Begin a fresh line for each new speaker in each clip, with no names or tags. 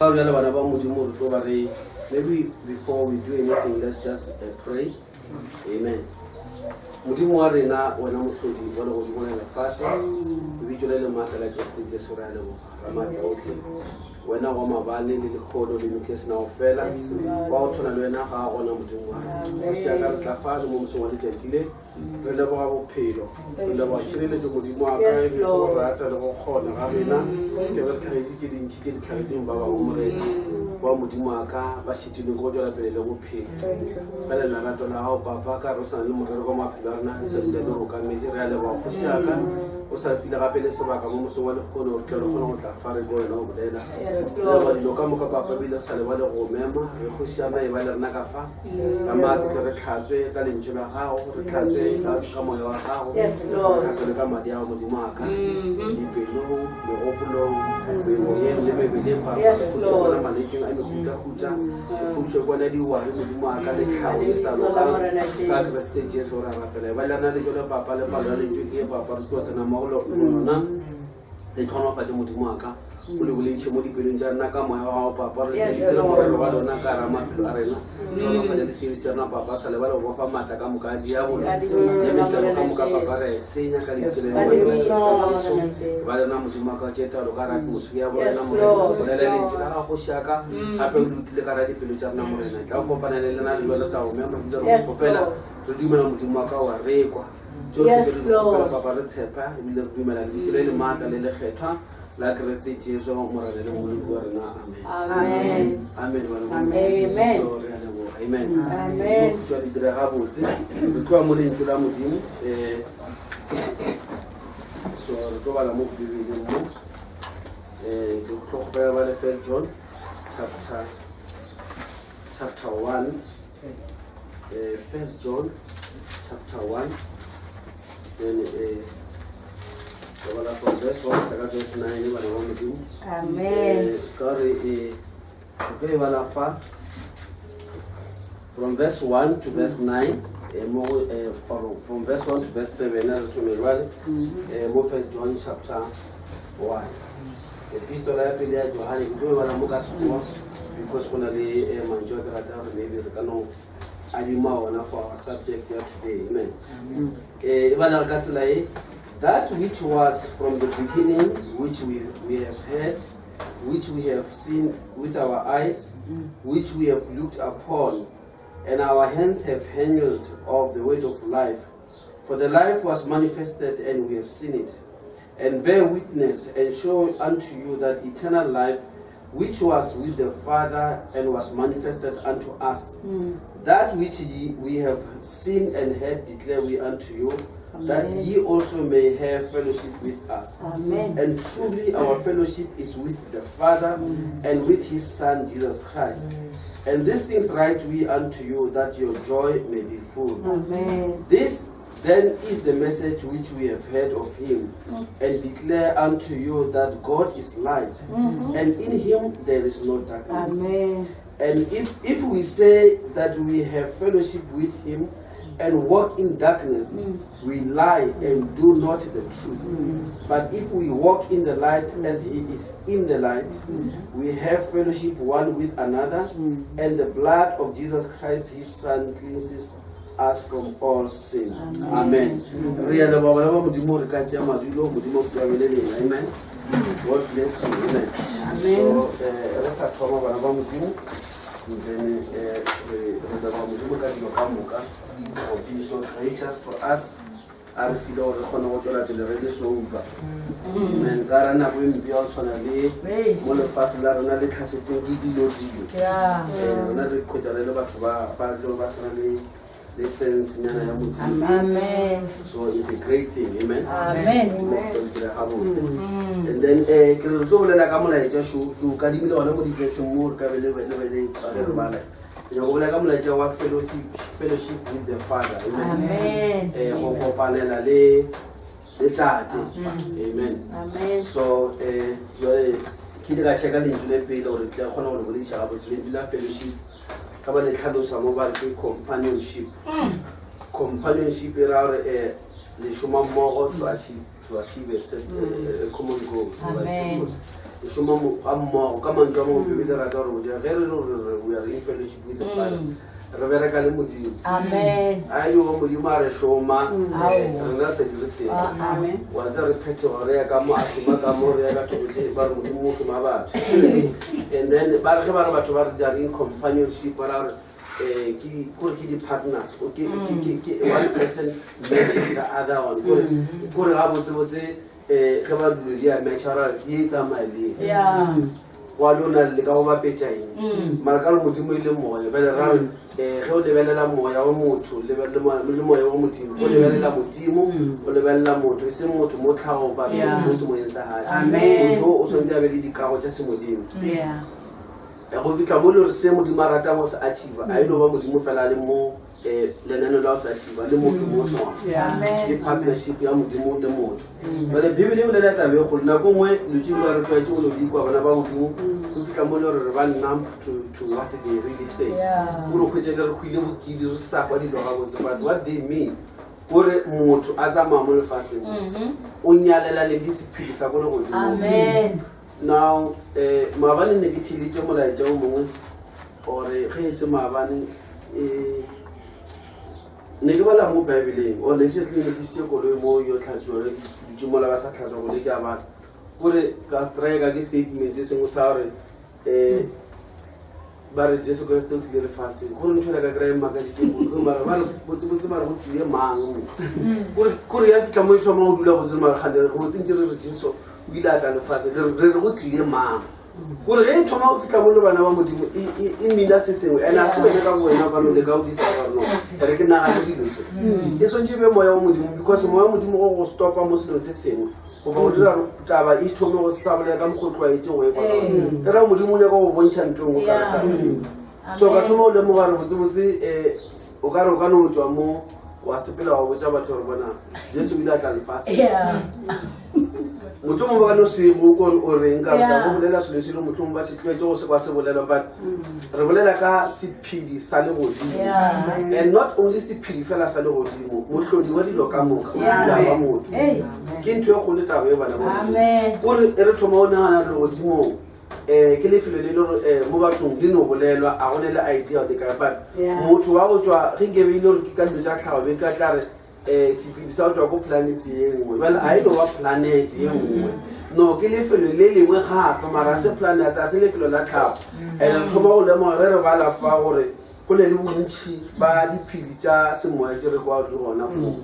Ka bjale bana ba Modimo re tlo ba re maybe before we do anything let's just uh, pray. Amen. Modimo wa rena wena mohlodi wa legodimo le lefase lebitso le le maatla la Kriste Jesu re a leboga ramaatla otlhe wena wa mabane le lekgono le metlhe sena go fela wa go tshwana le wena ga a gona modimo wa rena kgoši ya ka re tla fano mo mosong wa letšatši le re leboga bophelo re leboga tšhireletšo modimo wa ka e se go rata le go kgona ga rena ke be re tlhagetše tše dintši tše di tlhagetšeng ba bangwe morena wa modimo wa ka ba šitilweng ke go tšwela pele le bophelo fela lerato la gago papa ka re o sa na le morero ka maphelo a rena le sa dula le rokametse re a leboga kgosi ya ka o sa file gape le sebaka mo mosong wa lekgono gore tle re kgone go tla fa re ko wena o bolela leboga dilo ka moka papa ebile re sa lebale go mema re kgosi ya rena e ba le rena ka fa ka maatla tle re tlhatswe ka lentšu la gago re tlhatswe ka moya wa gago re tlhatswe le ka madi a gago modimo wa ka mm-hmm. dipelong megopolong memoyeng le mebeleng papa re fodiše kona malwetseng a mehutahuta re fodiše kona diware modimo wa ka le tlhago e sa lokang ka keresete jesu re a rapela ba le rena le jone papa le palo ya lentšu ke papa re tlo tsena mo go lona le tlhonofatše modimo wa ka o le boleditšhe mo dipelong tša rena ka moya wa gago papa re tlise morero wa lona ka ra maphelo a rena tlhonofatša le seo se rena papa sa lebale go bofa maatla ka moka a diabolo le mesebo ka moka papa re e senya ka lebitso le Jesu ba lena modimo wa ka tše taolo ka ra atmosphere ya borena morena bolela lentšu la gago šaka gape o le utlwile ka ra dipelo tša rena morena tla o kopana le lena le jale sa go mema re bile re go kgopela re dumela modimo wa ka wa rekwa tsotlhe
Yes,
re di kgopela
Lord.
papa re tshepa ebile re dumela lebitso le le maatla le lekgethwa la keresete jesu morena le mmoloki wa rena amen
Amen.
amen bana ba
Amen.
Modimo. So, re a leboga amen
Amen.
tswa di dira gabotse re tloa mo lentšu la modimo um so re tlo bala mo bibeleng mo um ke tlo kgopela ba le first john chapter chapter 1 uh, first john chapter 1 then uh, re bala from verse 1 ka verse 9 bana ba modimo
Amen.
Eh, ka gore eh, re tlo e bala fa from verse 1 to verse 9 eh, mo go, eh, or from verse 1 to verse 7 re thome jwale eh, mo first john chapter 1 epistola ya pele ya johane ke tlo e bala mo ka sekgowa because go na le eh, mantšu a ke rata gore maybe re ka no adima ona for our subject ya today amen eh, e balega ka tsela e that which was from the beginning which we, we have heard which we have seen with our eyes which we have looked upon and our hands have handled of the word of life for the life was manifested and we have seen it and bear witness and show unto you that eternal life which was with the Father and was manifested unto us. Mm. That which ye, we have seen and heard declare we unto you, Amen. that ye also may have fellowship with us.
Amen.
And truly our fellowship is with the Father mm. and with his Son Jesus Christ. Mm. And these things write we unto you, that your joy may be full.
Amen.
This then is the message which we have heard of him, mm. and declare unto you that God is light, mm -hmm. and in him there is no darkness.
Amen.
And if, if we say that we have fellowship with him and walk in darkness, mm. we lie and do not the truth. Mm. But if we walk in the light mm. as he is in the light, mm. we have fellowship one with another, mm. and the blood of Jesus Christ, his Son, cleanses us from all sin amen re ya leboga bana ba modimo re ka tšea madulo modimo go tlabele lena amen god bless you amen so eh, re sa thoma bana ba modimo then eh, re leboga modimo ka dilo ka moka for being so gracious to us a re file gore re kgone go tswela pele re le sober amen ka ra nako e mpe ya go tshwana le mo lefatshe la rena le tlhasetseng ke dilo dilo eh, rena re kgwetsa re le batho ba ba tlo ba sena le le sense nyana ya modimo so it's a great thing amen
amen
gabotse mm. and then eh ke re tlo bolela ka molaetša sho ke o kadimile gona mo difeseng mo re ka be le le le bala Ke nyaka go bolela ka molaetša wa fellowship, fellowship with the Father. Amen.
Amen.
Eh, go kopanela le le Tate. Amen.
Amen.
So eh jwale ke ile ka checka lentšu le pele gore tle kgone go le bolediša gabotse lentšu la fellowship ka ba le tlhalosa mo ba re ke companionship. Companionship e ra gore eh le šoma mmogo to achieve to achieve a, set, a, a common goal.
Amen.
Re šoma ga mmogo. Ka mantšu a mangwe, Bibele e rata gore botša ge re le gore re we are in fellowship with the Father, re bereka le Modimo.
Amen.
A yo ba Modimo a re šoma,
Aowa.
rena sa dire selo.
Amen.
Wa tseba re phethego, re ya ka mo, a šoma ka mo, re ya ka thoko tše, ba re Modimo o šoma batho. And then ba re ge ba re batho ba re they are in companionship, ba ra gore eh, ke kore ke di-partners, o ke one person matches the other one. Kore gabotsebotse um ge ba dilo di a matcha ra ke e tsamaya le
Yeah.
wa lona le ka go bapetša eng
Mm.
mara ka re modimo e le moya bjale ra re um ge o lebelela moya wa motho le moya wa modimo o lebelela modimo o lebelela motho e seng motho mo tlhago but
Yeah.
motho mo semoyeng sa gae
Amen.
motho o tshwanetse a be le dikago tša semodimo
Yeah.
Go fitlha mo le gore se modimo a ratang go se achieve a e no ba modimo fela a le mo um lenaneo la go se achieve le motho mo sona.
Amen.
Ke partnership ya modimo le motho. Jale Bibele e bolela taba e kgolo. Nako nngwe dilo tše dingwe re tlwaetse go no di kwa bana ba modimo, go fitlha mo le gore re ba numb to what they really say.
Yeah.
Kore kgwetsa le re hwile bokidi re sa kwa dilo gabotse, but what they mean kore motho a tsamaya mo lefatsheng o nyalelane le sephiri sa ko legodimong.
Amen.
Now maabane ne ke theeleditše molaetša o mongwe, ore ge e se maabane, ne ke bala mo Bibeleng, or ne ke tlile ne tlisitše koloi mo yo tlhatswiwa, ke dutše mola ba sa tlhatswa koloi ke a bala, kore ka strike ke statement se sengwe sa gore ba re Jesu Kriste o tlile lefatsheng. Gore ntho ela ka kry-a e mmakaditše kudu, mara ba re botsebotse ba re go tlile mang mo? Kore ya fitlha mo e thoma go dula botse, mara kgale go tsentse re re Jesu o ile a tla lefatsheng, re re go tlile mang? Kore ge e thoma go fitlha mo le bana ba Modimo, e mina se sengwe, and a se wena ka bo wena o ka no leka go disa gore no re ke nagane dilo tse. E swantse e be moya wa Modimo, because moya wa Modimo go go stopa mo selong se sengwe goba o dira taba e thome go sa bolela ka mokgwa o tlwaetse go e kwa ka gona. E ra Modimo o nyaka go bontšha ntho e nngwe ka re taba e. So ka thoma go lemoga gore botsebotse o ka re o ka no tswa mo wa sepela wa botša batho gore bona Jesu o ile a tla lefaseng. Mohlomongwe ba ka no se go kore o reng ka re tla go bolela selo se le mohlomongwe ba se tlwaetse go se kwa se bolelwa, but re bolela ka sephedi sa legodimo. And not only sephedi fela sa legodimo, mohlodi wa dilo ka moka o dula wa motho. Ke ntho e kgolo taba e bana ba Modimo.
Amen.
Kore e re thoma go nagana legodimong, ke lefelo le le gore mo bathong le no bolelwa, a go ne le idea le kae, but motho wa go tswa ge nke be e le gore ke ka dilo tša tlhago be ka tla re sephedi sa go tswa ko planet ye nngwe, bjale a e no ba planet ye nngwe, no ke lefelo le lengwe gape, mara se planet a se lefelo la tlhago. And re thoma go lemoga ge re bala fa gore go ne le bontšhi ba diphedi tša semoya tše re kwa di gona koo.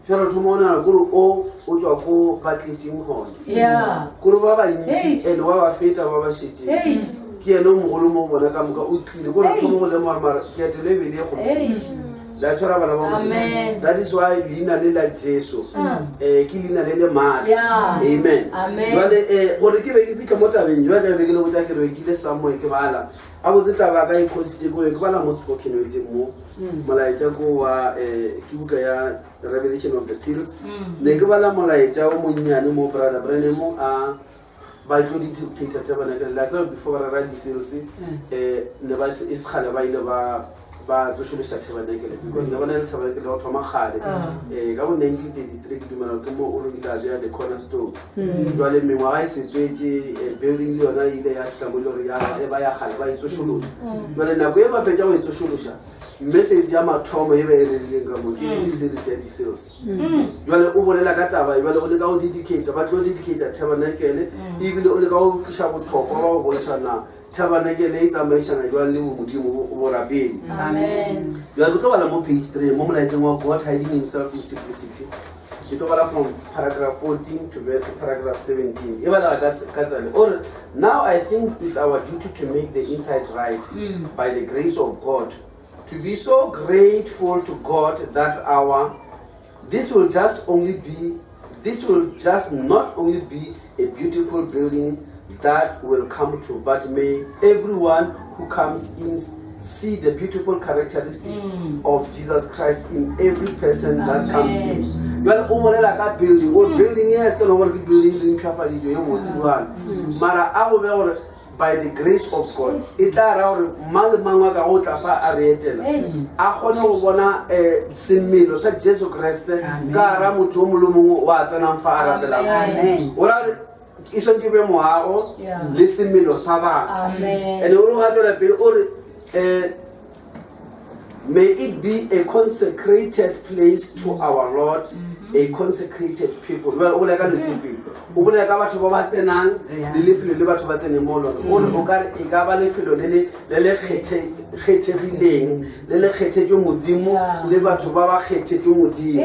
Fela re thoma go nagana kore o tswa ko ba tletseng gona, kore ba bantši and ba ba feta ba ba šetšeng, ke yena o mogolo mo go bona ka moka o tlile. Kore re thoma go lemoga gore mara ketelo e bele e kgolo. La tshwara bana ba Modimo.
Amen.
That is why leina le la Jesu ke leina le le maatla. Amen.
Amen.
Jwale gore ke be ke fitlha mo tabeng jwa ka be ke le botsa ke re ke ile somewhere ke bala. A botse taba ka e khositse ke ke bala mo spoken word mo. Molaetša ko wa ke buka ya Revelation of the Seals. Ne ke bala molaetša o monnyane mo Brother Branham a ba tlo di dictator tabernacle la tseba before ba rera di-sales, ne ba e sekgale ba ile ba tsošološa tabernacle, because ne ba na le tabernacle ya go thoma kgale. Ka bo 1933 ke dumela ke mo o re ile a bea the cornerstone. Jwale mengwaga e sepetse, building le yona e ile ya fihla mo e le gore e ba ya kgale, ba e tsošološa. Jwale nako e ba fetša go e tsošološa, message ya mathomo e ba e rerileng ka mo ke di-series ya di-sales. Jwale o bolela ka taba e, jwale o leka go dedicate, ba tlo dedicate tabernacle, ebile o leka go tliša bohlokwa ba go bontšha na tabernacle e tsamaišana jwang le bomodimo borapedi.
Amen.
Jwale ke tlo bala mo page 3 mo molaetseng wa God hiding himself in simplicity. Ke tlo bala from paragraph 14 to paragraph 17. E balega ka tsela o re, now I think it's our duty to make the inside right by the grace of God, to be so grateful to God that our this will just only be this will just not only be a beautiful building that will come to, but may everyone who comes in see the beautiful characteristic of Jesus Christ in every person that comes in. Jwale o bolela ka building, o building e se ka no gore ke building le mpshafaditšwe ye botse jwale, mara a go be gore by the grace of God e tla ra gore mang le mang wa ka go tla fa a re etela a kgone go bona semelo sa Jesu Kriste ka ra motho o mongwe le mongwe wa tsenang fa a rapelang.
Amen.
O ra re e swantse e be moago le semelo sa batho.
Amen.
And o re ga tswela pele o re may it be a consecrated place to our Lord, a consecrated people. Well, o bolela ka dilo tse pedi. O bolela ka batho ba ba tsenang le lefelo le batho ba tseneng mo lone. O re o ka re e ka ba lefelo le le le le kgethegileng, le le kgethetswe Modimo, le batho ba ba kgethetswe Modimo.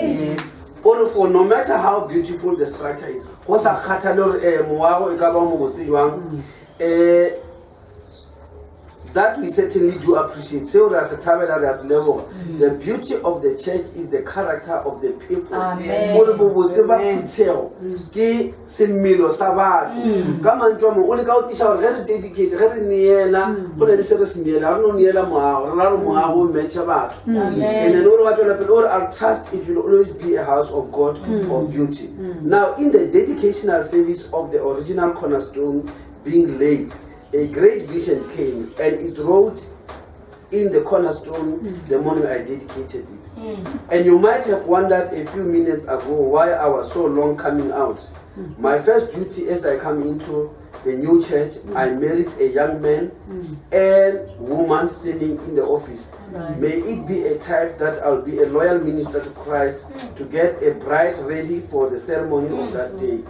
O re for no matter how beautiful the structure is, go sa kgathale gore moago e ka ba o mobotse jwang, that we certainly do appreciate. Seo re a se thabela, re a se leboga. The beauty of the church is the character of the people.
Amen.
O re bobotse ba phuthego ke semelo sa batho. Ka mantšu a mangwe, o leka go tiša gore ge re dedicate, ge re neela, go na le se re se neela. Ga re no neela moago, re ra re moago o matche batho.
Amen.
And then o re ba tswela pele, o re, I trust it will always be a house of God of beauty. Now, in the dedicational service of the original cornerstone being laid, a great vision came, and it wrote in the cornerstone the morning I dedicated it. And you might have wondered a few minutes ago why I was so long coming out. My first duty as I come into the new church, I married a young man and woman standing in the office. May it be a type that I'll be a loyal minister to Christ to get a bride ready for the ceremony of that day.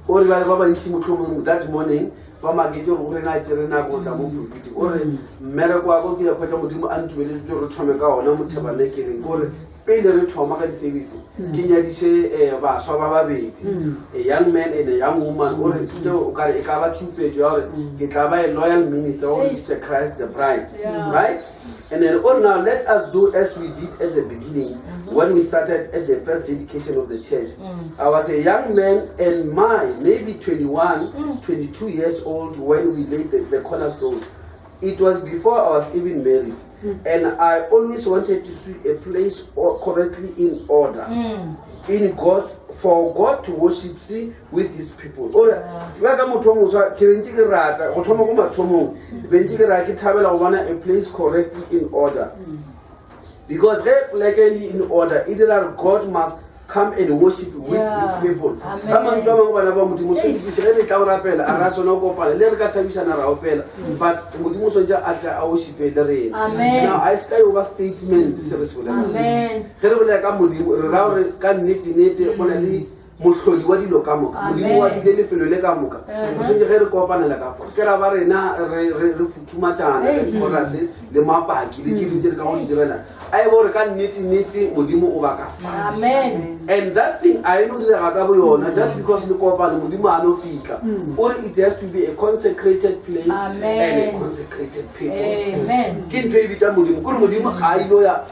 O re ba le ba bantši mohlomong that morning ba maketše gore o reng a tšere nako go tla mo pulpiti. O re mmereko wa ka o kile kgwetša Modimo a ntumeleditše gore re thome ka ona mo tabernakeleng. Ke gore pele re thoma ka di-service, ke nyadiše baswa ba babedi, a young man and a young woman. O re seo o ka re e ka ba tšhupetšo ya gore ke tla ba a loyal minister wa go lokiša Christ the bride. Right? And then, oh, now let us do as we did at the beginning when we started at the first dedication of the church. I was a young man and my maybe 21, 22 years old when we laid the cornerstone. It was before I was even married. And I always wanted to see a place correctly in order. In God, for God to worship see with his people. Ore, ba ka motho wa moswa, ke be ntse ke rata, go thoma ko mathomong, be ntse ke rata, ke thabela go bona a place correctly in order. Because ge poleke e le in order, e dira gore God must come and worship with his people.
Amen.
Ka mantswe a mangwe, bana ba Modimo, so ke ge re tla go rapela, a ra swana go kopana, le re ka thabišana ra opela, but Modimo o swantse a tle a worshipe le rena.
Amen.
Now, a e se ka yo ba statement se re se bolelang.
Amen.
Ge re bolela ka Modimo, re ra gore ka nnete-nnete go na le mohlodi wa dilo ka moka. Modimo wa
Amen.
dile lefelo le ka moka. Go swantse ge re kopanela ka fa, se ke ra ba rena re futhumatšana ka dichorus le mapaki le tše dingwe tše re ka go di direla. A e bo gore ka nnete-nnete Modimo o ba ka fa.
Amen.
And that thing a e no direga ka bo yona just because le kopane, Modimo a no fihla. O re it has to be a consecrated place
Amen.
and a consecrated people.
Amen.
Ke ntho e bitsa Modimo, ke gore Modimo ga a ilo ya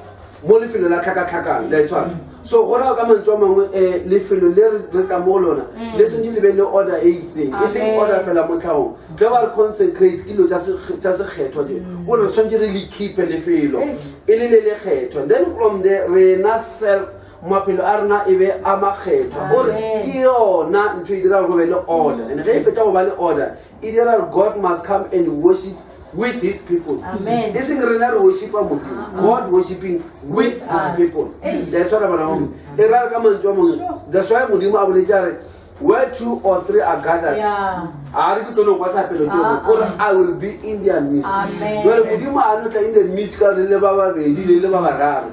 mo lefelo la tlhakatlhakano, la e tshwana. So go raya ka mantswe a mangwe, lefelo le re tla mo go lona, le swantse le be le order e itseng, e seng
Amen.
order fela mo tlhagong. Ge ba re consecrate ke dilo tsa sekgethwa tše, gore re swantse re le keep-e lefelo e le le lekgethwa. Then from there rena self maphelo a rena e be a makgethwa. Gore
Amen.
ke yona ntho e dira gore go be le order. And ge e fetša go ba le order, e dira gore God must come and worship with his people.
Amen.
E seng rena re worshipa Modimo, God worshiping with his
Us.
people.
Eish.
That's what bana ba Modimo. E ra re ka mantswe a mangwe, that's why Modimo a boletse a re, where two or three are gathered, a re ke tlo no kwa thapelo tšeo, gore I will be in their midst.
Amen.
Jwale Modimo a no tla in the midst ka re le ba babedi le le ba bararo.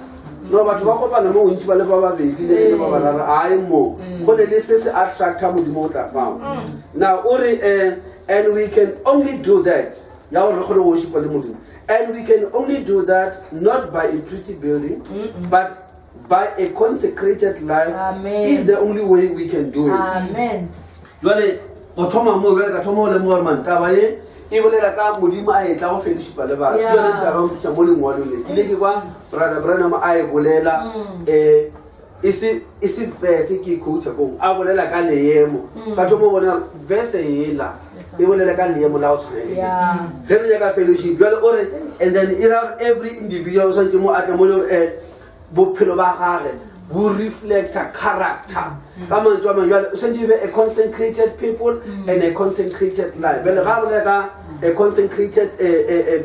No, batho ba kopana mo bontši ba le ba babedi le le ba bararo, a e mo. Go ne le se se attracta Modimo go tla fao. Now, o re, and we can only do that, ya gore re kgone go worshipa le Modimo. And we can only do that not by a pretty building, but by a consecrated life.
Amen.
Is the only way we can do it.
Amen.
Jwale, go thoma mo, jwale ka thoma go lemoga gore man, taba ye e bolela ka Modimo a etla go fellowshipa le batho. Ke yone taba ya go tlisa mo lengwalong le. Ke ile ke kwa Brother Branham a e bolela, e se verse ke e quote-a kong, a bolela ka leemo. Ka thoma go bona verse ela e bolela ka leemo la go tshwana le le. Ge re nyaka fellowship, jwale o re, and then e ra gore every individual o tshwanetse mo a tle mo le gore, bophelo ba gage bo reflecta character. Ka mantswe a mangwe, jwale o tshwanetse e be a consecrated people and a consecrated life. Jwale ga bolela ka a consecrated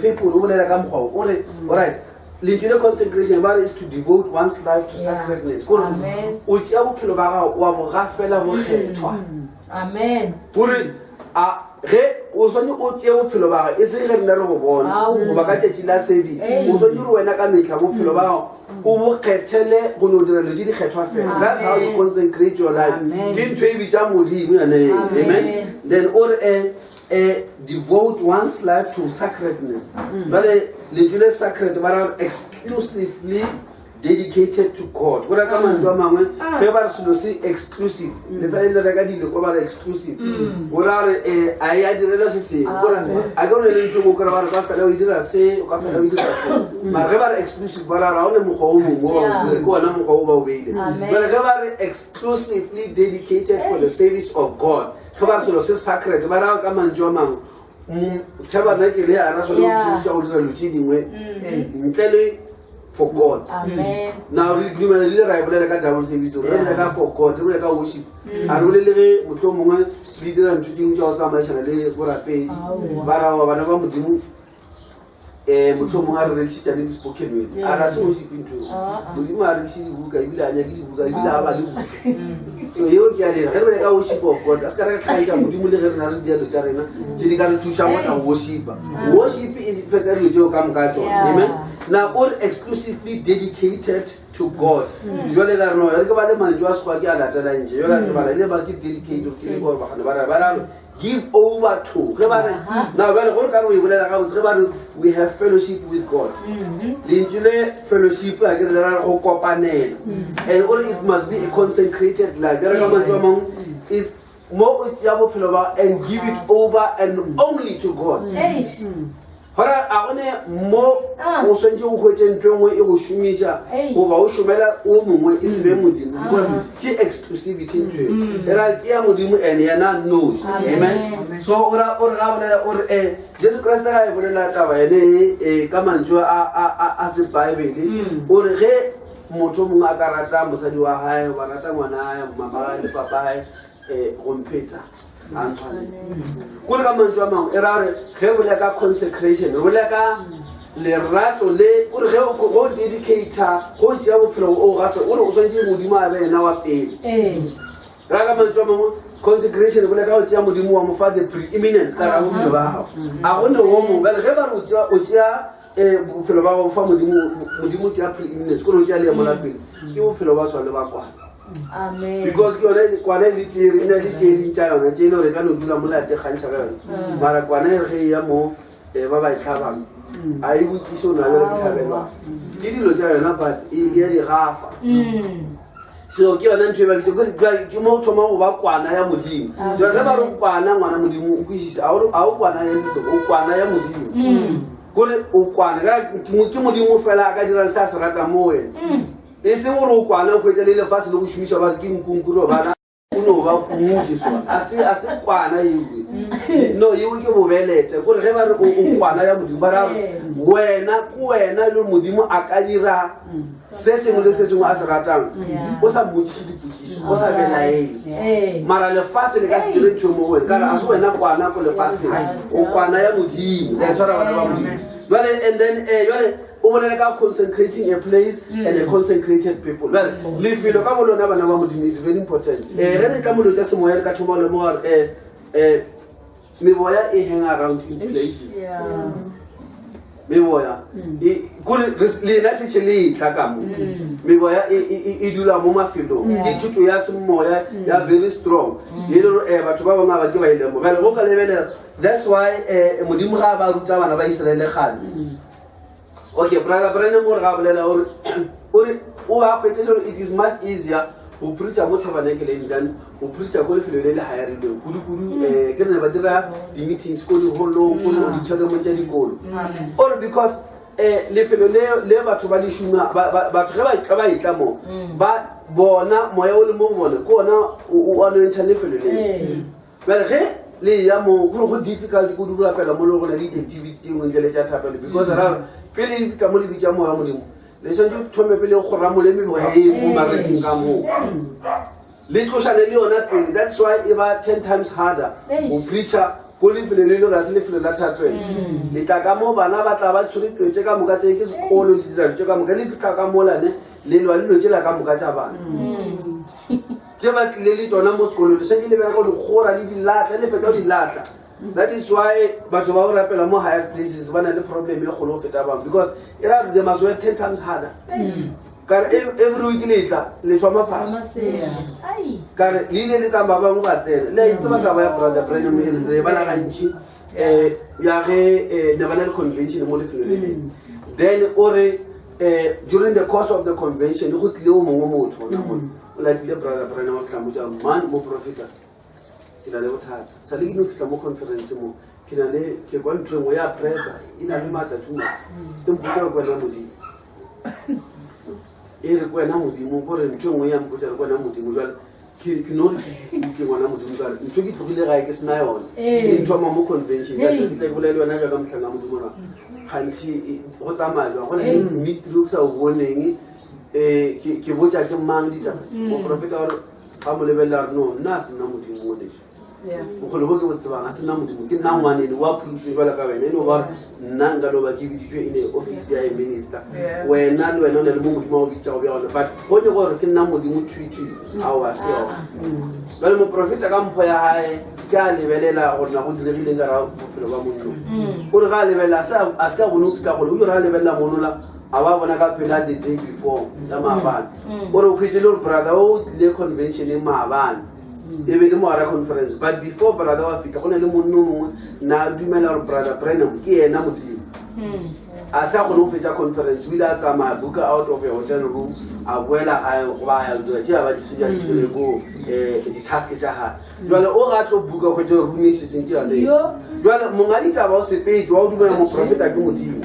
people, o bolela ka mokgwa o, o re, alright, lentswe le consecration ba re is to devote one's life to sacredness. Kore
Amen.
o tšea bophelo ba gago wa bo gafela bokgethwa.
Amen.
Gore A ge o swanetše o tšee bophelo ba gago, e seng ge rena re go bona goba ka tšatši la service, o swanetše gore wena ka mehla bophelo ba gago o bo kgethele go no dira dilo tše di kgethwa fela. That's how you consecrate your life. Ke ntho e bitša Modimo yone eo. Amen. Then o re eh, eh, devote one's life to sacredness. Jwale lentšu le sacred ba ra gore exclusively dedicated to God. Go ra ka mantšu a mangwe, ge ba re selo se exclusive, le fa e le reka dilo ko ba re exclusive, go ra gore eh, a e a direla se sengwe. Go ra a ke gore le ntho o kry ba re ka fela o e dira se, o ka fela o e dira se. Mara ge ba re exclusive ba ra gore ga o ne mokgwa o mongwe wa o dira, ke ona mokgwa o ba o beile. Jwale ge ba re exclusively dedicated for the service of God, ge ba re selo se sacred, ba ra ka mantšu a mangwe, tšhabana ke le a ra swane go šomiša go dira dilo tše dingwe ntle le for God.
Amen.
Now re dumela le ra e bolela ka double service, re bolela ka for God, re bolela ka worship. A re bolele ge mohlomongwe le dira ntho dingwe tša go tsamaišana le borapedi. Ba ra wa bana ba Modimo eh mohlomongwe a re rekišetša le di-spoken word. A ra se worship ntho eo. Modimo a rekiše dibuka ebile a nyake dibuka ebile a ba le buka. So yeo ke ya lena. Ge re bolela ka worship of God, a se ka re tlhaetša Modimo le ge re na le dialo tša rena tše di ka re thušang go tla go worshipa. Worship e fetsa dilo tšeo ka moka tšona. Amen. Now all exclusively dedicated to God. Jwale ka re no, re ke ba le mantšu a Sekgowa ke a latelang tše. Jwale ke bala ile ba ke dedicate ke le gore bagane ba re ba re give over to. Ge ba re now jwale gore ka re o e bolela gabotse ge ba re we have fellowship with God. Lentšu le fellowship a ke re le ra go kopanela. And o re it must be a consecrated life. Jwale ka mantšu a mangwe is mo o tšea bophelo ba and give it over and only to God.
Eish.
Gore a gone mo
Ah.
o swantse o hwetše ntho e nngwe e go šomiša
Ei.
goba o šomela o mongwe e se be Modimo, because ke exclusivity ntho e. E ra ke ya Modimo and yena knows.
Amen.
Amen. So o ra o re ga bolela o re eh Jesu Kriste ga e bolela taba ene e ka mantšu a a a a se Bible, o re ge motho mongwe a ka rata mosadi wa hae, wa rata ngwana hae, mama hae le papa hae eh go mpheta a ntshwanele. Kore ka mantšu a mangwe e ra gore ge re bolela ka consecration, re bolela ka lerato le kore ge o dedicata, go tšea bophelo o gafe, o re o swanetše Modimo a be yena wa pele. Ra ka mantšu a mangwe consecration e bolela ka go tšea Modimo wa mo fa the preeminence ka ra bophelo ba gago. A go ne wo mongwe. Bjale ge ba re o tšea bophelo ba gago fa Modimo, Modimo o tšea preeminence, kore o tšea leemo la pele, ke bophelo ba swa le ba kwana.
Amen.
Because ke yone kwana e le tsere, e na le tše ding tša yona tše e le gore e ka no dula mo late gantšha ka yone. Mara kwana e re ge e ya mo ba ba e tlhabang, a e botsiše o na bjale ke tlhabelwang. Ke dilo tša yona but e ya di gafa. So ke yona ntho e ba bitsa, because jwale ke mo o thomang go ba kwana ya Modimo. Jwale ge ba re kwana ngwana Modimo, o kwešiše, a o kwana ya se sengwe, o kwana ya Modimo. Kore o kwana, ke Modimo fela a ka dirang se a se ratang mo wena. E seng gore o kwana o hwetša le lefase le go šomiša ba re ke nkunku ro bana o no ba kumutše so a se a se kwana ewe. No yeo ke bobelete kore ge ba re o kwana ya Modimo ba ra gore wena ke wena le Modimo a ka dira se sengwe le se sengwe a se ratang o sa mmotšiše dipotšišo o sa belaele. Mara lefase le ka se dire ntho mo go wena ka re a se wena kwana ko lefaseng, o kwana ya Modimo. Le a tshwara bana ba Modimo. Jwale and then jwale o bolele ka consecrating a place and a consecrated people. Jwale lefelo ka bo lona bana ba Modimo is very important. Ge re tla mo dilo tša semoya le ka thoma go lemoga gore meboya e hang around in places. Meboya e kore lena setse le e tla ka mo. Meboya e dula mo mafelong. Ke thuto ya semoya ya very strong. E le gore batho ba bangwe ga ba ke ba e lemoga. Bjale go ka lebelela, that's why Modimo ga a ba ruta bana ba Israele kgale. Okay, brother Branham o re ga bolela o re o re o a hwetše le gore it is much easier go preacha mo tabernakeleng than go preacha ko lefelo le le hirilweng kudu-kudu. Ke re ne ba dira di-meetings ko diholong, ko di-auditoriumong tša dikolo. O re because lefelo le batho ba le šoma, batho ge ba etla mo, ba bona moya o le mo go bona, ke ona o anointa lefelo le. Bjale ge le ya mo gore go difficult kudu go rapela mo le go na le di-activity tše dingwe ntle le tša thapelo, because ra re pele le fihla mo le bitša moya Modimo, le swanetše thome pele go ramole meboya e mo maretseng ka moo, le tlošane le yona pele. That's why e ba 10 times harder go preacha ko lefelo le le gore ga se lefelo la thapelo. Le tla ka mo bana ba tla ba tshwere dilo tše ka moka tše ke sekolo le dira dilo tše ka moka, le fihla ka molane le lwa le dilo tšela ka moka tša bana. Tše ba tlile le tšona mo sekolong, le swanetše le bereka go di kgora le di lahla, le fetša go di lahla. That is why batho ba go rapela mo higher places ba na le problem e kgolo go feta bangwe because e ra they must work 10 times harder. Ka re every week le tla le thoma fase. Ka re le ile le tsang ba bangwe ba tsena. Le a itse batho ba ya brother Branham e re bala gantši eh ya ge eh, ne ba na le convention mo lefelong le lengwe. Then o re eh during the course of the convention go tlile o mongwe motho ona mo o latile brother Branham wa fihla mmotša man moprofeta ke na le bothata sa le ke no fihla mo conference mo ke na le ke kwa ntho e nngwe ya pressa e na le maatla too much e mpotsa re kwena modimo e re kwena modimo gore ntho e nngwe ya mpotsa re kwena modimo jale ke no re ke ngwana modimo kare ntho ke tlogile gae ke sena yone e nthoma mo convention jale ke tla ke bolela le wena jaaka motlhanga modimo na gantsi go tsamaya jwang go na le mystery o ke sa o boneng um ke botsa ke mang ditaba moprofeta gore ga mo lebelela re no nna a se nna modimo o leso bokgole bo ke bo tsebang a se nna modimo ke nna ngwanene wa pholositswe jwalo ka wena e no ba gore nna nka no ba ke biditswe e ne office ya e minister wena le wena o na le mo modimo wa go bitsa go bja gone but go nyako gore ke nna modimo thui thui ao a se yona jale moprofeta ka mpho ya gae ke a lebelela gore na go diregileng ka ra bophelo ba monno gore ga a lebelela a se a bone go fitlha gole o dire a lebelela monola a ba bona ka pela the day before ya maabane o re o kgwetse le gore brother o tlile conventioneng maabane e be le mogara conference but before brother wa fitlha go na le monno mongwe na dumela gore brother Branham ke yena modimo a sa kgone go fetsa conference o ile a tsamaya buka out of a hotel room a boela gae goba a ya dira tše a ba di dire ko um di-task tša gage jale o ga tlo buka kgwetse room e setseng ke yone jale monga ditaba o sepetse wa o dumela moprofeta ke modimo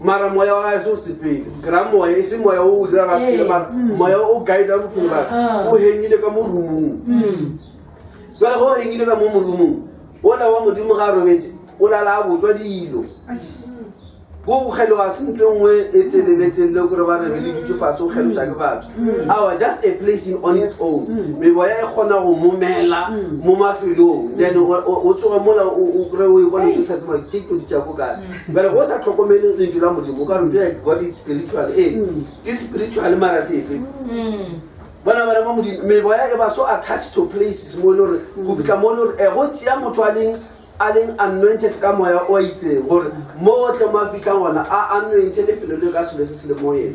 mara moya wa gae se o sepele ke ra moya e se moya o o dira gapele mara moya o guide bophelo ba ah. o hengile ka mo roomong mm. jale ge o hengile ka mo morumong ola wa modimo ga a robetse o lala a botswa dilo go kgeloga se ntho e nngwe e telele-telele kore ba rebe le dutse fase o kgeloša ke batho mm. awa just a place in on its own mm. meboya e kgona go momela mo mafelong then o tsoge mola o kry o ekwa lentšu sa tseba ke tlo di tšako kae bjale go sa tlhokomele lentšu la modimo o ka re ntho god is spiritual ee ke spiritual mara sefe bona bana ba modimo meboya e ba so attached to places mo e le gore go fitlha mo e le gore e go tšea motho a leng a leng anointed ka moya o a itseng gore mo otle mo a fitlhang gona a anointe lefelo le ka selo se se le mo ena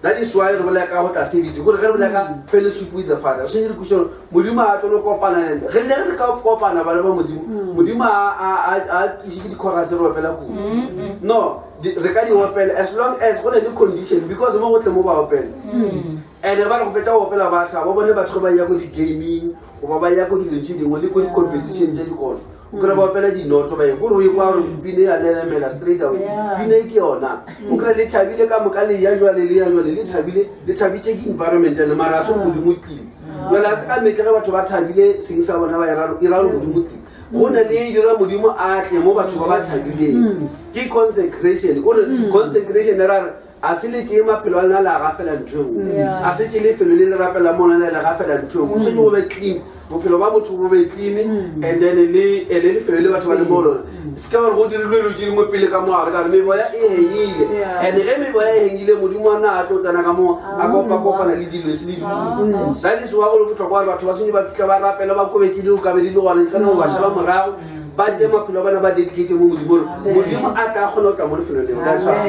That is why re bolela ka go tla service gore ge re bolela ka fellowship with the father re re kwešiša gore modimo a tlo le kopana le ge le re ka kopana bana ba modimo mm. modimo a a tliše ke di-chorus re opela kudu mm. no re ka di opela as long as go ne le condition because mo go tle mo ba opela mm. and ba re go fetsa go opela ba tla ba bone batho ge ba ya ko di-gaming goba ba ya ko dilong tse dingwe le ko di-competition tse dikolo o kry ba opela dinoto ba eng gore o e kwa gore pine ya lelemela straight away pine e ke yona o kry le thabile ka moka le ya jwale le ya jwale le thabile le thabitše ke environment ene mara a se godimo tlile jale a se ka metlha ge batho ba thabile seng sa bona ba e ra gore godimo tlile go na le e dira modimo a tle mo batho ba ba thabileng ke consecration kore consecration ra re a se le tšee maphelo a lena le a gafela ntho e nngwe a se tše lefelo le le rapela mo lena le gafela ntho e nngwe swanetse go be clean bophelo ba motho bo be clean mm. and then le eh, le lefelo le batho ba le mo lona mm. se ka gore go dirilwe dilo tse dingwe pele ka mogare ka re meboya e hengile and ge meboya e hengile modimo wa na a tlo tsena ka mo a kopa kopana le dilo se le dilo ah. that is why go le botlhokwa gore batho ba swanetse ba fitlha ba rapela ba kobetse le o kabe di le gone ka no ba šala morago ba tseye maphelo a bona ba dedicate mo modimo gore modimo a tla kgona go tla mo lefelong leo ka tshwara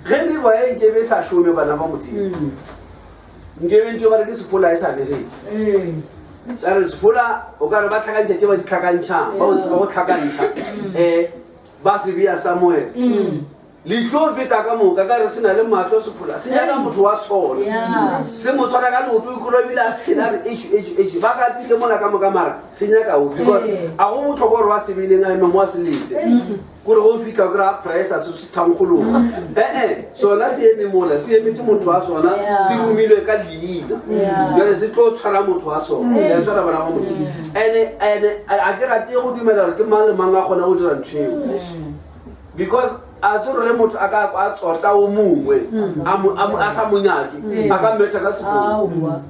ge meboya e nkebe e sa šome bana ba modimo mm. nkebe ntse ba re ke sefola e sa bereke mm. ka re sefola o ka re ba tlhakantšha tse ba di tlhakantšhang ba o tseba go tlhakantšha um ba se bea samuel mm. Le tlo feta ka moka ka re se na le matlo sefola se nyaka motho wa sona se mo tshwara ka leoto o ikolo ebile a tshela re ešo ešo ešo ba ka tile mola ka moka mara se nyaka o because a go botlhokwa gore wa sebeleng a eme mo a se letse kore go fitlha kry a presa se se thankgologa ee sona se eme mola se emetse motho wa sona se romilwe ka leina jale se tlo tshwara motho wa sona le tshwara bana ba motho ene ene a ke rate go dumela gore ke mang le mang a kgona go dira ntho eo because a se gore motho a ka a tsota o mongwe a sa monyake mm. a ka mmetha ka sefono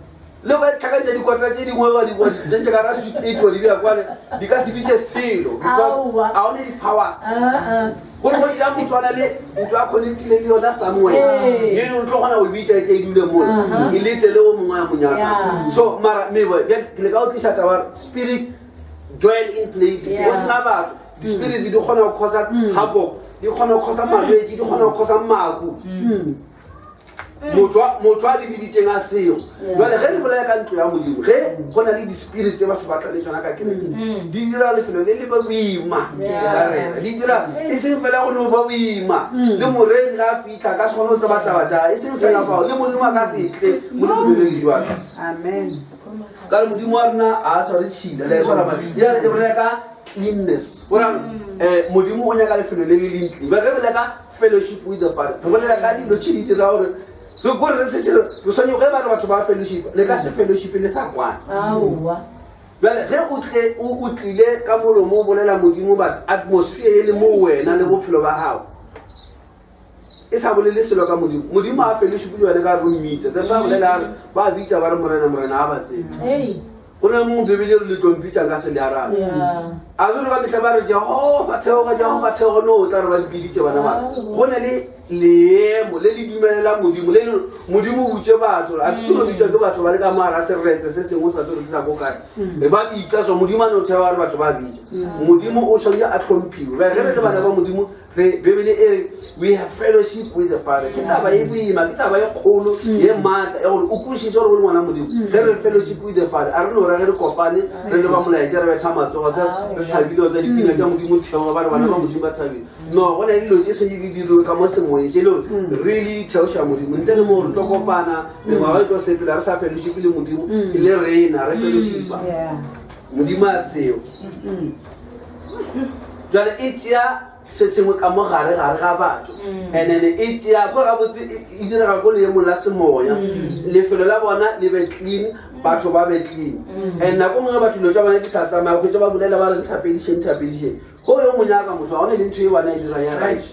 le ba tlhakantša dikota tse dingwe wa di tsentse ka ra sweet eight wa di beya kwane di ka se bitse selo because a one di-powers uh-uh. Gore go tšea motho a na le ntho a connectile le yona somewhere.
Ee.
Ye o tlo kgona go e bitša e tle e dule mola.
Aha.
E lete le o mongwe ya monyaka.
Yeah.
So mara mebo ke le ka o tliša taba spirit dwell in places.
Yeah.
Go sena batho. Di-spirits di kgona go causa havoc, di kgona go causa malwetši, di kgona go causa maku. Motho a- motho a di biditseng a seo. Jwale ge re bolela ka ntlo ya Modimo, ge go na le di-spirit tse batho ba tla le tsona ka kerekeng, di dira lefelo le le ba boima la rena. Di dira e seng fela go no ba boima. Le moreri ga a fitlha a ka se kgone go tseba taba tša, e seng fela fao, le Modimo a ka se tle mo lefelong le le jwalo.
Amen.
Ka re Modimo wa rena a tshware tšhila, le a e tshwara mare. Ya re e bolela ka cleanness. Go ra gore, Modimo o nyaka lefelo le le leng clean. Ba ge bolela ka fellowship with the Father, re bolela ka dilo tše di dira gore re kore re setse re swanetše ge ba re batho ba fellowship, le ka se fellowship le sa kwane.
Aowa.
Bjale ge o tle o o tlile ka molomo o bolela Modimo, but atmosphere e le mo wena le bophelo ba gago e sa bolele selo ka Modimo. Modimo a fellowship le wena ka re o mmitsa. That's why a bolela a re ba bitsa ba re Morena, Morena a ba tsebe.
Hey.
Go na le mongwe Bibele e re le tlo mpitsa nka se le arabe.
Yeah.
A se re ka mehla ba re Jehova theoga, Jehova theoga, no o tla re ba mpiditse bana ba. Go na le leemo le le dumelelang Modimo, le le Modimo o butše batho, a ke tlo bitswa ke batho ba le ka mogare a seretse se sengwe sa tsore ke sa ko kae. E ba bitsa so Modimo a no theoga re batho ba bitsa. Modimo o swanetše a hlomphiwe. Bjale ge re le bana ba Modimo, re Bibele e re we have fellowship with the Father. Ke taba e boima, ke taba e kgolo, ye maatla ya gore o kwešiše gore o le ngwana Modimo. Ge re fellowship with the Father, a re no ra ge re kopane, re le ba molaetša, re betha matsogo, tsa re thabile, tsa dipina tša Modimo theoga, ba re bana ba Modimo ba thabile. No, go na le dilo tše swanetše di diriwe ka mo semoyeng, tše e le gore really di theoša Modimo. Ntle le moo re tlo kopana, mengwaga e tlo sepela, re sa fellowship le Modimo, e le rena re fellowshipa.
Yeah.
Modimo a seo. Jwale e tšea se sengwe ka mo gare gare ga batho, and then e tšea ko gabotse e direga ko leemong la semoya. Lefelo la bona le be clean, batho ba be clean. And nako nngwe batho dilo tša bona di sa tsamaya, go tša ba bolela ba re nthapedišeng, nthapedišeng. Go yo monyaka motho ga gona le ntho e bona e dirang ya right.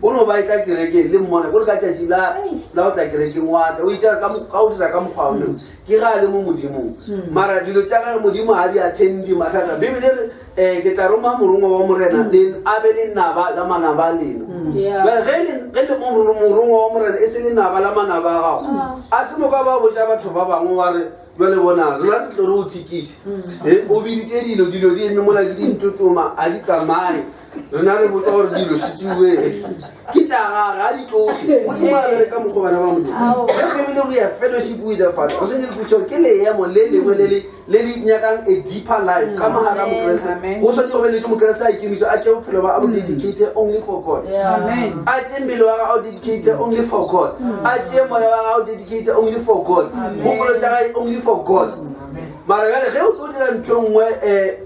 O no ba e tla kerekeng le mmona kore ka tšatši la la go tla kerekeng wa tla o itšea ka ka o dira ka mokgwa wa mongwe. Ke ga a le mo Modimong. Mara dilo tša gage Modimo ga di attend mathata. Bibele re ke tla roma morongwa wa Morena le a be lenaba la manaba a lena.
Yeah.
Bjale ge le ge le morongwa wa Morena e se lenaba la manaba a gago, a se moka ba botša batho ba bangwe wa re jwale bona rena re tlo re o tsekise. O biditše dilo, dilo di eme mola ke dintotoma a di tsamaye. Rena re botsa gore dilo šetšiwe ke tša gage, a di tloše. Modimo a bereka mokgwa bana ba Modimo. Ge Bibele re ya fellowship with the Father, go swanetše re kwešiše gore ke leemo le lengwe le le le le nyakang a deeper life ka mogare ga Mokriste.
Amen.
Go swanetše go be le Mokriste a ikemišo, a tšee bophelo ba a bo dedicate only for God.
Yeah.
Amen.
A tšee mmele wa gagwe a o dedicate only for God. A tšee moya wa gagwe a o dedicate only for God. Kgopolo tša gagwe only for God. Mara bjale ge o tlo dira ntho e nngwe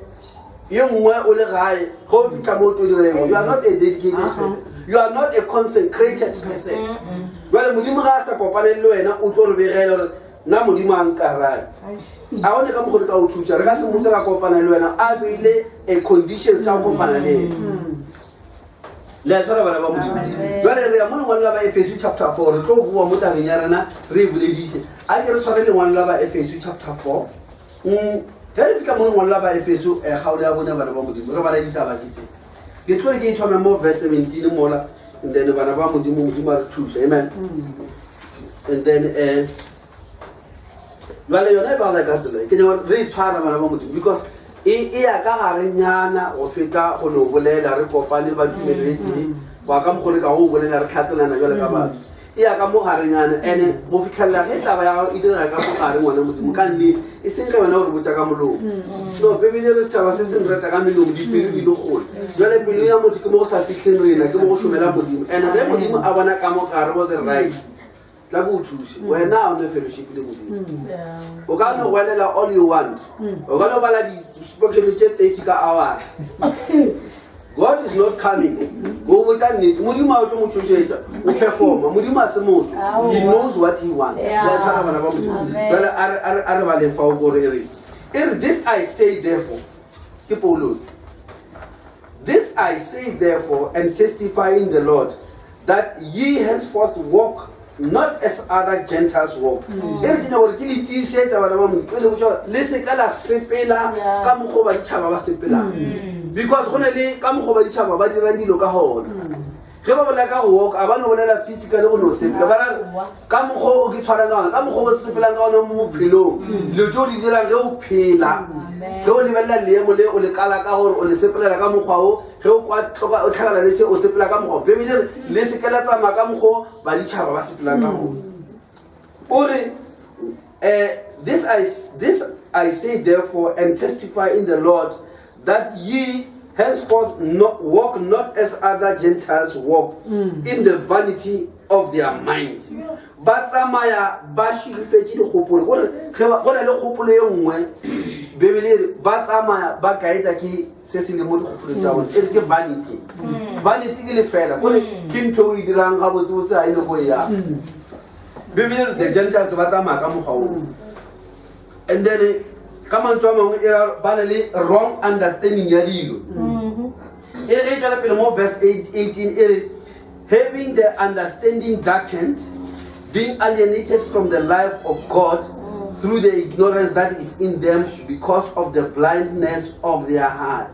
ye nngwe o le gae, ge o fitlha mo o tlo dira e nngwe, you are not a dedicated person. You are not a consecrated person. Jwale Modimo ga a sa kopane le wena, o tlo re begela gore nna Modimo a nkarabe. A gone ka mokgwa re ka o thuša, re ka se mmotse ra kopana le wena a beile a conditions tša go kopana le ena. Le a tshwara bana ba Modimo. Jwale re ya mo lengwalo la ba Efeso chapter 4, re tlo boa mo tabeng ya rena re e bolediše. A ke re tshware lengwalo la ba Efeso chapter 4. Ge re fihla mo lengwalo la ba Efeso kgaolo ya bone bana ba Modimo, re bala ditaba ke tse. Ke tlo re ke ithome mo verse 17 mola, and then bana ba Modimo, Modimo a re thuša. Amen. And then jwale yona e bala ka tsela e. Ke nyaka gore re e tshwara bana ba Modimo, because e ya ka garenyana go feta go no bolela re kopane ba tumelo e tee, go ya ka mokgwa re ka go bolela re tlhatselana jwale ka batho. E ya ka mo garenyana, ene go fitlhelela ge taba ya gago e direga ka mo gare ngwana Modimo ka nnete, e seng ge wena o re botša ka molomo. No, Bibele re setšhaba se se nreta ka melomo, dipelo di le kgole. Jwale pelo ya motho ke mo go sa fihleng rena, ke mo go šomela Modimo. Ene ge Modimo a bona ka mo gare go se right, tla ke o thuse. Wena ha o ne fellowship le Modimo. O ka no goelela all you want. O ka no bala di-spoken tše 30 ka hour. God is not coming. Go botša nnete. Modimo a o tlo mo tšhošetša. O performa. Modimo a se motho. He knows what he wants.
Yeah.
Le a tshwara bana ba Modimo.
Amen.
Jwale a re baleng fao gore e re. E re, this I say therefore. Ke Paulus. This I say therefore and testify in the Lord, that ye henceforth walk not as other Gentiles walk. E re ke nyaka gore ke le tiišetša bana ba Modimo, ke le botša gore le se ka la sepela
Yeah.
ka mokgwa o baditšhaba ba sepelang. Because go na le ka mokgwa o baditšhaba ba dirang dilo ka gona. Ge ba bolela ka go walk, a ba no bolela physically go no sepela. Ba ra ka mokgwa o ke tshwarang ka gona, ka mokgwa o sepelang ka gona mo bophelong. Dilo tse o di dirang ge o phela, ge o lebelela leemo le o le kala ka gore o le sepelela ka mokgwa o, ge o kwa tloga o tlhakana le se o sepela ka mokgwa. Bibele e re le se ke la tsamaya ka mokgwa o baditšhaba ba sepelang ka gona. O re eh, this I, this I say therefore and testify in the Lord that ye henceforth not, walk not as other Gentiles walk mm. in the vanity of their mind. Ba tsamaya ba šilifetše dikgopolo gore go na le kgopolo e nngwe bebele e re ba tsamaya ba kaeta ke se se leng mo dikgopolong tsa bone e re ke vanity mm. vanity ke lefela kore mm. ke ntho o e dirang gabotsebotse ga e ne go e yang bebele e re the Gentiles ba tsamaya ka mokgwa oo and then ka mantswe a mangwe e ra ba na le wrong understanding ya dilo e re e tswela pele mo verse 8 18 e re having the understanding darkened being alienated from the life of god through the ignorance that is in them because of the blindness of their heart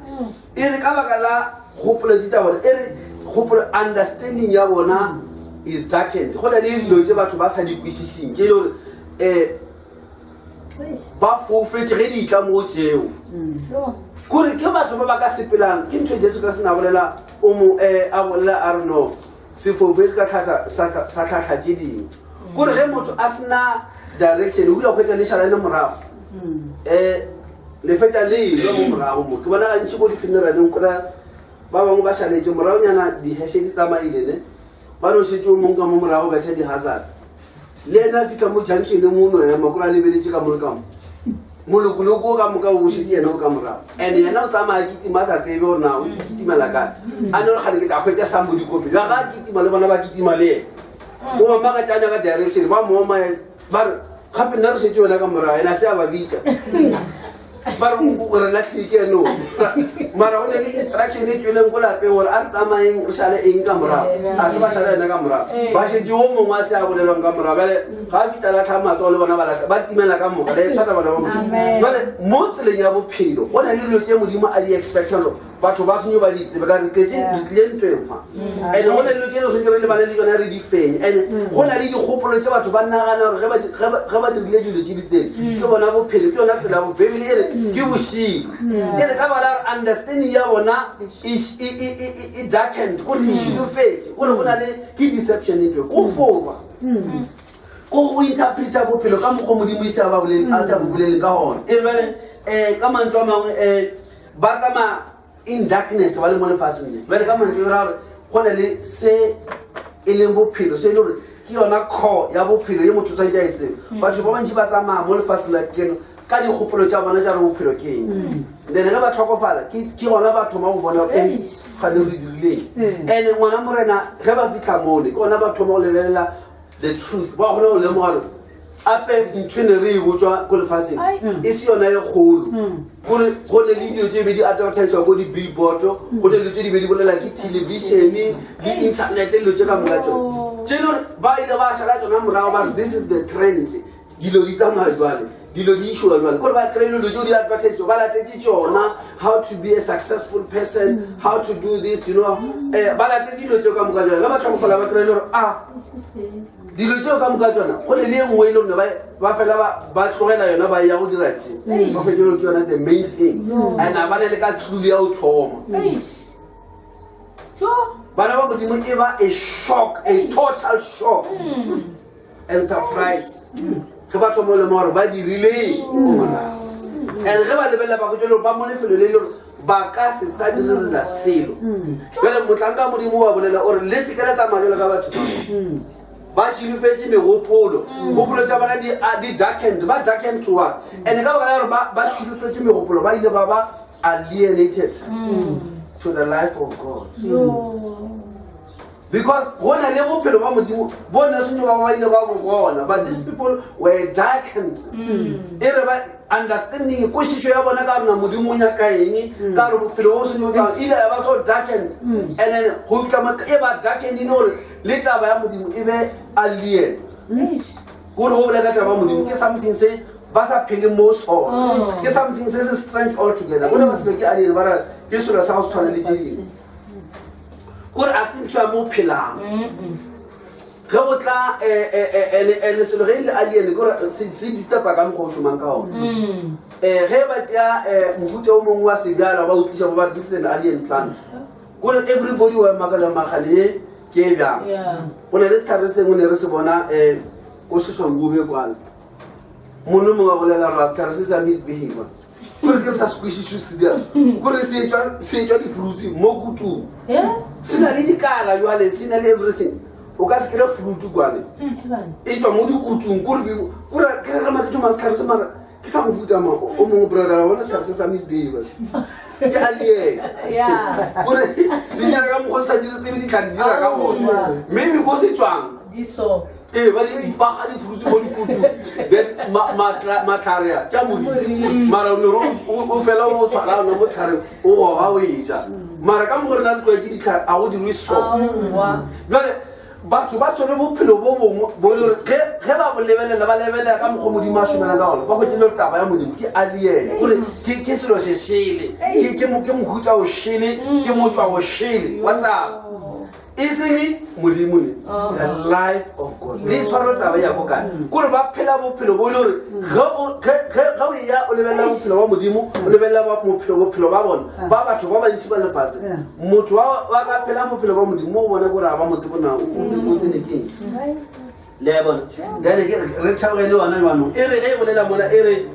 e re ka baka la kgopolo di tsa bona e re kgopolo understanding ya bona is darkened go na le dilo tse batho ba sa di kwešišeng tše e le gore um ba foufetše ge di tla mo tšeo kore ke batho ba ba ka sepelang ke ntho e jesu ka sena bolela o mo um a bolela a re no sefofu se ka sa tlhatlha tše dingwe kore ge motho a sena direction o kile kgwetsa le šala le morago um le fetša le elwa mo morago mo ke bona gantši ko di-funeraleng kora ba bangwe ba šaletše moragonyana diheshe di tsamaile ne ba no šetše o mong ka mo morago betha di-hazard le ena a fitlha mo junctioneng mo no ema kore a lebeletše ka mo le ka mo molokoloko ka moka o šetše yena o ka morago and yena o tsamaya kitima a sa tsebe gore na o kitimela kae a ne gore gane ke tla kgwetsa somebody ko pele ga a kitima le bona ba kitima le ena o mama ka tanya ka direction ba mooma ba re gape nna re šetše wena ka morago ena se a ba bitsa ba re o re latlhile ke eno mara go ne le instruction e tsweleng ko lapeng gore a re tsamayeng re šale eng ka morago a se ba šale ena ka morago ba šetse o mongwe a se a bolelwang ka morago bjale ga a fitlha latlha matsogo le bona ba latlha ba timela ka moka le tshwana bana ba modimo jale mo tseleng ya bophelo go na le dilo tse modimo a di expectang batho ba senyo ba di tsebe ka re tletse re tlile ntweng fa mm. and go na le dilo tse re tshwanetse re lebane le tsone re di fenye and mm. go na le dikgopolo tse batho ba nagana gore ge ba dirile dilo tse di tsele mm. ke bona bophelo ke yona tsela bebele e re ke bošilo e re ka bala gore understanding ya bona e, e, e, e darkened gore e šilofetse gore go na le ke deception e tswe ko forwa ko go interpreta bophelo ka mokgwa modimo e se a bo boleleng ka gona e bjale um ka mantswe a mangwe um ba tsamaya in darkness ba le mo lefatsheng le bjale ka mantšu ra gore go na le se e leng bophelo se e le gore ke yona core ya bophelo ye motho tshwanetse a e tsebe mm. batho ba bantši ba tsamaya mo lefatsheng la keno ka dikgopolo tša bona tša re bophelo ke eng mm. then ge ba tlhokofala ke gona ba thoma go bona e gane re dirileng mm. and ngwana morena ge ba fitlha mole ke gona ba thoma go lebelela the truth ba kgone go lemoga gore ape ntho e ne re e botswa ko lefatsheng e se yona e kgolo hmm. gore go ne le dilo tse be di advertisiwa ko di-billboardo go ne dilo tse di be di bolela ke television le internet dilo tse ka moka tsone oh. tse e le gore ba ile ba šala tsona morago ba re this is the trend dilo di tsamaya jwale dilo di išoa jwale kore ba kry dilo tseo di advertise ba latetse tsona how to be a successful person mm. how to do this you know mm. eh, ba latetse dilo tseo ka moka jale ge ba tlhokofala ba kry le gore ah dilo tseo ka moka tsona go ne le e nngwe e le gore ba fela ba tlogela yona ba ya go dira tse ba fetse ke yona the main thing and a ba ne le ka tlulu ya go thoma bana ba modimo e ba a shock a total shock mm. and surprise ge ba thoma le gore ba dirileng and ge ba lebelela ba go ba mo lefelo le le gore ba ka se sa direlela selo jale motlanka modimo wa bolela ore le seke la tsamaya jalo ka batho ba šilofetše megopolo gopolo tša bona di darkened ba darkened to what and ka baka la gore ba šilofetše megopolo ba ile ba ba alienated to the life of god because go na le bophelo ba modimo bo ne senyo ba ba ile ba bo bona but these people were darkened mm. e re ba understanding kwešišo ya bona ka rena modimo o nyaka eng mm. ka gore bophelo bo senyo tsa ile ya ba so darkened mm. and then go fitlha e ba darkened e gore le taba ya modimo e be alien gore go bolela ka taba ya modimo ke something se ba sa phele mo sona oh. ke something se se strange altogether go ne ba selo ke alien ba ra ke selo sa go se tshwane le tse dingwe. Kore a se ntho ya mo phelang. Ge go tla eh, eh, eh, ene ene selo ge e le alien kore se se disturba ka mokgwa o šomang ka ona. Eh, ge ba tšea eh, mohuta o mongwe wa sebjalo ba o tliša bo ba re this is an alien plant. Kore everybody wa makala magane ye ke e bjang. Go na le setlhare sengwe ne re se bona um ko seswangube kwale. Monna mongwe a bolela gore setlhare se sa misbehavior. Kore ke re sa se kwešiše se dira. Kore se tšwa se tšwa di-fruits mo kutung. Se na le dikala jwale, se na le everything. O ka se kry fruit kwale. E tšwa mo dikutung kore kore ke re re maketšo ma setlhare se mara ke sa mofuta mang o mongwe brother wa bona setlhare se sa misbehavior. Ke alien. Kore se dira ka mokgwa o sa dire tsebe ditlhare di dira ka gona. Maybe ko se tšwang. Ee, ba di ba ga di-fruits mo dikutu then matlhare a ke a moriti mara o ne re o fela o tshwara ona motlhare o goga o e ja mara ka mo rena re tlwaetse ditlhare a go dirwe so. Jale batho ba tshwere bophelo bo bongwe bo le gore ge ba bo lebelela ba lebelela ka mokgwa modimo a šomelang ka gona ba hwetše le gore taba ya modimo ke alien kore ke selo se šele ke mohuta o šele ke motswa o šele wa taba e seng modimo ne the life of god le tshwaro taba ya ko kae kore ba phela bophelo bo e le gore ge o ya o lebelela bophelo ba modimo o lebelela bophelo ba bona ba batho ba bantši ba lefase motho wa ka phela bophelo ba modimo o bone kore ga ba motse bona o tsene keng le a bona. Then re theoge le yona jwanong e re ge e bolela mola e re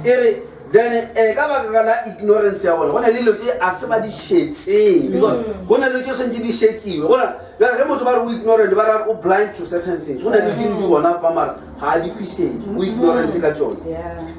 e re then um ka baka la ignorance ya bona go na le dilo tse a se ba di šetseng because go na le dilo tse santse di šetsiwe. Gona bjale ge motho ba re o ignorant ba ra o blind to certain things. Go na le dilo di bona fa mara ga a di fisetse, o ignorant ka tsone.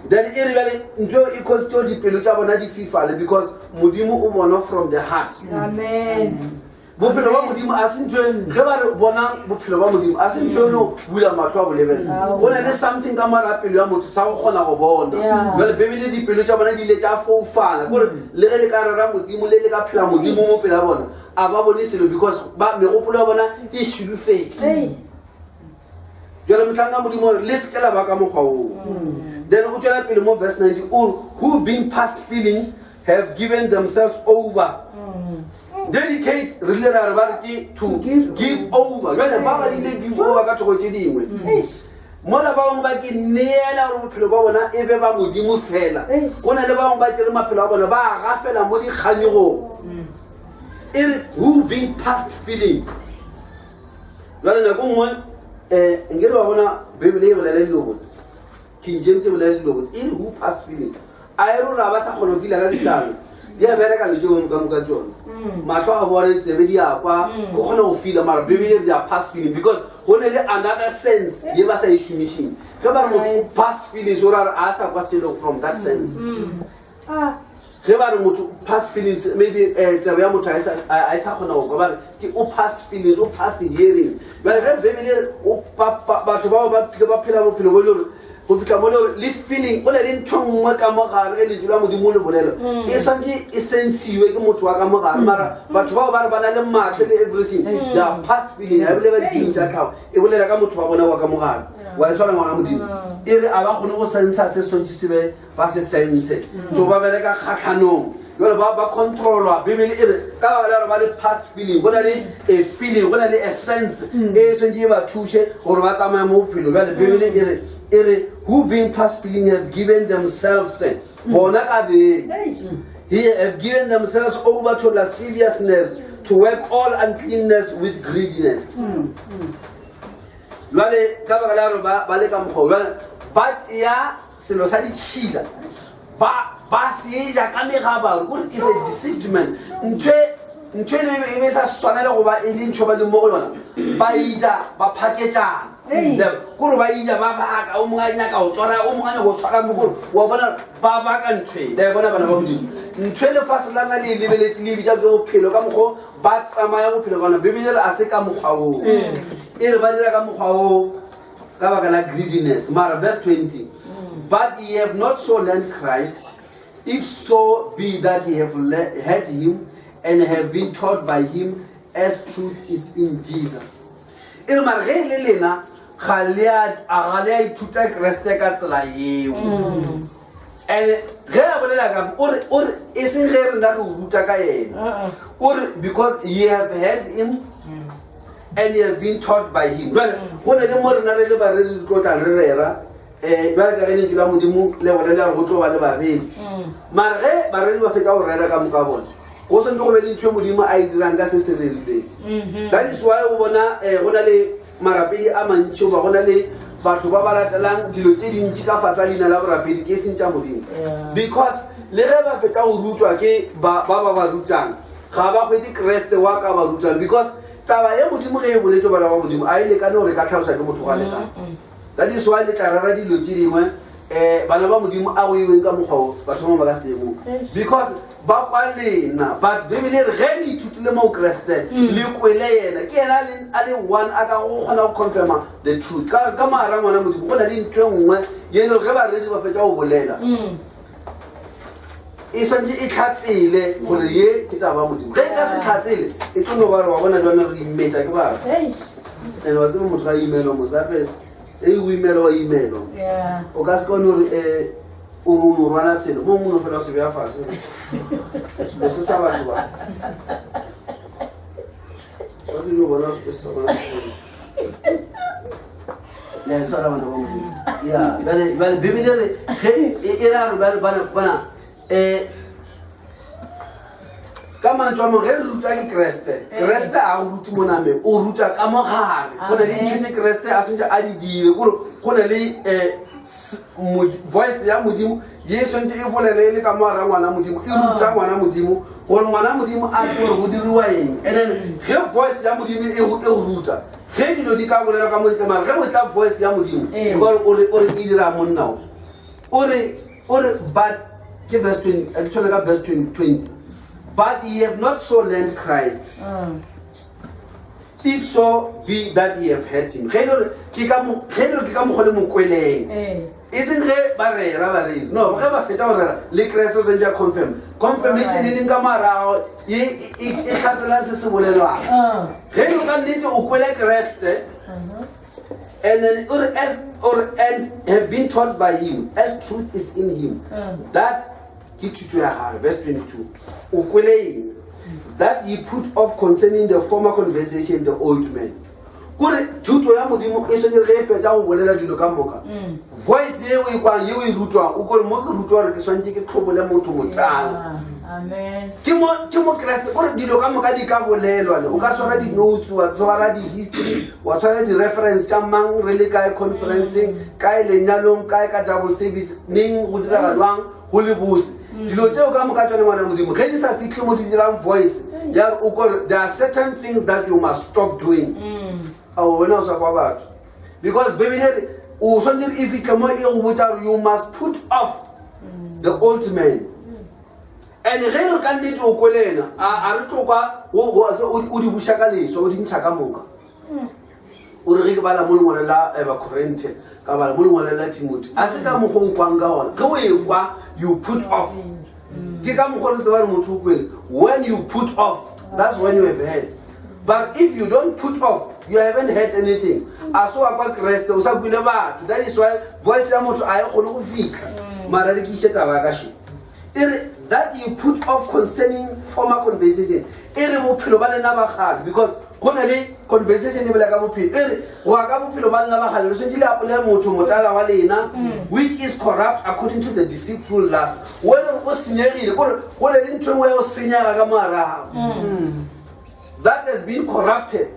Then e re bjale ntho e causitse gore dipelo tša bona di fifale because modimo o bona from the heart.
Amen.
Bophelo ba modimo a se ntho ge ba re bona bophelo ba modimo a se ntho e no bula matlho a bolebelela. Go na le something ka mara pelo ya motho sa go kgona go bona. Jale bebele dipelo tša bona di ile tša foufala kore le ge le ka rera modimo le le ka phela modimo mo pele ya bona a ba bone selo because ba megopolo ya bona e šulufetse. Jale mohlanka modimo gore le seke la ba ka mokgwa oo. Then o tswela pele mo verse 90 o re who being past feeling have given themselves over. Dedicate re ile ra re ba re ke to give over. Jale ba ba dile give over ka thoko tše dingwe. Mola ba bangwe ba ke neela gore bophelo ba bona e be ba modimo fela. Go na le ba bangwe ba tsere maphelo a bona ba a gafela mo dikganyegong. E re who being past feeling. Jale nako nngwe um nkere wa bona bibele e bolela dilo botse. King James e bolela dilo botse. E re who past feeling. A e rora ba sa kgone go fila ka ditlalo. Di a bereka le tšeo ka moka tsone. Mahlo a bone tsebe di a kwa go kgona go fila mara bibele di a past feeling because go ne le another sense ye ba sa e šomišeng. Ge ba re motho past feelings o ra re a sa kwa selo from that sense. Ge ba re motho past feelings maybe tsebe ya motho a e sa kgona go kwa ba re ke o past feelings o past hearing. Bjale ge bibele batho bao ba tlile ba phela bophelo bo le gore go fitlha mo le gore le feeling o na le ntho nngwe ka mogare ge lentšu la modimo le bolela e swantse e sensiwe ke motho wa ka mogare mara batho bao ba re ba na le matlho le everything they are past feeling ga e bolela difeeling tša tlhago e bolela ka motho wa bona wa ka mogare wa e tshwana ngwana modimo e re a ba kgone go sentsha se swantse se be ba se sense so ba bereka kgatlhanong jale ba controlwa. Bibele e re ka baka la gore ba le past feeling go na le a feeling go na le a sense e swantse e ba thuše gore ba tsamaye mo bophelo. Bjale bibele e re e re who being past feeling have given themselves bona ka beng he have given themselves over to lasciviousness to work all uncleanness with greediness. Jwale ka baka la gore ba le ka mokgwa jwale ba tseya selo sa ditšhila ba se ja ka megabaro kore is a deceived man. Ntho e e be sa swanele go ba e le ntho ba leng mo go yona ba ija ba phaketšana. Kore ba ija ba baka o mongwe a nyaka go tswara o mongwe a nyaka go tshwara mo kore wa bona ba baka ntho e. Le bona bana ba modimo ntho e lefase la na le e lebeletse le e bitsa ke bophelo ka mokgwa ba tsamaya bophelo ka ona. Bibele re a se ka mokgwa oo. E re ba dira ka mokgwa oo ka baka la greediness. Mara verse 20 but ye have not so learned Christ if so be that ye have heard him and have been taught by him as truth is in Jesus. E re mara ge e le lena ga le a ithuta Kreste ka tsela yeo. And ge a bolela ka o re o re e seng ge rena re o ruta ka yena.
Uh-uh.
O re because ye have heard him and ye have been taught by him. Jwale go na le mo rena re le bareri re tlo tla re rera um bjale ka ge lentšu la Modimo le bolela gore go tlo ba le bareri. Mara ge bareri ba fetša go rera ka moka bona go swanetše go be le ntho e Modimo a e dirang ka se se rerilweng. That is why o bona um go na le marapedi a mantši goba go na le batho ba ba latelang dilo tše dintši ka fase ga leina la borapedi tše seng tša Modimo. Because le ge ba fetša go rutwa ke ba ba ba ba rutang, ga ba hwetše Kriste wa ka ba rutang. Because taba ye Modimo ge e boletše bana ba Modimo a e lekane gore e ka tlhalosa ke motho ga lekane. That is why le tla rera dilo tše dingwe um bana ba Modimo a go iweng ka mokgwa o batho ba bangwe ba ka se ye moo. Because ba kwa lena, but Bibele e re ge le ithutile mo Kriste le kwele yena, ke yena a le one a ka go kgona go confirma the truth. Ka mogara ngwana Modimo go na le ntho e nngwe ye e le gore ge bareri ba fetša go bolela e swantše e tlhatsele gore ye ke taba ya Modimo. Ge e ka se tlhatsele e tlo no ba re wa bona jwana re imetša ke batho. And wa tseba motho ga imelwa mose gape e o imelwa wa imelwa. O ka se kone gore o re o no rwala selo mo mongwe fela o se beya fase selo se sa batho ba ba tlile bona se sa bona le a tshwara bana ba Modimo. Ya bjale bjale Bibele re ge e ra re bjale bana bona ka mantswe a mangwe ge re rutwa ke Kriste, Kriste a o rute mo nameng, o ruta ka mogare. Go na le ntho tse Kriste a sentse a di dire, kore go na le voice ya Modimo ye e swantse e bolele e le ka mogare ngwana Modimo, e ruta ngwana Modimo gore ngwana Modimo a tsebe gore go diriwa eng. And then ge voice ya Modimo e go ruta, ge dilo di ka bolelwa ka mo ntle, mara ge o tla voice ya Modimo, e gore o re e dira monna o. O re, o re, but ke verse 20, ke thome ka verse 20. But ye have not so learned Christ. If so be that ye have heard him. Ge e le gore ke ka mo, ge e le gore ke ka mokgwa le mo kweleng. E seng ge ba rera ba re, no, ge ba feta go rera, le Kriste o santse a confirm. Confirmation e leng ka morago, e hlatsela se se bolelwang. Ge e le ka nnete o kwele Kriste, and then or as or and have been taught by him as truth is in him, that ke thuto ya gagwe. Verse 22, o kwele eng? That ye put off concerning the former conversation the old man. Kore thuto ya Modimo e swanetse ge e fetša go bolela dilo ka moka, voice ye o e kwang, ye o e rutwang, o kore mo ke rutwa gore ke swantse ke tlhobole motho motala.
Amen.
Ke mo Kriste, kore dilo ka moka di ka bolelwa le. O ka tshwara di-notes, wa tshwara di-history, wa tshwara di-reference tša mang re le kae conferenceng, kae lenyalong, kae ka double service, neng go direga jwang, go le bose. Dilo tseo ka moka tsone ngwana Modimo, ge di sa fitlhe mo di dirang voice, ya re o kore there are certain things that you must stop doing. Ao wena o sa kwa batho. Because Bibele e re, o swanetse e fitlhe mo e go botsa gore you must put off the old man. And ge re ka nnete o kwele ena, a re tlo kwa o di buša ka leswa, o di ntšha ka moka. O re ge ke bala mo lengwalo la Bakorinthe, ka bala mo lengwalo la Timothy, a se ka mokgwa o kwang ka gona. Ge o e kwa, you put off. Ke ka mokgwa re tseba re motho o kwele. When you put off, that's when you have heard. But if you don't put off, you haven't heard anything. A se wa kwa Kriste, o sa kwele batho. That is why voice ya motho a e kgone go fitlha. Mara re ke iše taba ya ka še. E re, that you put off concerning former conversation. E re bophelo ba lena ba kgale, because go na le conversation e bolela ka bophelo. E re go ya ka bophelo ba lena ba kgale, le swanetše le apole motho motala wa lena, which is corrupt according to the deceitful lust. O e le gore o senyegile, kore go na le ntho e nngwe ya go senyega ka mogare ga gago. That has been corrupted.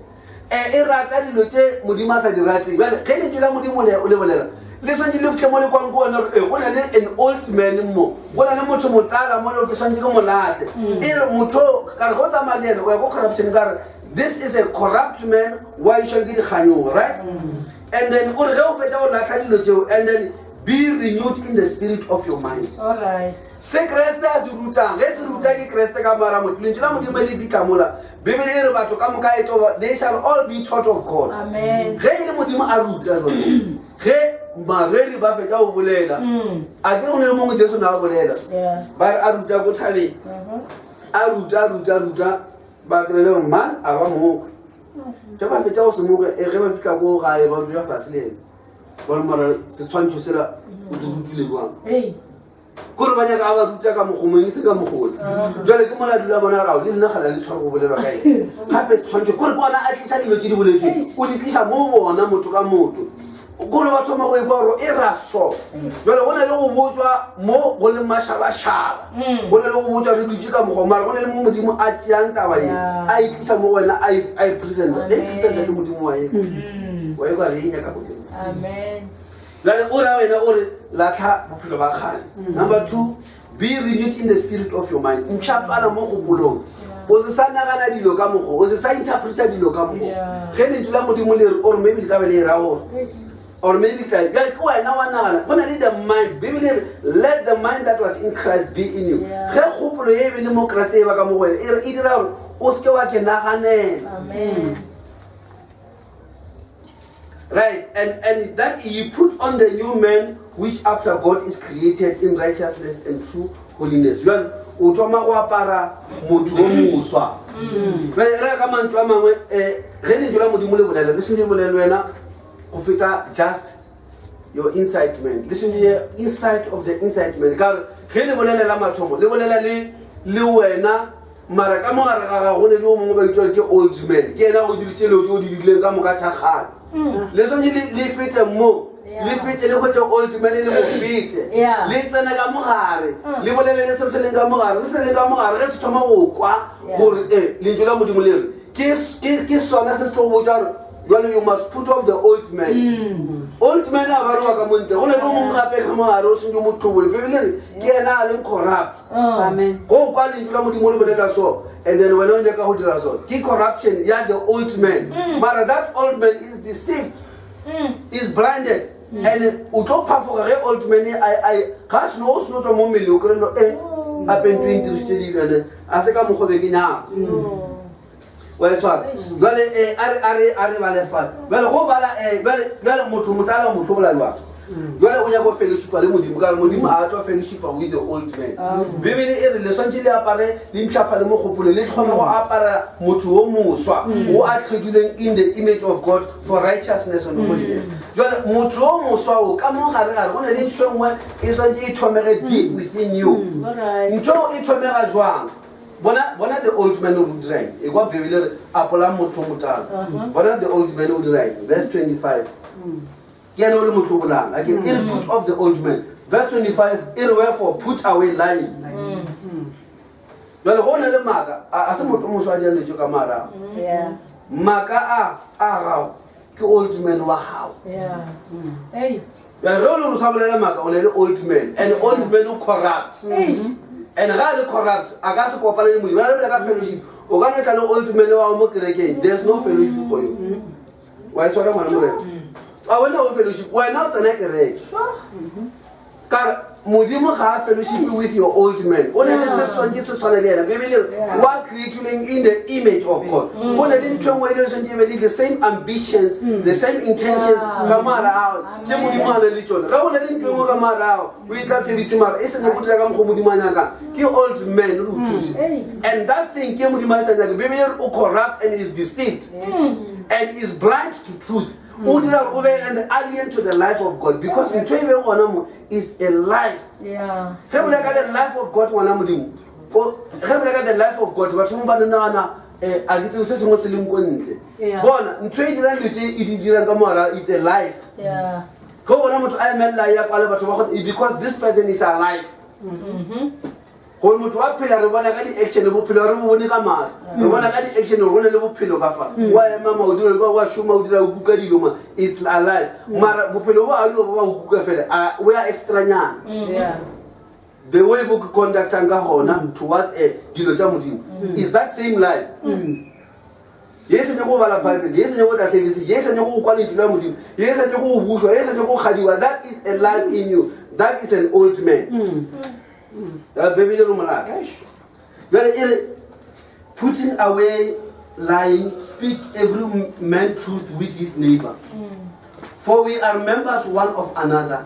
E rata dilo tše Modimo a sa di rateng. Bjale ge lentšu la Modimo le bolela, le swanetše le fihle mo le kwang ko wena gore, go na le an old man mo, go na le motho motala mo, le ke swanetše ke mo lahle. E re motho ka re ge o tsamaya le yena o ya ko corruption, ka re this is a corrupt man wa išwang ke dikganyogo, right? And then o re ge o fetša go lahla dilo tšeo, and then be renewed in the spirit of your mind.
All right.
Se Kriste a se rutang, ge se ruta ke Kriste ka mara motho, lentšu la Modimo le fihla mola. Bibele e re batho ka moka e tlo ba, they shall all be taught of God.
Amen.
Ge e le Modimo a ruta jone, ge bareri ba fetša go bolela, a ke re go ne le mongwe Jesu na a bolela, ba re a ruta ko thabeng, a ruta, a ruta, a ruta, ba kry-e le gore man a ba mokwe. Ge ba fetša go se mokwe, ge ba fihla ko gae ba dula fase le ena, ba re mara setshwantšho sela o se rutile jwang?
Hey.
Kore ba nyaka a ba ruta ka mogomong e se ka mogolo. Jwale ke mola dula bona rao le nna gala le tshware go bolelwa ka ena. Gape tshwantsho kore ke ona a tlisa dilo tse di boletsweng. O di tlisa mo bona motho ka motho. Kore ba thoma go ikwa gore e ra so. Jwale go na le go botswa mo go leng mašabašaba. Go na le go botswa re dutse ka mokgwa mara go na le mo Modimo a tseang taba ye a e tlisa mo go wena a e presenta. E presenta ke Modimo wa e. Wa e kwa re e nyaka Modimo.
Amen.
Bjale o ra wena o re latlha bophelo ba kgale. Number 2, be renewed in the spirit of your mind. Mpshafala mo kgopolong. O se sa nagana dilo ka mokgo, o se sa interpreta dilo ka mokgo. Ge lentšu la Modimo le re, or maybe le ka be le e ra gore, or maybe tla bjale ke wena wa nagana. Go na le the mind. Bibele e re, let the mind that was in Christ be in you. Ge kgopolo ye e be le mo Kriste e ba ka mo go wena, e re e dira gore o se ke wa ke naganela.
Amen.
Right, and that ye put on the new man which after God is created in righteousness and true holiness. Jwale o thoma go apara motho o moswa. Jwale e re ka mantšu a mangwe eh ge lentšu la Modimo le bolela le sentse le bolele wena go feta just your inside man. Le sentse ye inside of the inside man. Ka gore ge le bolela la mathomo le bolela le le wena mara ka mo gare ga gago go ne le yo mongwe ba bitsa ke old man ke ena o dirisitse dilo tse o di dirileng ka moka thakgale le tshwanetse le fete mo le fete le kgwetse old man le mo fete le tsene ka mogare le bolele le se se leng ka mogare se se leng ka mogare ge se thoma go kwa gore e lentšu la modimo le re ke sone se se tlo go botsa gore jale you must put off the old man old man a ba re wa ka montle go ne le o mongwe gape ka mogare o sentse mo tlhobole bebele re ke ena a leng corrupt
Amen.
Go kwa lentšu la Modimo le bolela so and then wena o nyaka go dira so ke corruption ya the old man mara that old man is deceived is blinded and o tlo phafoga ge old man ga seno o seno tswa mo mmele o kry-e e gape ntho e ntirisitse dilo ene a se ka mokgwa be ke nyaka wa e tshwara jale a re bale fale jale go bala jale motho motala motho bola jwang jale o nyaka go fellowshipa le modimo ka gore modimo a tlo fellowshipa with the old man bibele e re le swantse le apare le mpshafale mo kgopolo le kgone go apara motho o moswa o a tlhodilweng in the image of god for righteousness and holiness jale motho o moswa o ka mo gare gare go na le ntho e nngwe e swantse e thomege deep within you ntho e thomega jwang Bona, bona the old man o dira eng? E kwa Bibele re apola motho motala. Bona the old man o dira eng? Verse 25. Ke ene o le motlobolang. Ake e re put off the old man. Verse 25 e re wherefore put away lying. Jwale go na le maaka, a se motho o moswa a diang ka mara. Maaka a a gago ke old man wa gago.
Yeah. Hey.
Jale ge o le gore o sa bolela maaka o ne le old man and old man o corrupt and ga a le corrupt a ka se kopane le modimo a lebele ka fellowship o ka no tla le old man wa mo kerekeng there's no fellowship for you wa e tshwara ngwana morena a wena o fellowship wena o tsena kereke ka re modimo ga a fellowship with your old man o ne le se swantse se tshwane le ena bebele wa creatileng in the image of god go ne le ntho e nngwe e le swantse e be le the same ambitions the same intentions ka moara ao tše modimo a ne le tsone ga go ne le ntho e nngwe ka moara ao o e tla service mara e senya go dira ka mokgwa modimo a nyakang ke old man re o thuse and that thing ke modimo a sa nyake bebele o corrupt and is deceived and is blind to truth o dira gore o be an alien to the life of god because ntho e beng gona mo is a life ge bolela ka the life of god ngwana modimo ge bolela ka the life of god batho mo ba nagana um a ke tsebe se sengwe se leng ko ntle bona ntho e dirang dilo tse e di dirang ka mogara it's a life ge o bona motho a emelela ya kwale batho ba because this person is alive Gore motho wa phela re bona ka di-action bophelo re bo bone ka mare re bona ka di-action gore go ne le bophelo ka fa wa ema ma o dira wa šoma o dira o kuka dilo ma it's alive mara bophelo bo a dilo ba o kuka fela a o ya extra nyana the way bo ke conductang ka gona towards dilo tša modimo is that same life ye senya go bala bible ye senya go tla service ye senya go kwa lentšu la modimo ye senya go bušwa ye senya go kgadiwa that is a life in you that is an old man Ya Bibele re molaka. Jwale e re putting away lying, speak every man truth with his neighbor. For we are members one of another.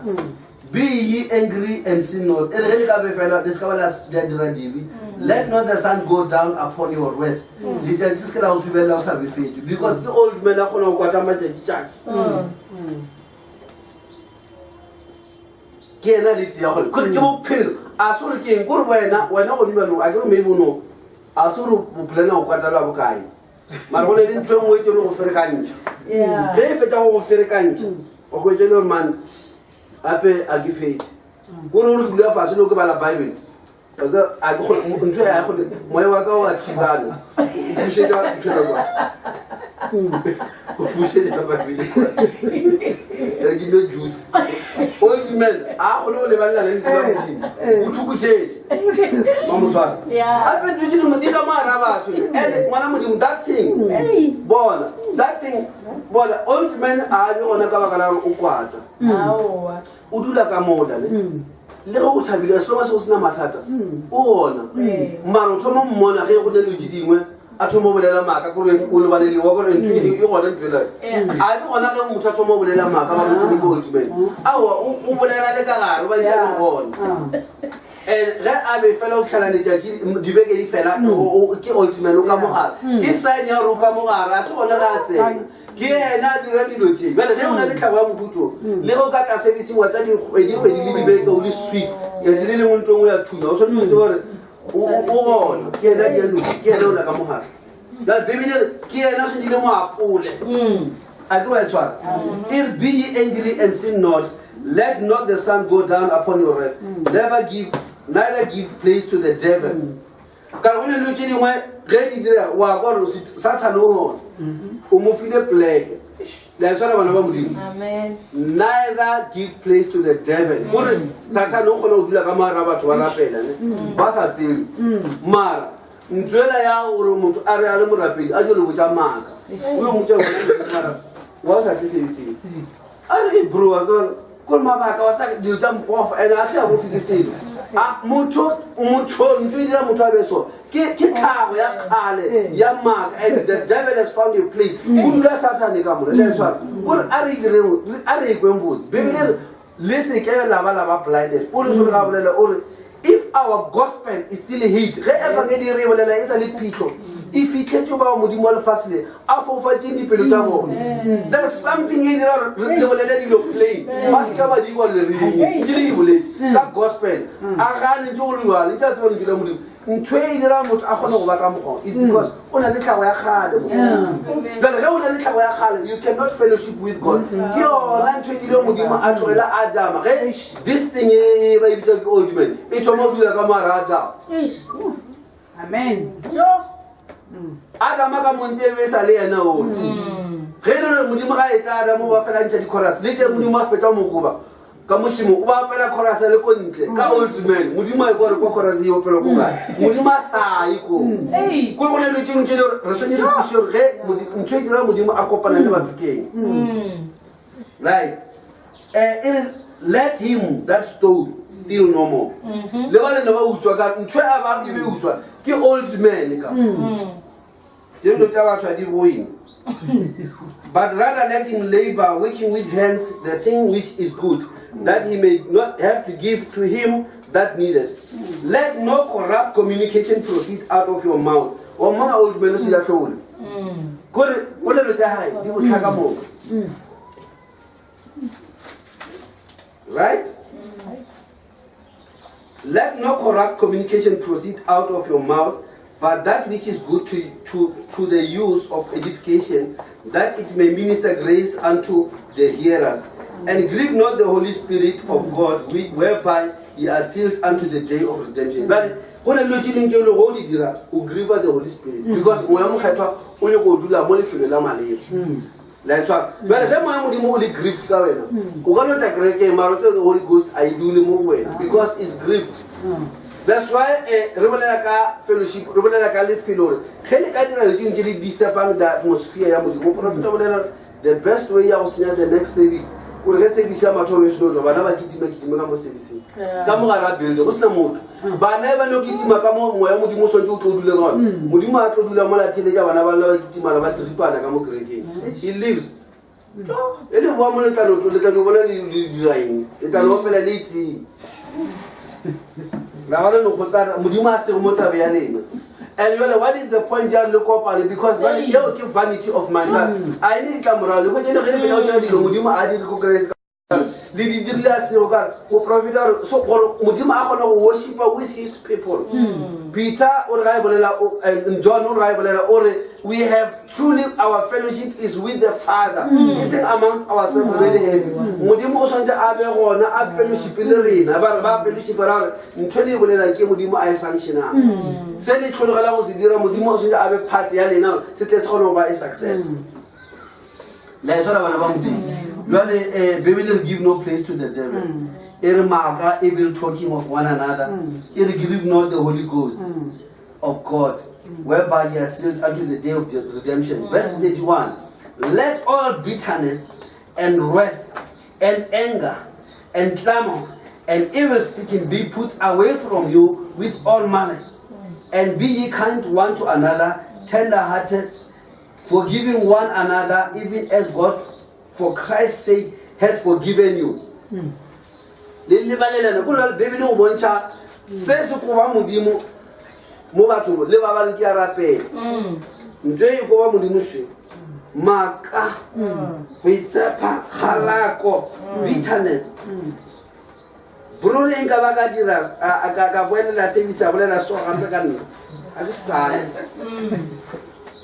Be ye angry and sin not. E re ge le ka befela le se ka ba la dira dibe. Let not the sun go down upon your wrath. Letšatši se ke la go subelela o sa befetše. Because ke old man a kgona go kwata matšatši tšatši. Ke yena le tseya gore kore ke bophelo. A se gore ke eng kore wena wena gone jaanong a ke re maybe o no a se gore o plana go kwatala bokae mara go ne le ntho e nngwe ke le go ferekantšha ge e fetsa go go ferekantšha o hwetše le gore man gape a ke fetse kore gore ke dula fase le ke bala bible ntho ya kgone moya wa ka wa thibana o bušetša ntho la kwa o bušetša bible kwa re ke nwe juice old man a kgone go lebalela le ntlo la modimo o thukutšhele mamotshwana gape ntho tse dingwe di ka mo ara batho and ngwana modimo that thing bona that thing bona old man a be gona ka baka la gore o kwata o dula ka mola ne mm. le ge o thabile as long as o sena mathata mm. o gona mm. mara o thoma mmona ge go ne dilo tse dingwe a thoma o bolela maaka kore o lebalelewa kore ntho e gona ntho ela a ke gona ge motho a thoma o bolela maaka ba motsene ke old man aowa o bolela le ka gare ba isa le gona and ge a be fela o fitlhela letšatši dibeke di fela ke old man o ka mogare ke sign ya gore o ka mogare a se gone ga a tsena ke yena a dira dilo tse bjale ge o na le tlhago ya mohuto le ge o ka tla servicing wa tsa dikgwedi kgwedi le dibeke o le sweet tšatši le lengwe ntong o ya thunya o swanetse o tseba gore o gona ke yena dialo ke yena o la ka mogare jale bibele re ke yena swanile moapole a ke wa e tshwara e re be ye angry and sin not let not the sun go down upon your wrath never give neither give place to the devil Ka re go ne dilo tše dingwe ge di dira wa kwa gore sathane o gona o mo file pleke la e tshwara bana ba modimo neither give place to the devil kore sathane o kgona go dula ka mara batho ba rapela ne ba sa tsebe mara ntswela ya gore motho a re a le morapedi a jo le botsa maaka o yo motsa mara wa o sa tle sebeseng a re e bro wa tseba kore mabaka wa sa dilo tsa mpofa and a se a bofe ke selo a motho motho ntho e dira motho a be so ke ke tlhago ya kgale ya maaka and the devil has found a place o dula sathane ka mona le tshwara kore a re direng a re ikweng botse bibele re le se ke la ba la ba blinded o re sore ga bolela o re If our gospel is still hid, ge efangedi re e bolela e sa le phitlho, e fitlhetšwe bao Modimo wa lefase le a foufatšeng dipelo tša bona. There's something e dira gore re bolele dilo plain, ba se ka ba di kwa le reng, tše le di boletše ka gospel, a gane ntše go le jwalo, ntše a tseba lentšu la Modimo. Ntho e dira motho a kgone go ba ka mokgwa is because o na le tlhago ya kgale motho. Bjale ge o na le tlhago ya kgale, you cannot fellowship with God. Ke yona ntho e dile Modimo a tlogela Adama ge this thing e ba e bitsa ke old man e thoma go dula ka moara Adama.
Amen.
Adama ka monte e be e sa le yena o. Ge e le gore Modimo ga e tla Adama o ba fela ntšha di-chorus le tše Modimo a fetsa mokoba ka motšhimo o ba opela chorus le ko ntle ka old man modimo a ikwa gore kwa chorus e opelwa ko kae modimo a sa ye ko kore go na le dilo tše dingwe tše le gore re swanetše re kwešiše gore ge ntho e dira modimo a kopana le batho ke eng right um e re let him that stole steal no more le ba le ne ba utswa ka ntho e a ba e be utswa ke old man ka Dilo tša batho a di boeng. But rather let him labor, working with hands the thing which is good, that he may not have to give to him that needeth. Let no corrupt communication proceed out of your mouth. Wa mmona old man o se hlole. Kore polelo tša hae di botlhaka moka. Right? Let no corrupt communication proceed out of your mouth, but that which is good to, to, to the use of edification, that it may minister grace unto the hearers. And grieve not the Holy Spirit of God, whereby ye are sealed unto the day of redemption. But go na dilo tše dingwe tše e le go di dira o grieve the Holy Spirit because moya mokgethwa o nyako o dula mo lefelo la maleba. La e tshwara. Bjale ge moya modimo o le grieved ka wena, o ka no tla kerekeng mara o tsebe the Holy Ghost a e dule mo go wena because it's grieved. That's why eh, re bolela ka fellowship, re bolela ka lefelo gore ge le ka dira dilo tše le disturbang the atmosphere ya modimo. Moprofeta o bolela the best way ya go senya the next service gore ge service ya mathomo e seno tswa bana ba kitima kitime ka mo serviceng ka mo gare ga building go sena motho bana e ba no kitima ka mo moya modimo o swantse o tlo dule ka gona modimo a tlo dula mo latheletša bana ba lla ba kitimana ba tripana ka mo kerekeng he lives e le boa mo letlalo letlalo bona le dira eng letlalo opela le itseng la ba le lekgotsana modimo a sego mo thabe ya lena and jale what is the point ya le kopane because jale eo ke vanity of man a e ne ditlamorago le kgwetše le ge le fetša go dira dilo modimo a di recognize. Le di dirile a sego ka re moprofeta gore so gore Modimo a kgone go worshipa with his people. Peter o re ga e bolela John o re ga e bolela o re we have truly our fellowship is with the Father. E seng amongst ourselves re le happy. Modimo o tshwanetse a be gona a fellowship le rena. Ba re ba fellowship ra gore ntho e le e bolelang ke Modimo a e sanctionang. Se le tlhologela go se dira Modimo o tshwanetse a be part ya lena gore se tle se kgone go ba a success. La e tshwara bana ba Modimo. Jwale Bibele re give no place to the devil. E re maaka evil talking of one another. E re grieve not the Holy Ghost of God, whereby ye are sealed unto the day of the redemption. Verse 31. Let all bitterness and wrath and anger and clamor and evil speaking be put away from you with all malice. And be ye kind one to another, tender-hearted, forgiving one another, even as God, for Christ's sake, hath forgiven you. Le lebalelana ko jale Bibele go bontšha se se koba Modimo mo bathong le ba ba re ke a rapela. Ntho e koba Modimo se maaka, go itshepa, kgalako, bitterness. Brone nka ba ka dira ka boelela service a bolela so gape ka nna a se sale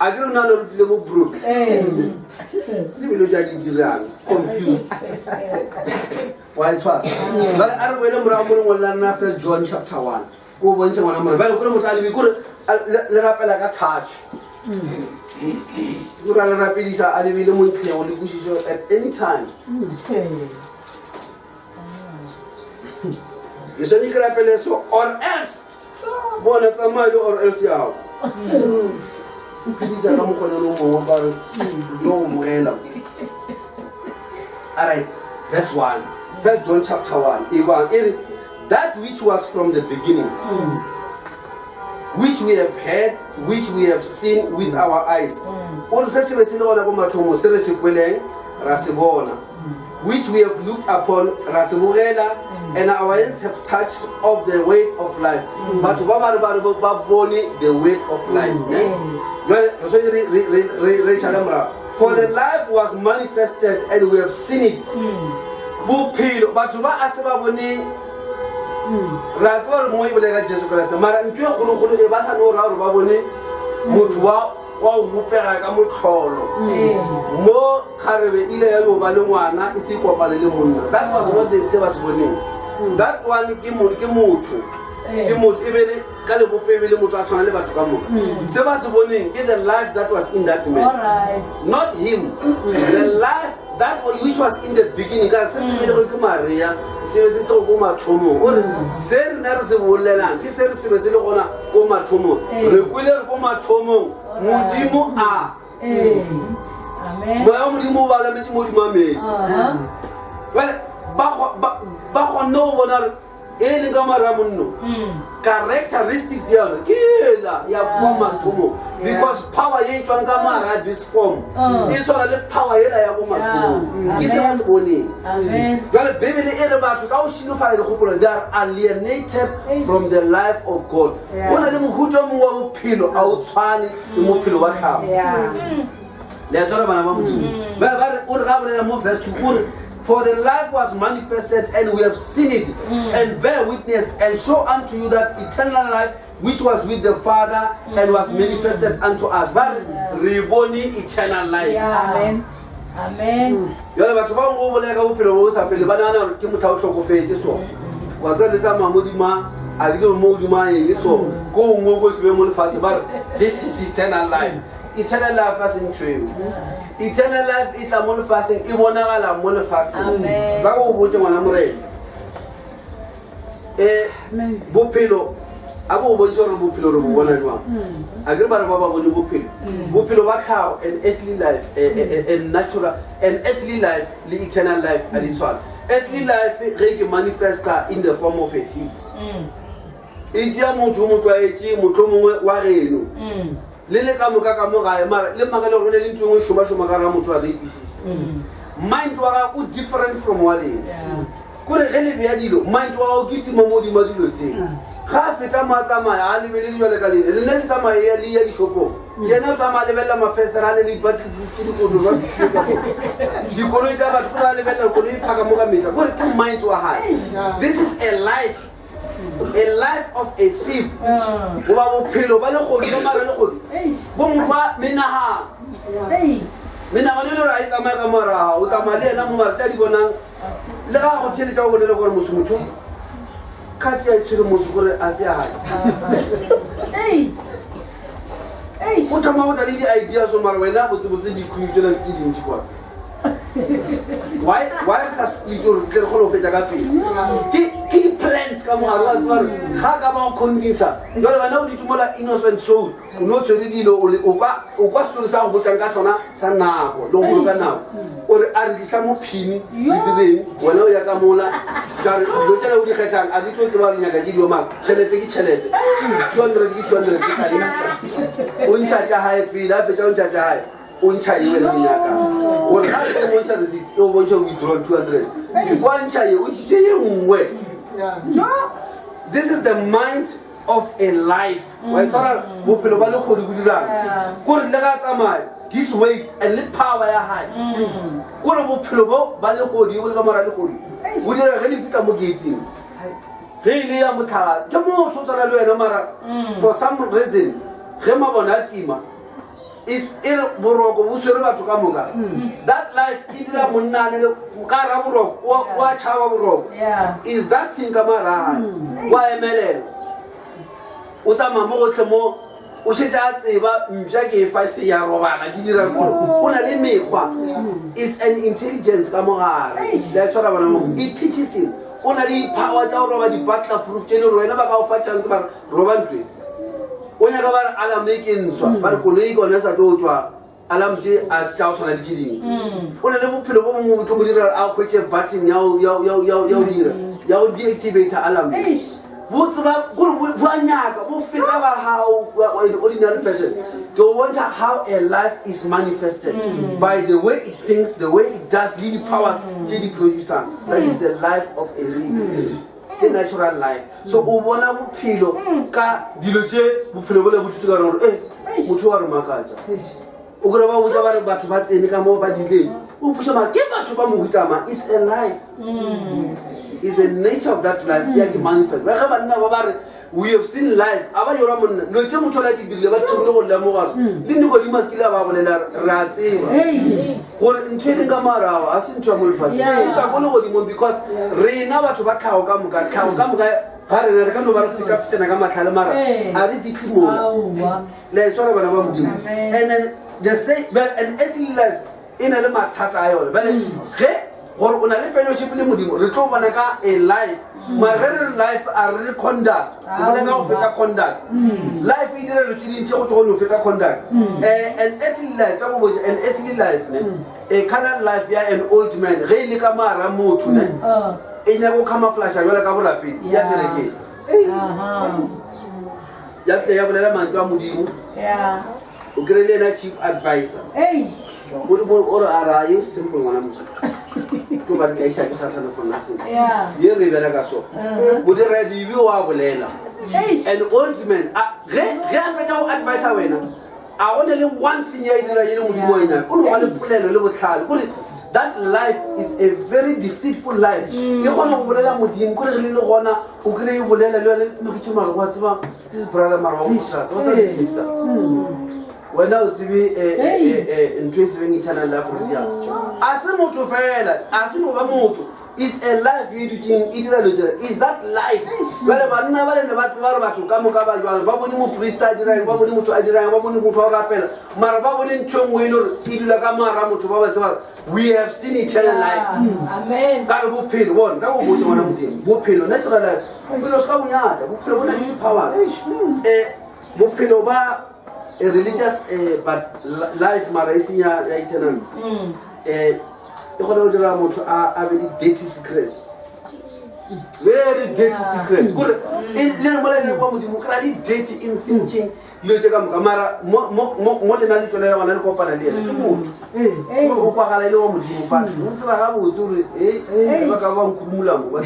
a ke re nna le tlile mo brook se bile ja di dirang confused wa e tshwara bale a re boele morago mo lengwe la nna First John chapter 1 ko bontšhe ngwana more bale kore motho a lebe kore le rapela ka touch kore a le rapedisa a lebile mo ntlheng le kwešišo at any time. Ke swanetše ke rapele so or else bona tsamaye le or else yago phedisa ka mokgonelo mongwe ka re tlo go boela. Alright, verse 1, First John chapter 1 e kwang e re that which was from the beginning, which we have heard, which we have seen with our eyes, o re se se be se le gona ko mathomo, se re se kweleng ra se bona, which we have looked upon, ra se bogela, and our hands have touched of the weight of life. Batho ba ba re ba re ba bone the weight of life, ne? Jwale re tshwanetse re tšhale morago. For the life was manifested and we have seen it. Bophelo batho ba a se ba bone, ra tseba gore mo e bolela ka Jesu Kriste, mara ntho e kgolokgolo e ba sa no ra gore ba bone motho wa go bopega ka motlholo mo kgarebe ile ya yo ba le ngwana e se kopane le monna. That was what they se ba se boneng. That one ke ke motho, ke motho e be le ka lebopo, e be le motho a tshwana le batho ka moka. Se ba se boneng ke the life that was in that man. Not him, the life that which was in the beginning, ka se se belegwe ke Maria, se be se se go ko mathomong. O re se rena re se bolelang ke se re se be se le gona ko mathomong. Re kwele re ko mathomong Modimo a
Amen.
Moya wa Modimo o balametse mo godimo a metsi. Jwale ba kgonne go bona gore e leng ka mara monno characteristics ya yone ke ela ya kwa mathomong, because power ye e tswang ka mara this form e tshwana le power ela ya ko mathomong. Ke se ba se boneng.
Amen.
Jwale Bibele e re batho ka go šilofala dikgopolo, they are alienated from the life of God. Go na le mohuta o mongwe wa bophelo, a o tshwane le mophelo wa tlhago. Le a tswala bana ba Modimo. Ba re o re ga bolela mo verse 2 o re for the life was manifested and we have seen it and bear witness and show unto you that eternal life which was with the Father and was manifested unto us. Ba re re bone eternal life.
Amen. Amen.
Jale batho ba bangwe o bolela ka bophelo bo bo sa fele, ba nagana gore ke motho a o tlhokofetse so wa tseba le tsamaya modima a ke tsebe mo godimo a eng so ko nngwe ko sebe mo lefatshe. Ba re this is eternal life. Eternal life a se ntho eo. Eternal life e tla mo lefatsheng, e bonagala mo lefatsheng.
Amen.
Tla go botse ngwana morena,
Amen.
Bophelo a ko go bontšhe gore bophelo re bo bona jwang. A ke re ba re ba ba bone bophelo, bophelo ba tlhago, an earthly life, a natural an earthly life le eternal life a di tshwana. Earthly life ge ke manifesta in the form of a thief, e tšea motho o mo tlwaetše, motho o mongwe wa geno le le ka moka ka mo gae, mara le makale gore le ntho e nngwe šomašoma ka ga motho a re ikwešiše. Mind wa gago o different from wa lena. Kore ge le beya dilo, mind wa gago ke tima mo godimo dilo tseo. Ga a feta mo a tsamaya a lebelele jale ka lena, lena le tsamaya le ya dishopong. Yena o tsamaya lebelela mafestere a ne le di-battle-proof ke dikoto ba fitlhile ka mo. Dikoloi tsa batho kore a lebelela koloi e phaka mo ka metlha. Kore ke mind wa hae. This is a life a life of a thief. Goba bophelo ba legodu ba mara legodu. Bo mo fa menagano. Menagano e le gore a e tsamaye ka moraga o tsamaya le yena mo mara tse a di bonang le ga go theletša o bolele gore moso motho kgatse ya e tshwere moso gore a se a o thoma go tla le di-idea so mara wena botsebotse dikhung tsena tse dintši kwa why why re sa split gore tle re kgone go fetsa ka pele ke ke di-plans ka mogare wa tseba gore ga ka ba go convincer jale wena o ditumola innocent soul o ne o tshwere dilo o kwa o kwa setori sa go botsang ka sona sa nako le go boloka nako o re a re tlisa mo phini le direng wena o ya ka mola ka re dilo tsela o di kgethang a di tlo tseba re nyaka ke dio mara tšhelete ke tšhelete 200 ke 200 ke tla e ntšha o ntšha tša gae pele a fetša o ntšha tša gae o ntšha ye wena o nyakang gore ga o bontšha receipt e o bontšha withdrawal 200 wa ntšha ye o ntšhitše ye nngwe. This is the mind of a life. Wa e tshwara bophelo ba lekgodu bo dirang kore le ga tsamaya his weight and le power ya gae kore bophelo bo ba lekgodu bo le ka mora lekgodu bo dira ge le fitlha mo gateng ge e le ya motlhala ke motho o tshwana le wena mara for some reason ge mabone a tima e re boroko bo swere batho ka moka. That life e dira monna le ka ra boroko o a tšhaba boroko. Is that thing ka mara gae wa emelela o tsamaya mo gotlhe mo o šetše a tseba mpša ke e fa se ya robala ke dira kore o na le mekgwa. Is an intelligence ka mogare la e tshwara bana mo it teaches him. O na le di-power tša go roba di-butler proof tše le gore wena ba ka go fa chance ba re roba ntwe o nyaka ba re alarm e ke ntshwa ba re koloi ke one sa tlo tswa alarm tše a se tša go tshwana le tše dingwe. O na le bophelo bo bongwe bo tlo mo dira a kgwetše button ya go dira ya go deactivate alarm. Bo tseba kore bo a nyaka bo feta ba gago an ordinary person. Ke go bontšha how a life is manifested by the way it thinks, the way it does le di-powers tše di producang. That is the life of a thief, ke natural life. So o bona bophelo ka dilo tše bophelo bole bo thutse ka gore e motho wa re makatša o kry ba botsa ba re batho ba tsene ka moo ba dileng o puša mara ke batho ba mohutama. It's a life, is the nature of that life ya ke manifest. Ba ge banna ba ba re we have seen life a ba yora monna dilo tše motho o la di dirile ba thomile go lemoga le Nicodemus kile a ba bolela re a tseba gore ntho e leng ka morago a se ntho ya mo lefatsheng e tswa ko legodimong because rena batho ba tlhago ka moka tlhago ka moka ga rena re ka no ba re feta fetana ka matlhale mara a re fitlhe mola le a e tshwara bana ba Modimo. And then the same an earthly life e na le mathata a yone bale ge gore o na le fellowship le Modimo re tlo bona ka a life mara ge re re life a re re conduct o bona ka go feta conduct. Life e dira dilo tse dintsi go tlo go no feta conduct. An earthly life ka go botsa an earthly life ne a carnal life ya an old man ge e le ka mara motho ne e nyaka go camouflage jwale ka borapedi ya kerekeng ya fihla ya bolela mantswe a Modimo o kry le ena chief advisor o re a ra ye simple ngwana motho ke ba tlaiša ke satlhane for nothing ye re bela ka so modira dibe o a bolela. An old man ge a fetsa go advisa wena a go ne le one thing ya e dira e le Modimo wa e nyaka o no ba le polelo le botlhale kore that life is a very deceitful life e kgona go bolela Modimo kore re le le gona o kry e bolela le yone moketso mare wa tseba this brother mara wa mothatsa wa tseba sister wena o tsebe ntho e sebeng eternal life gore jang a se motho fela a se no ba motho. It's a life e dutseng e dira dilo tsela is that life. Jale banna ba lene ba tseba gore batho ka moka ba jalo ba bone moprista a dirang ba bone motho a dirang ba bone motho wa go rapela mara ba bone ntho e nngwe e le gore e dula ka moara motho ba ba tseba gore we have seen eternal life. Ka re bophelo bone ka go botse ngwana Modimo bophelo natural life bophelo se ka bonyata bophelo bo na le di-powers bophelo ba a religious but life mara e seng ya eternal e kgona go dira motho a be le dirty secrets, very dirty secrets kore le re mola le kwa Modimo kry-a le dirty in thinking dilo tse ka moka mara mo lena le tswelela gona le kopana le ena ke motho kore o kwagala e le wa Modimo but o tseba gabotse gore e ba ka ba nkurumula mo ba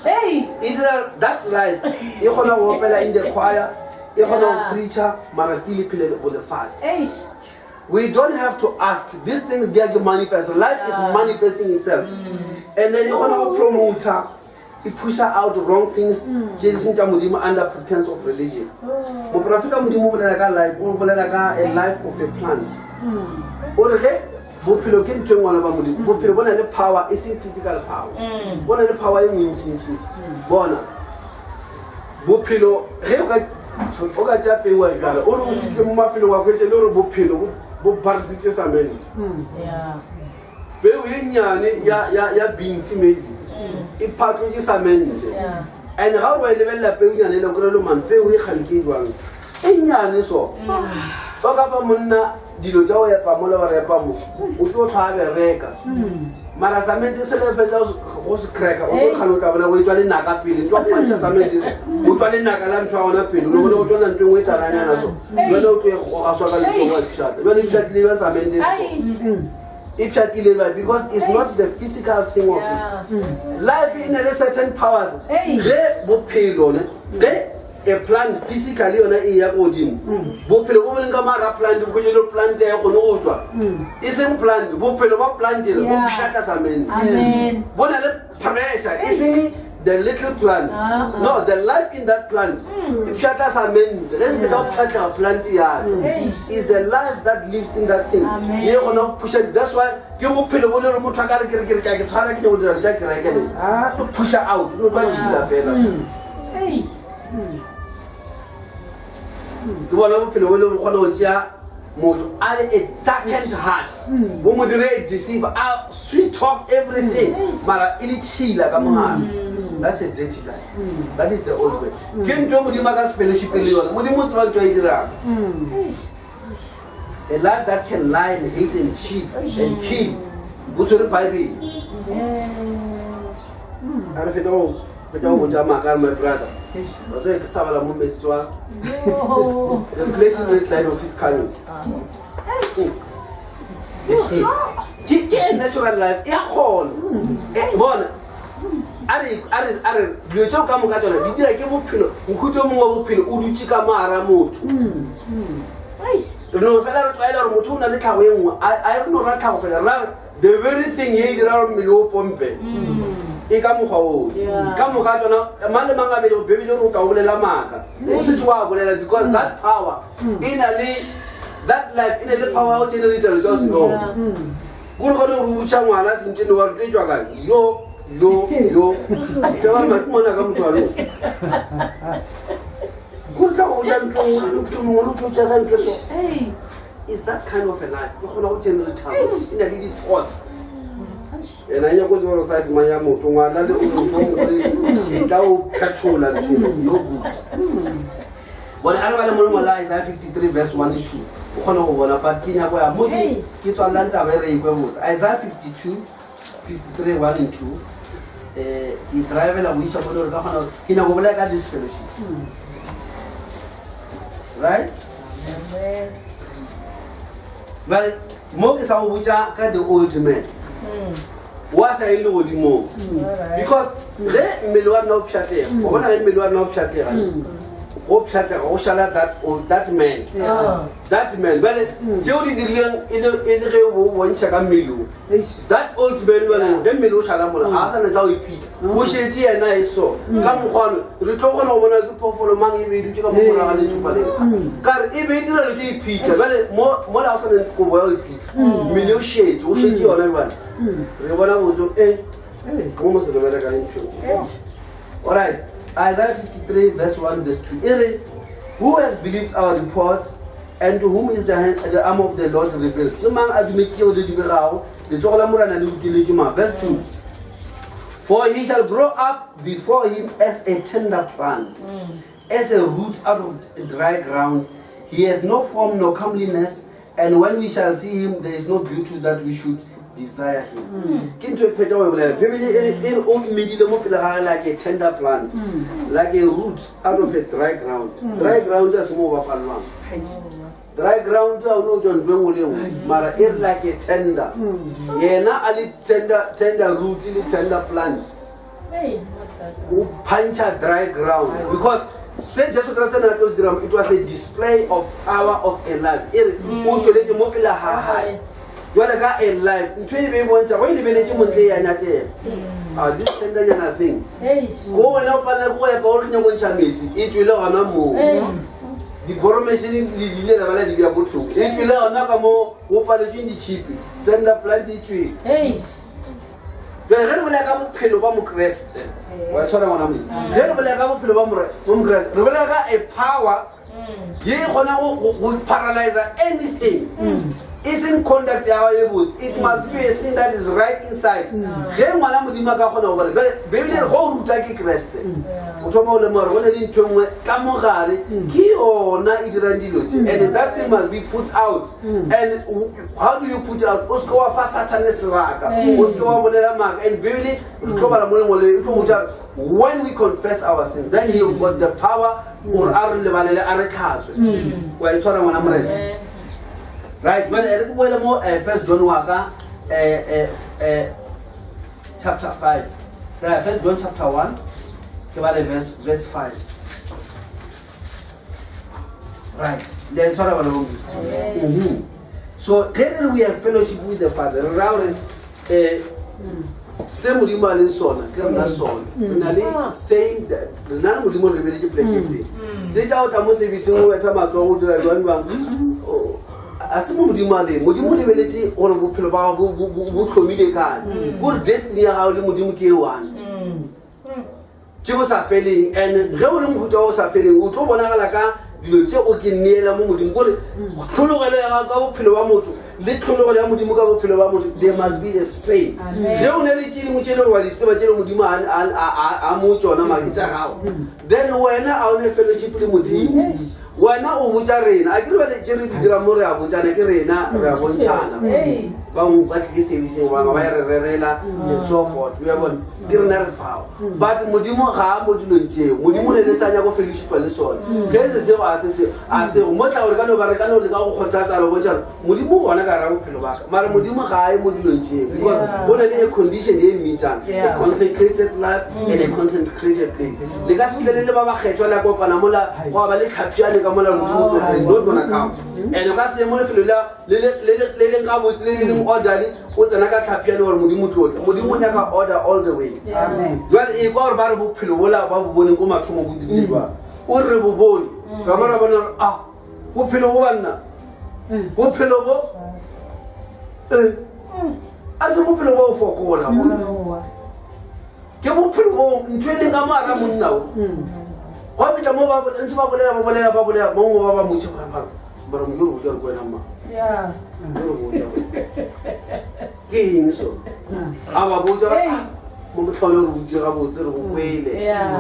e dira that life e kgona go opela in the choir. E kgona go
Yeah.
preacha mara still e phele bolefase.
Eish.
We don't have to ask. These things they are manifest. Life is
Yeah.
manifesting itself. And then you kgona go promoter e pusha out wrong things tše di seng tša Modimo under pretense of religion. Moporofeta Modimo o bolela ka life, o bolela ka a life of a plant. O re ge bophelo ke ntho e ngwana ba Modimo, bophelo bo na le power e seng physical power. Bo na le power e nngwe ntšintšintši. Bona bophelo ge o ka o ka tša peu wa e bjala o re o fitlhe mo mafelong wa hwetše le gore bophelo bo- bo pharisitše cement.
Yeah.
Peu e nnyane ya, ya, ya beans maybe e phatlotše cement.
Yeah.
And ga o re wa e lebelela peu nyane ele o kry-e le man peu e kgane ke e jwang e nnyane so. Ba ka fa monna dilo tša go epa mola wa re epa mo o tlo tlhwa a bereka mara samente se le fetsa go se cracka o tlo kgane o tla bona go e tswa lenaka pele ntho ya go pantšha samente se o tswa lenaka la ntho ya gona pele o no bona go tswa ntho e nngwe e talanyana so jale o tlo e goga swa ka letsogo wa pšhatla jale e pšhatlile jwa samente so
Ai.
e pšhatlile jwa because it's not the physical thing of it.
Yeah.
Life e na le certain powers.
Ei.
Ge bophelo ne ge a plant physically yona e ya ko godimo, bophelo bo bo leng ka mara plant bo khwetše le plant ya e kgone go tswa e seng plant, bophelo ba plant ele bo
Yeah.
pšhatla cement,
Amen.
bo na le pressure e seng the little plant.
Ah, ah.
No, the life in that plant e pšhatla cement. Ge se fetsa go pšhatlega plant yalo
Eish.
is the life that lives in that thing.
Amen.
Ye kgona go pusha. That's why ke bophelo bo le gore motho a ka re ke re ke re ke a ke tshwana ke nyako dira tša kereke le
Ah.
o pusha out o tla tšhila fela.
Hey.
Ke bona bophelo bo le gore kgona go tšea motho a le a darkened heart, bo mo dire a deceive, a sweet talk everything, mara e le tšhila ka mogare. That's a dirty life. That is the old way. Ke ntho e Modimo a ka se fellowship le yone. Modimo o tseba ntho a e dirang.
Eish.
A life that can lie and hate and cheat and kill bo tshwere bible. A re feta go feta go botša maaka a re my brother wa tseba ke sa bala mo message wa
Oh.
the rate line of his coming. Ke a natural life e a kgona. Bona a re a re a re dilo tseo ka moka tsona di dira ke bophelo, mohuta o mongwe wa bophelo o dutse ka moara motho.
Eish.
Re no fela re tlwaela gore motho o na le tlhago e nngwe a a re no ra tlhago fela ra re the very thing ye e dira gore mmele o pompe e ka mokgwa oo.
Yeah.
Ka moka tsona mang le mang a bele bebele gore o ka o bolela maaka o setse wa bolela because that power e na le that life e na le power ya go generate dilo tsa o se bona.
Yeah.
Kore kgone gore o botša ngwana sentsene wa re tlo tswa kae yo yo yo tseba mare ke ngwana ka motho wa lona kore tla go botša ntlo motho mongwe le o tlo tša ka ntle so.
Hey.
Is that kind of a life e kgona go generate e na le di-thoughts ena e nyako tseba gore size mang ya motho ngwana le motho o mogolo e tla o phethola ntho ena. It's no good. Bone a re ba le molemo la Isaiah 53 verse 1 le 2 o kgone go bona, but ke nyako ya mo ke
Hey.
ke tswalelang taba e re e kwe botse. Isaiah 52 53 1 and 2 ke drivela go iša mo le gore ka kgona ke nyako bolela ka this fellowship, right?
Amen.
Bjale mo ke sa go botša ka the old man wa sa eng legodimong.
Alright.
Because ge mmele wa rena o pšhatlega, o bona ge mmele wa rena o pšhatlega, go pšhatlega go šala that old, that man.
Oh.
That man bjale tšeo di dirileng e le e le ge bo bontšha ka mmele o
Eish.
that old man bjale ge mmele o šala mola ga a sa ne sa o iphitlha o šetse yena e so ka mokgwano re tlo kgona go bona ke phoofolo mang e be e dutse ka mo moraga letsopa le ka re e be e dira le tlo iphitlha bjale mola ga o sa ne kobo ya go iphitlha mmele o šetse o šetse yona jale re bona botso e mo mo se lebele ka ntho. Alright, Isaiah 53 verse 1 verse 2 e re, "Who has believed our report, and to whom is the, hand, the arm of the Lord revealed?" Ke mang a dumetšego le dibegago letsogo la Morena le utuletše mang? Verse 2, "For he shall grow up before him as a tender plant, as a root out of dry ground. He hath no form nor comeliness, and when we shall see him, there is no beauty that we should desire him." Ke ntho e ke fetša go e bolela. Bibele e re e re o medile mo pele ga gage like a tender plant, like a root out of a dry ground. Dry ground a se mo o bapallwang. Dry ground a o ne o tswa ntho e nngwe le nngwe, mara e re like a tender, yena a le tender, tender root le tender plant.
Hey, what that?
O puncha dry ground because Se Jesu Kriste ne a tlo se dira mo, it was a display of power of a life. E re o tšweletše mo pele ga gae jwale ka a life. Ntho e be e bontšha go e lebeletše montle ya nyatšega. Ah, this tendernyana thing. Ko wena o palela ke go epa o re nyako ntšha metsi, e tšwele gona moo. Diboromešene le ile la ba la di bea ko thoko. E tšwele gona ka mo go paletšweng ditšhipi. Tender plant e tšwele. Bjale ge re bolela ka bophelo ba Mokriste, wa tshwara ngwana Modimo. Ge re bolela ka bophelo ba Mokriste, re bolela ka a power ye e kgona go paralyze anything. E seng conduct ya gago e botse. It must be a thing that is right inside. Ge ngwana Modimo a ka kgona go bolela, bjale Bibele e re go o ruta ke Kriste. O thoma go lemoga gore go na le ntho e nngwe ka mogare ke yona e dirang dilo tse. And that thing must be put out. And how do you put out o seke wa fa sathane sebaka o seke wa bolela maaka and bibele re tlo bala mo lengwe le e tlo botsa when we confess our sins then he got the power gore a re lebalele a re tlhatswe wa e tshwara ngwana morena right jale re ke boele mo eh, first john wa ka eh, eh, chapter 5 first john chapter 1 ke bale verse verse 5 right le a itshwara bana ba modimo so ge re re we have fellowship with the father re raya gore um se modimo a leng sona ke rena sona re na le same re na le modimo re lebeletse poleke tse tse tša go tla mo serviceng o betha matsogo go dira jwang jwang a se mo modimo a leng modimo o lebeletse gore bophelo ba gago bo tlhomile kae kore destiny ya gago le modimo ke e one ke bo sa feleng and ge o le mohuta wa o sa feleng o tlo bonagala ka dilo tše o ke neela mo modimo kore tlhologelo ya gago ka bophelo ba motho le tlhologelo ya modimo ka bophelo ba motho they must be the same ge o ne le tše dingwe tše le gore wa di tseba tše le modimo a mo tsona mara ke tša gago then wena a o ne fellowship le modimo Wena o botša rena a ke re bale tše re di dirang mo re a botšana ke rena re a bontšhana bangwe ba tlile serviceng bangwe ba e re rerela and so forth o bona ke rena re fao but modimo ga a mo dilong tšeo modimo ne le sa nyako fellowshipa le sone ge se seo a se se a sego mo tla gore ka no ba re ka no leka go kgothatsa re botša modimo gona ka ra bophelo baka mara modimo ga a ye mo dilong tšeo because go na le a condition ye mmitsang a consecrated life and a consecrated place le ka setlele le ba bakgethwa la kopana mola go ba le tlhapjane ka mola modimo tlo is not gonna come and o ka se ye mo lefelo la le le leng gabotse le le leng orderly o tsena ka tlhapjane gore modimo tlotla modimo o nyaka order all the way jale e kwa gore ba re bophelo bola ba bo boneng ko mathomo bo dirile jwang o re bo bone ra bona bona gore ah bophelo bo banna bophelo bo eh, a se bophelo bo fokola bo ke bophelo bo ntho e leng ka moara monna o go fitlha mo ntse ba bolela ba bolela ba bolela mongwe ba ba motse mara mara mo re botsa re kwena mma yo re botsa ke eng so a ba botsa mo motlhole re botse gabotse re go kwele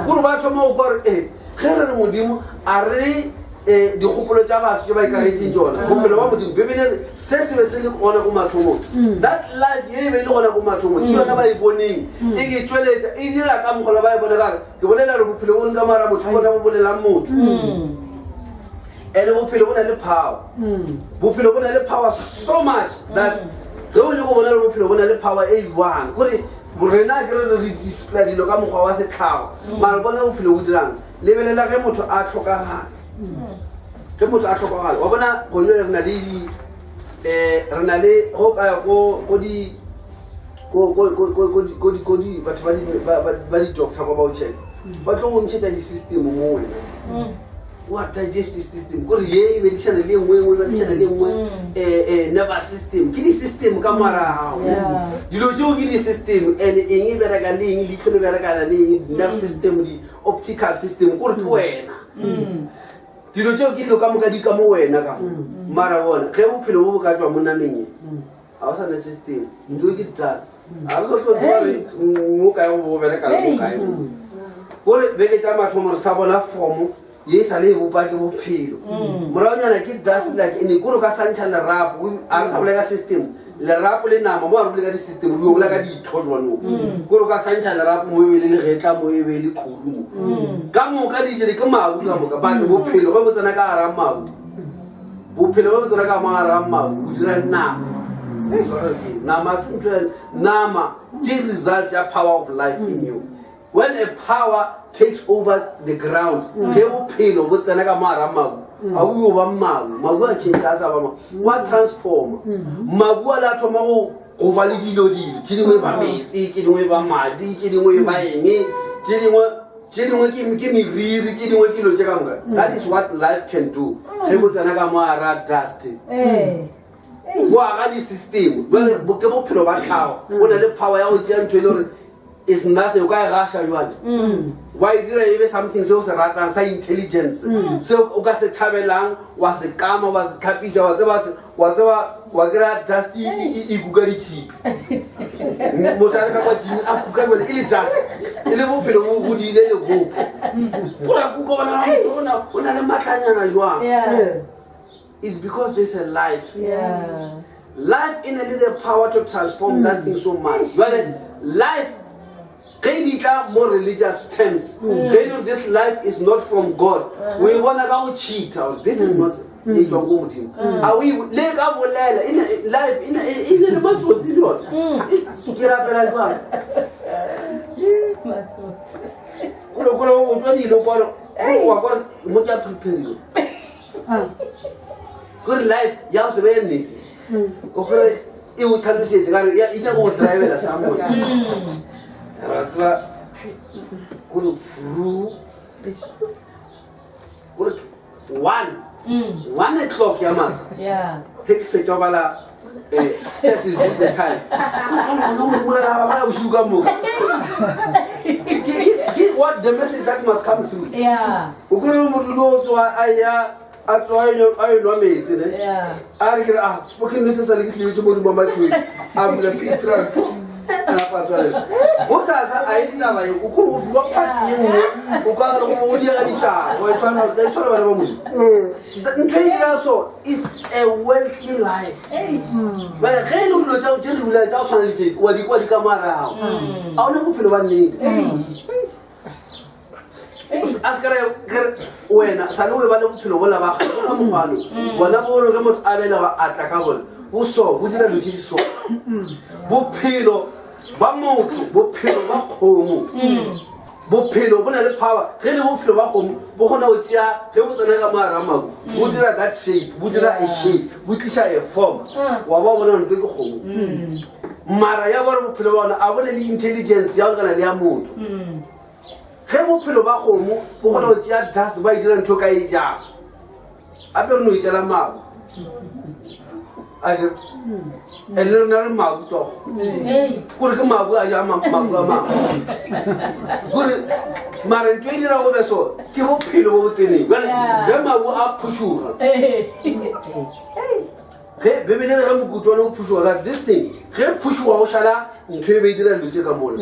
gore ba thoma go kwa gore ee ge re re modimo a re um dikgopolo tša batho tše ba ikaretseng tsona bophelo ba modimo bebele se se be se le gona ko mathomong that life ye e be e le gona ko mathomong ke yona ba e boneng e ke tsweletsa e dira ka mokgola ba e bone kare ke bolela re bophelo bo nka mara motho bona bo bolelang motho and bophelo bo na le power bophelo bo na le power so much that ge o nyako bona re bophelo bo na le power e jwang kore rena ke re re display dilo ka mokgwa wa setlhago mara bona bophelo bo dirang lebelela ge motho a tlhokagala ge motho a tlhokagala wa bona gone re na le di um re na le go kaya ko di ko di batho ba di-doctor ba ba o check ba tlo go ntšhetša di-system mo wena wa digestive system kore ye e berekisana le nngwe nngwe e berekisana le nngwe um nervous system ke di-system ka moara gago dilo tseo ke di-system and eng e bereka le eng leitlho le berekana le eng nerve system di-optical system kore ke wena dilo tseo ke dilo ka moka di ka mo wena ka mara bona ge bophelo bo bo ka tswa mo nameng e ga o sa ne system ntho e ke di-trust ga re sa tlo tseba re mo kae go bo bereka le mo kae kore beke tša mathomo re sa bona formo ye e sa le e bopa ke bophelo moragonyana ke dust like ene kore o ka santšha lerapo a re sa bolela ka system lerapo le nama mo a re bole ka di-system re bolela ka ditho jwanong kore o ka santšha lerapo mo e be le legetla mo e be le khuru mo ka moka di jele ke mabu ka moka but bophelo ge bo tsena ka gara mabu bophelo bo tsena ka mogare ga mmago bo dira nama nama se ntho nama ke result ya power of life in you. When a power takes over the ground, ge bophelo bo tsena ka moara mabu, a o yo ba mabu, mabu a change a sa ba mabu, wa transforma. Mabu a le a thoma go go ba le dilo dilo, tše dingwe ba metsi, tše dingwe ba madi, tše dingwe ba eng, tše dingwe tše dingwe ke ke meriri, tše dingwe ke dilo tše ka moka. That is what life can do. Ge bo tsena ka moara dust. Bo aga di-system. Jwale ke bophelo ba tlhago. O na le power ya go tšea ntho e le gore is nothing, o ka e gaša jwale wa e dira e be something seo se ratang sa intelligence, seo o ka se thabelang, wa se kama, wa se tlhapiša, wa tseba wa tseba wa kry-a dust e kuka ditšhipi. Motho a le ka kwa gym a kuka jwale e le dust, e le bophelo bo bodile lebopo, gore a kuka bona motho o na le matlanyana jwang. It's because there's a life. Life e na le the power to transform that thing so much. Jwale life ge di tla mo religious terms, ge e le gore this life is not from God, o e bona ka go cheata gore this is not e tswang ko Modimo. A o e le ka bolela e life e e ne le matsotsi le yona. Ke rapela jwang? Kore kore o tswa dilo kore wa kore mo ke a prepare. Kore life ya go se be nnete, o kore e o tlhalosetse kare e nyaka go drivela somewhere, ra tseba kore fru kore 1:00 ya masa ge ke fetša go bala, says is this the time ba bosigo ka moka. What the message that must come through, o kry motho jo o tsoa a ya a tsoa a enwa metsi ne, a re kere a spoken le se sa le ke se lebetse mo godimo matlong, a bula P3, a re tu, a napa a tswalela. Go sasa a e ditaba e o kore o fiwa party ye nngwe, o ka re go o diega ditaba, wa e tshwana e tshwana bana ba Modimo. Ntho e dira so is a worldly life. Bale ge e le dilo tsa tse re bula tsa go tshwana le tse wa di kwa di ka morago, ga o ne bophelo ba nnete. A se kare kere wena sale o e ba le bophelo bola ba gago ka mokgwano bona bolo, ge motho a belega a tla ka bone bo so bo dira dilo tse di so. Bophelo ba motho, bophelo ba kgomo, bophelo bo na le power. Ge le bophelo ba kgomo bo kgona go tšea, ge bo tsena ka moara mabu bo dira that shape, bo dira a shape, bo tliša a form, wa ba bona ntho ke kgomo. Mara ya bore bophelo ba ona a bone le intelligence ya go lekana le ya motho. Ge bophelo ba kgomo bo kgona go tšea dust ba e dira ntho ka e jang, gape re no itšela mabu and le rena re mabu togo, kore ke mabu a ja mabu a mangwe kore. Mara ntho e dira go be so ke bophelo bo bo tseneng. Jale ge mabu a phušoga, ge Bebele re ge mokutswane o phušoga, that this thing ge phušoga go šala ntho e be e dira dilo tše ka mola,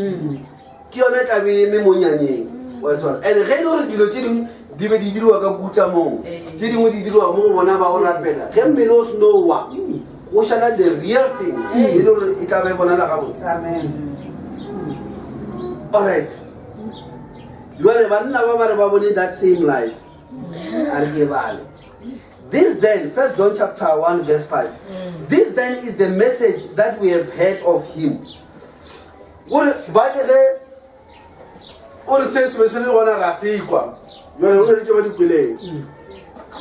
ke yone e tla be e eme mo nyanyeng wa tshwana. And ge e le gore dilo tše dingwe di be di diriwa ka kutamong, tše dingwe di diriwa mo go bona ba go rapela, ge mmele o seno wa go šala the real thing e le gore e tla be e bonala gabotse. Alright, jale banna ba ba re ba bone that same life, a re ke bale. This then, First John chapter 1 verse 5, this then is the message that we have heard of him. Gore ba ke ge o re se se be se le gona ra se kwa, jale o re tše ba di kweleng,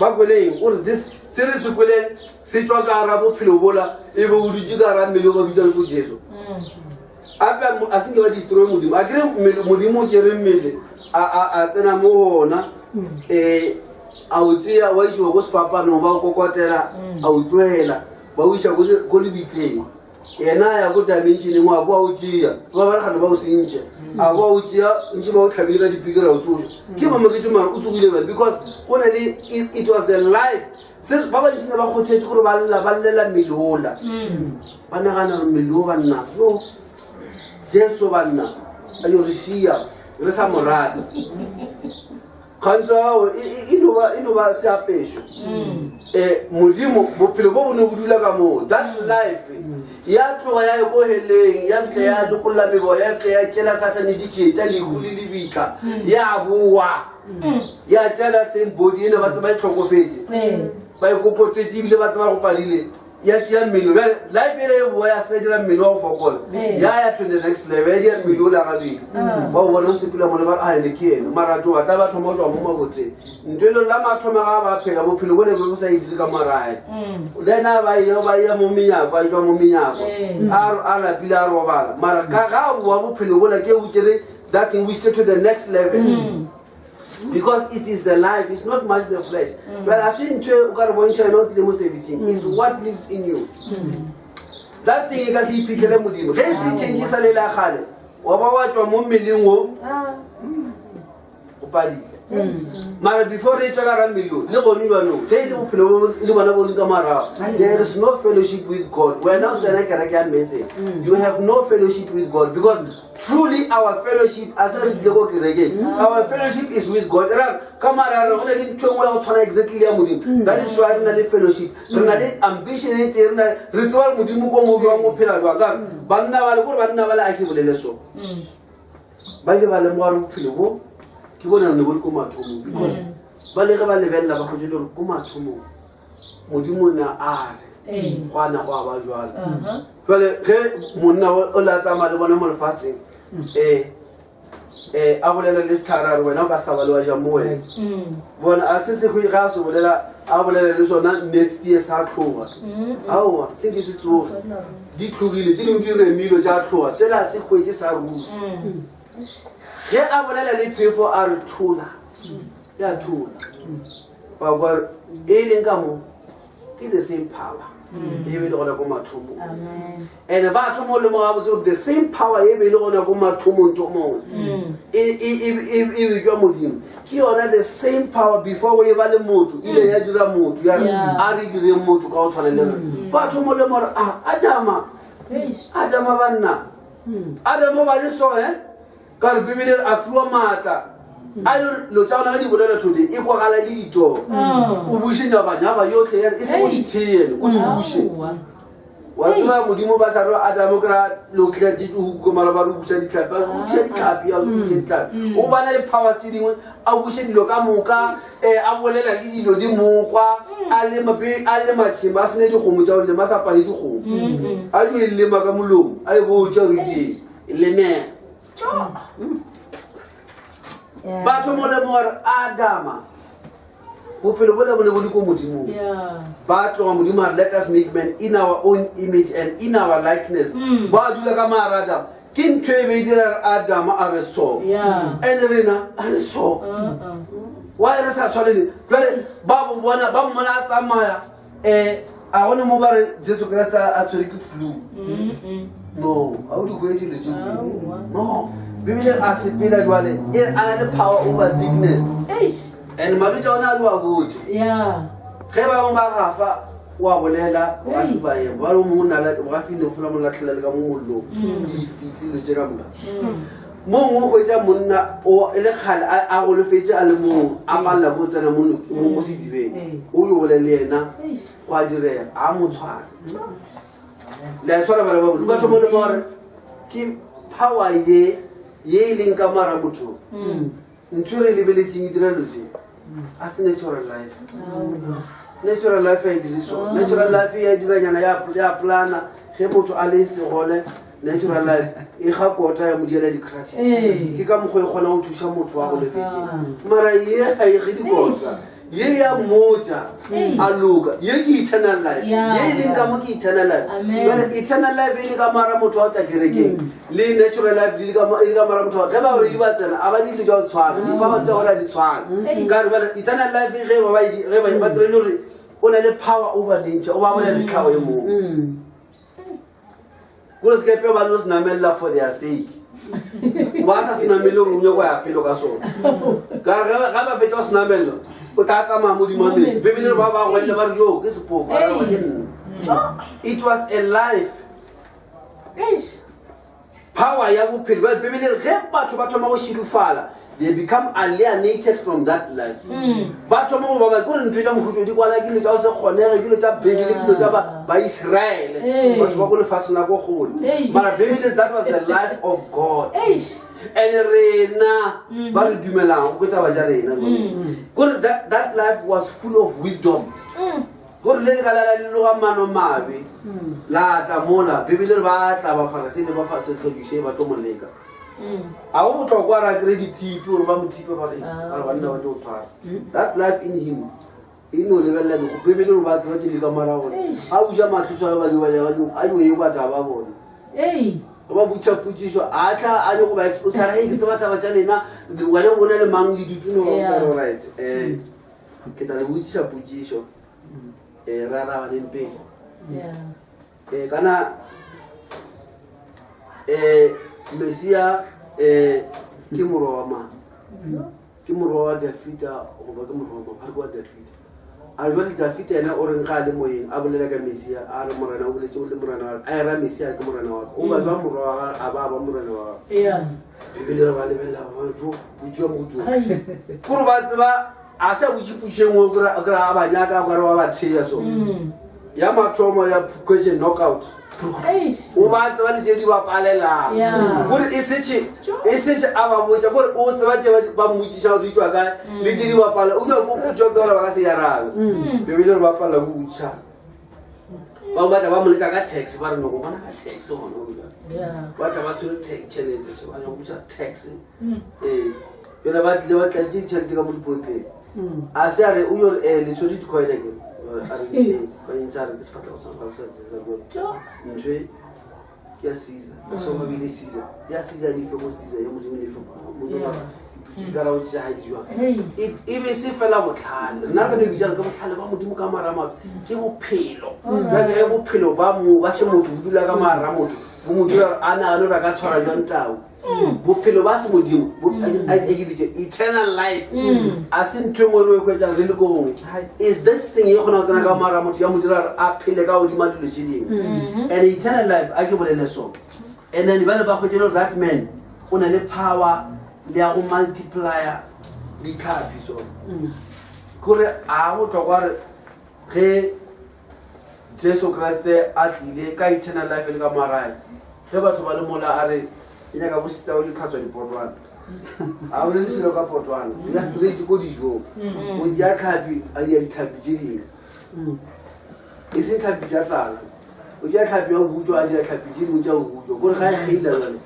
ba kweleng. O re this se re se kweleng se tswa ka gara bophelo bola e be o dutse ka gara mmele o ba bitsang ko Jesu. Ape a senke ba destroy Modimo, a kere Modimo o tšere mmele a tsena mo gona, a o tseya wa isiwa ko sefapanong, ba o kokotela, a o tlohela, ba o iša ko lebitleng. Yena a ya ko dimensioneng, wa boa o tšea ba ba re gane ba o sentše, a boa o tšea ntše ba o tlhabile ka dipikira, o tsoša ke ba maketse. Mara o tsogile bjale because go na le it was the life. Se ba bantši ne ba kgothetše gore ba lla, ba llela mmele ola, ba nagana gore mmele o banna yo Jesu banna a yo re šia re sa mo rata. Kgantso ao e no ba seapešo. Modimo bophelo bo bo ne bo dula ka moo, that life ya tloga ya ye ko heleng, ya fitlha ya lokolla meboya, ya fitlha ya tšela Sathane dikee tša lehu le lebitla, ya boa ya tšela same body ene ba tseba e tlhokofetse, ba e kokotsetse ebile ba tseba go padile. Ya tšea mmele bjale, life ele e boa ya se dira mmele wa go fokola, ya ya to the next level, ya dira mmele o la gabedi. Ba o bona o sepela mole, ba re a ene ke ene, mara tloga tla ba thoma go tswa mo maboteng. Ntho e le la mathomo ga ba phela bophelo bo ne bo sa e dire ka marae, le ena ba ile ba ya mo menyako, a tswa mo menyako a lapile, a robala, mara ka ga a boa bophelo bola ke bo tšere that thing, we to the next level, because it is the life, it's not much the flesh. Jale a se ntho e o ka re bontšha yone o tlile mo servicing, is what lives in you. That thing e ka se iphitlhele Modimo ge e se changesa le la gale, wa ba wa tswa mo mmeleng o o padile. Mara before re tswa ka ra mmele o le gone jwanong, ge e le bophelo bo le bona bo leng ka morago, there is no fellowship with God. Wena o tsena kereke ya message, you have no fellowship with God, because truly our fellowship a se re tlile ko kerekeng, our fellowship is with God. Ra ka mara re go na le ntho e nngwe ya go tshwana exactly ya Modimo. That is why re na le fellowship, re na le ambition e tee, re na re tseba gore Modimo ko mo jwang, o phela jwang. Ka banna bale kore banna bale, a ke bolele so, ba ile ba lemoga gore bophelo bo ke bona ne bo le ko mathomong, because ba le ge ba lebelela ba kgotse le gore ko mathomong Modimo o ne a re go ana go a ba jwalo. Jale ge monna o le a tsamaya le bone mo lefatsheng, a bolela le setlhare, a re wena o ka saba le wa ja mo wena bona a se se ga a se bolela, a bolela le sona next year sa tlhoga. Aowa, se ke se tsoge di tlhogile, tse dingwe di remilwe tša tlhoga, sela se kgwetse sa ruri. Ge a bolela le phefo a re thola, ya thola. Ba kwa e leng ka mo ke the same power e be le gona ko mathomong. And ba thoma o lemoga botse gore the same power e be le gona ko mathomong thomong e bitswa Modimo, ke yona the same power before o e ba le motho, ile ya dira motho, ya re a re direng motho ka go tshwana le rena. Ba thoma o lemoga gore a Adama, Adama banna, Adama o ba le so ka gore Bibele re a fiwa maatla a le lo tša gona ge di bolela today e kwagala le ditoro. O buše nyabanyaba yotlhe ya e se go ditsheyene o di buše. Wa tseba Modimo ba sa re Adamo kry-a lotlhe dituku mara ba re o buša ditlhapi, o thea ditlhapi, a buše ditlhapi, o bana le powers tse dingwe, a buše dilo ka moka, a bolela le dilo di mokwa, a lema pe a lema tšhemo, a sene dikgomo tša go lema, a sa pane dikgomo, a yo e lema ka molomo, a e botša gore ke lemela. Batho mo lemoga gore Adama bophelo bole bo ne bo le ko Modimong. Ba tloga Modimo a re, "Let us make man in our own image and in our likeness." Ba dula ka maara Adama, ke ntho e be e dira gore Adama a be so. And rena a re so. Why re sa tshwanele? Jale ba bo bona, ba mmona a tsamaya, a gone mo ba re Jesu Kreste a tshwere ke flu. No, ga o di hwetse dilo tseo. No, Bibele a sepela jwale e a na le power over sickness and malwetse a ona a di wa botse. Ge ba bangwe ba gafa wa bolela bogafi ba ema, ba re o mongwe nala bogafi ne go fela mo latlhela le ka mo mollong le difitse dilo tse ka moka. Mo nngwe o hwetša monna o e le kgale a golofetše a le mongwe, a palela ko tsena mo sedibeng, o yo bolela le yena go a direga a mo tshwara le a tshwara. Bana ba Modimo batho mo le gore ke power ye ye e leng ka mara motho. Ntho e re lebeletseng e dira dilo tse a se natural life. Natural life a e dire so. Natural life ya diranyana ya plana ge motho a le segole. Natural life e ga kota ya mo diela di-crutches, ke ka mokgwa e kgona go thuša motho wa go lefetseng. Mara ye ga e ge dikota, ye ya mmotsa a loka. Ye ke eternal life. Ye e leng ka mo ke eternal life. Jwale eternal life e le ka mara motho wa o tla kerekeng le natural life e le ka mara motho ge ba babedi ba tsena a ba di dilo tsa go tshwana, di-powers tsa gona di tshwana. Ka re jwale eternal life ge ba ge ba kry-ile gore o na le power over nature, o ba bolela le tlhago e mongwe kore sekepe ba no se namelela for their sake, ba sa se namele gore o nyako ya felo ka sona. Ka re ga ba fetsa go se namelela, o tla tsamaya modimo wa metsi. Bebele re ba ba gwelele ba re yo ke sepoko, a re ke nna. It was a life power ya bophelo. Bjale Bibele re ge batho ba thoma go šilofala, they become alienated from that life. Ba thoma go baba kore ntho tša mohuto di kwala ke dilo tša go se kgonege, ke dilo tša Bibele, ke dilo tša Baisraele, batho ba ko lefatshe nako gole. Mara Bibele, that was the life of God. And rena ba re dumelang go ke taba tša rena kore that life was full of wisdom. Gore le lekala le loga mano mabe la tla mola Bibele re ba tla bafarasei le bafasesaduše ba tlo mo leka. A go bohlokwa ra kry dithipi gore ba mo thipe ba re ba re banna ba tlo tshwara. That life in him e no lebelela dikgo Bibele re ba tseba tše di ka morago a uja mahlo tshwara ba di ba a di e kwa taba bona. Ba botša potšišo a tla a nyako ba expose a re hey ke tseba taba tša lena wena o bona le mang le dutse no ba botša re right eh ke tla le botšiša potšišo um re arabaneng pele um kana um mesia um ke morwa wa mang ke morwa wa dafita goba ke morwa wa mang a re ke wa dafita a re jale dafita ena o reng ga a le moyeng a bolela ka mesia a re morena o boletse le morena wa a era mesia a re ke morena wa ka o ba jwa morwa wa gage a ba a ba morena wa gage bibele re ba lebelela ba jo botšiwa motho kore ba tseba a sa botše potšo e nngwe kry a ba nyaka kare wa ba theya so mm. ya mathomo ya question knockout o ba tseba le tse di ba palelang kore e setse e setse a ba botsa kore o tseba tse ba mmotsiša gore di tswa kae mm. le tse di ba palela o dira ko potso tseba gore ba ka se yarabe mm. bebele re ba palela ko botša ba batla ba mo leka ka tax ba re no go bona ka tax gona ba tla ba tshwere tšhelete so ba nyako botša tax mm. ee pele ba tlile ba tladitše ditšhelete ka mo dipotleng mm. a se a re o yo eh, le tshwere dicoine ke a re ntšheng ba ntšha a re ke sefatlhego sa gago sa Caesar ntho e ke ya Caesar ka so ba bile Caesar ya Caesar di fe go Caesar ya modimo le fe modimo dikarabo tša gae di jwang e be se fela botlhale nna re ka no e bitsa ke botlhale ba modimo ka mara motho ke bophelo jake ge bophelo ba mo ba se motho bo dula ka mara motho bo mo dira a nagane gore a ka tshwara jwang tau mm. bophelo ba se modimo ke bitse eternal life mm. a se ntho e nngwe re e hwetsang re le ko gongwe is this thing e kgona go tsena ka mara motho ya mo dira gore a phele ka godima dilo tse dingwe mm-hmm. and eternal life a ke bolele so and then ba le ba kgwetse le that man o na le power le ya go multiplier ditlhapi so mm. kore a go tlhokwa re ge Jesu Kriste a tlile ka eternal life le ka moarae ge batho ba le mola a re e nyaka bo sita o di tlhatswa dipotwana a bolele selo ka potwana o ya straight ko dijong mm. o dia tlhapi a dia ditlhapi tše dingwe mm. e seng tlhapi tša tlala o dia tlhapi ya go butswa a dia tlhapi tše dingwe tša go butswa kore ga e kgeila jale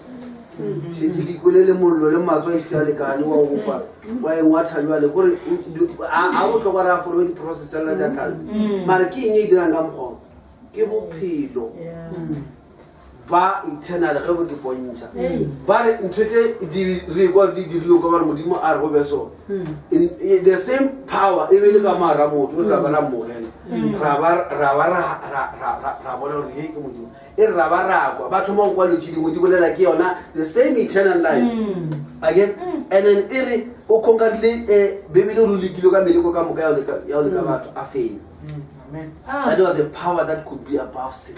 šetse di kwele le mollo le matswa e šetše a lekane wa go fa wa e ngwatha jale kore a botlhokwa re a folowe di-process tša lena tša tlhago mm. mare ke eng e dirang ka mokgwa ke bophelo ba eternal ge bo ke pontšha ba re ntho tse di re kwa di dirile kwa ba re modimo a re go be sone mm. the same power e be le ka mara motho re tla ba ra mmogela ra ba ra bona gore ye ke modimo e re ra ba ra kwa ba thoma go kwa dilo tše dingwe di bolela ke yona the same eternal life mm. again mm. and then e re o conquerile um eh, bebele re lekile ka meleko ka moka ya go leka mm. batho a fenya ah. that was a power that could be above sin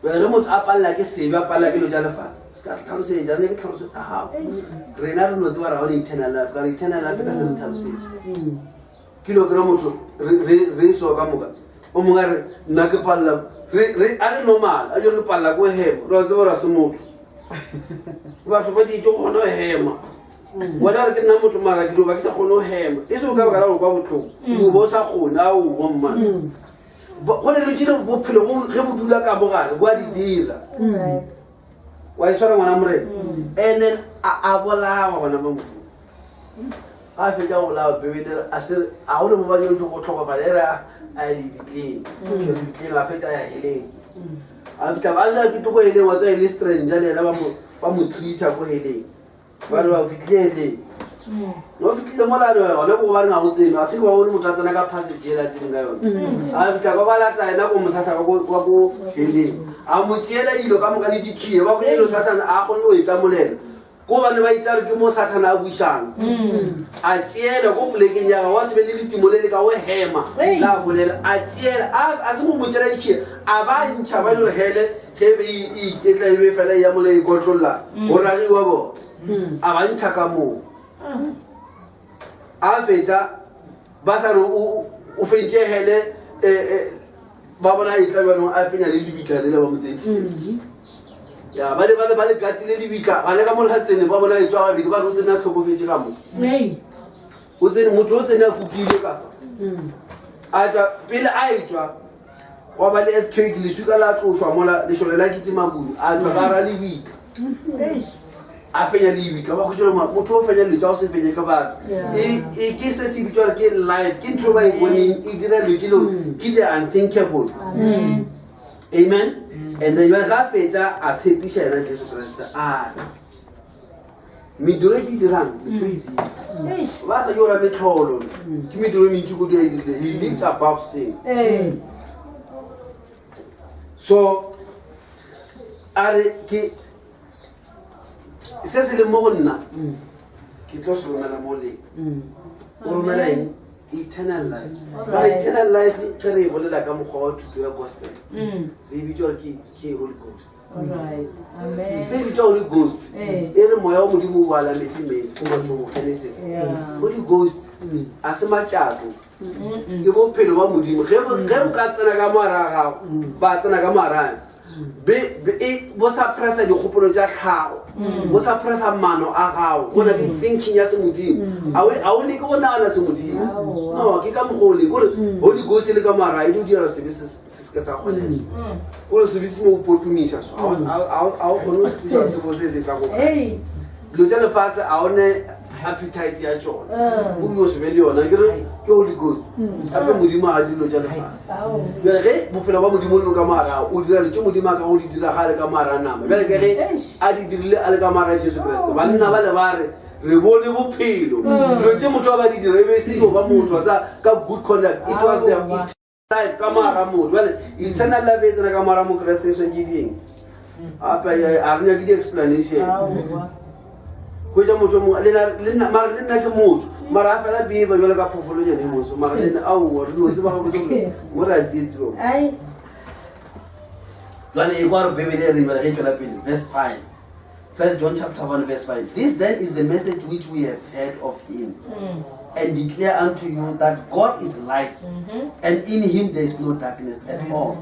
bjale ge motho a palela ke sebe a palela ke dilo tša lefase se ka re tlhalosetša ne ke tlhaloso tša gago rena re no tseba ra gone eternal life ka re eternal life ka se re tlhalosetše Ke lo kry motho re so ka moka o mongwe a re nna ke palela a re normal a jore ke palela ko hema re a tseba gore a se motho batho ba ditse go kgona go hema wena re ke nna motho mara ke ba ke sa kgone go hema e se o ka baka la gore kwa botlhoko o bo o sa kgone a owa mmane go ne le tšele bophelo ge bo dula ka bogare bo a di dira wa e tshwara ngwana morena and then a bolawa bana ba modimo Ga a fetša go bolawa Bibele a se a go le mo ba nyotše go tlhokofala e re a ya lebitleng lebitleng a fetša a ya heleng a fihla ba sa fete ko heleng wa tsaya e le stranger le yena ba mo ba mo treata ko heleng ba re ba fitlhile heleng no fitlhile mo la re gone ko ba re ga go tseno a se ba bone motho a tsena ka passage ela tseneng ka yone a fitlha ba ba lata ena ko mosasa wa ko heleng a mo tseela dilo ka moka le dikhiye ba ko elo sathane a kgone go e tlamolela Ko ba ne ba itla re ke mo Sathane a bušang. Mm. A tšeela ko polekeng ya gagwe, wa se be le letimo le le ka o hema. La bolela, a tšeela, a se mo botšela dikhiya, a ba ntšha ba dire hele ge be e iketla e be fela ya mola e kotlolla. Mm. Go ragiwa bo. Mm. A ba ntšha ka moo. A fetša ba sa re o fentše hele eh, eh, ba bona e tla bjanong a fenya le lebitla le le ba mo tsentsitse ya ba le ba le ba le katile lebitla ba le ka mo lefatsheng ba bona e tswa gabedi ba re o tsene a tlhokofetse ka mo o tsene motho o tsene a kukile ka fa mm. A tšwa pele a etšwa wa ba le earthquake leswika la tlošwa mola lešole la kitima kudu a tšwa ka ra lebitla a fenya lebitla wa khutšela motho o fenya dilo tša go se fenye ke batho e, e ke se se bitswa ke life ke ntho ba e boneng e dira dilo tše leo ke the unthinkable amen and then jale ga fetša a tshepiša yena jesu kriste a re mediro e ke e dirang le tlo e dira ba sa ke ora metlholo ke mediro e mentši kudu ya e dirile he lived above sin so a re ke se se leng mo go nna ke tlo se romela mo leng o romela eng eternal life mara eternal life ge re e bolela ka mokgwa wa thuto ya gospel re e bitsa gore ke holy ghost se e bitsa holy ghost e re moya wa modimo o alametse metsi go batho go genesis holy ghost a se matšato ke bophelo ba modimo ge bo ka tsena ka moara ga gago ba tsena ka moarang e, bo sa pressa dikgopolo tša tlhago bo sa pressa mano a gago go na le thinking ya semodimo a o leke go nagana semodimo no ke ka mokgwa o leng kore holy ghost e le ka moara e di o dira sebe se se ke sa kgonega kore sebe se mo potumiša so a o kgone go sepisa sebo se se tla go dilo tša lefase a one appetite ya tšona o bile o se be le yona ke re ke holy ghost gape modimo a dilo tša lefase bjale ge bophelo ba modimo le ka moara o dira dilo tše modimo a ka go di dira ga a le ka moara nama bjale ke ge a di dirile a le ka moara jesu kriste banna ba le ba re re bone bophelo dilo tše motho a ba di dira e be e se dio ba motho wa tsa ka good conduct it was the life ka moara motho jale eternal life e tsena ka moara mokeresete e swantse ding ape a re nyake di-explanation hwetša motho mongwe mara le nna ke motho mara a fela beba jale ka phofolonyane moso mara le nna aowa re no tseba gabotse gore mo re a tsietsi jale e kwa re bebele e re bale ge e tswela pele verse 5 First John chapter 1 verse 5. This then is the message which we have heard of him mm. and declare unto you that God is light mm -hmm. and in him there is no darkness at mm -hmm. all.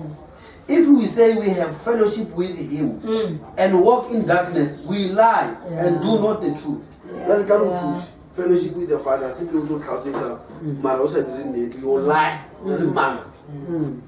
If we say we have fellowship with him mm. and walk in darkness, we lie yeah. and do not the truth. Yeah. Yeah. Fellowship with the Father, simply o tlo tlhalosetsa mara o sa dire nnete, you lie. Mm. Mm.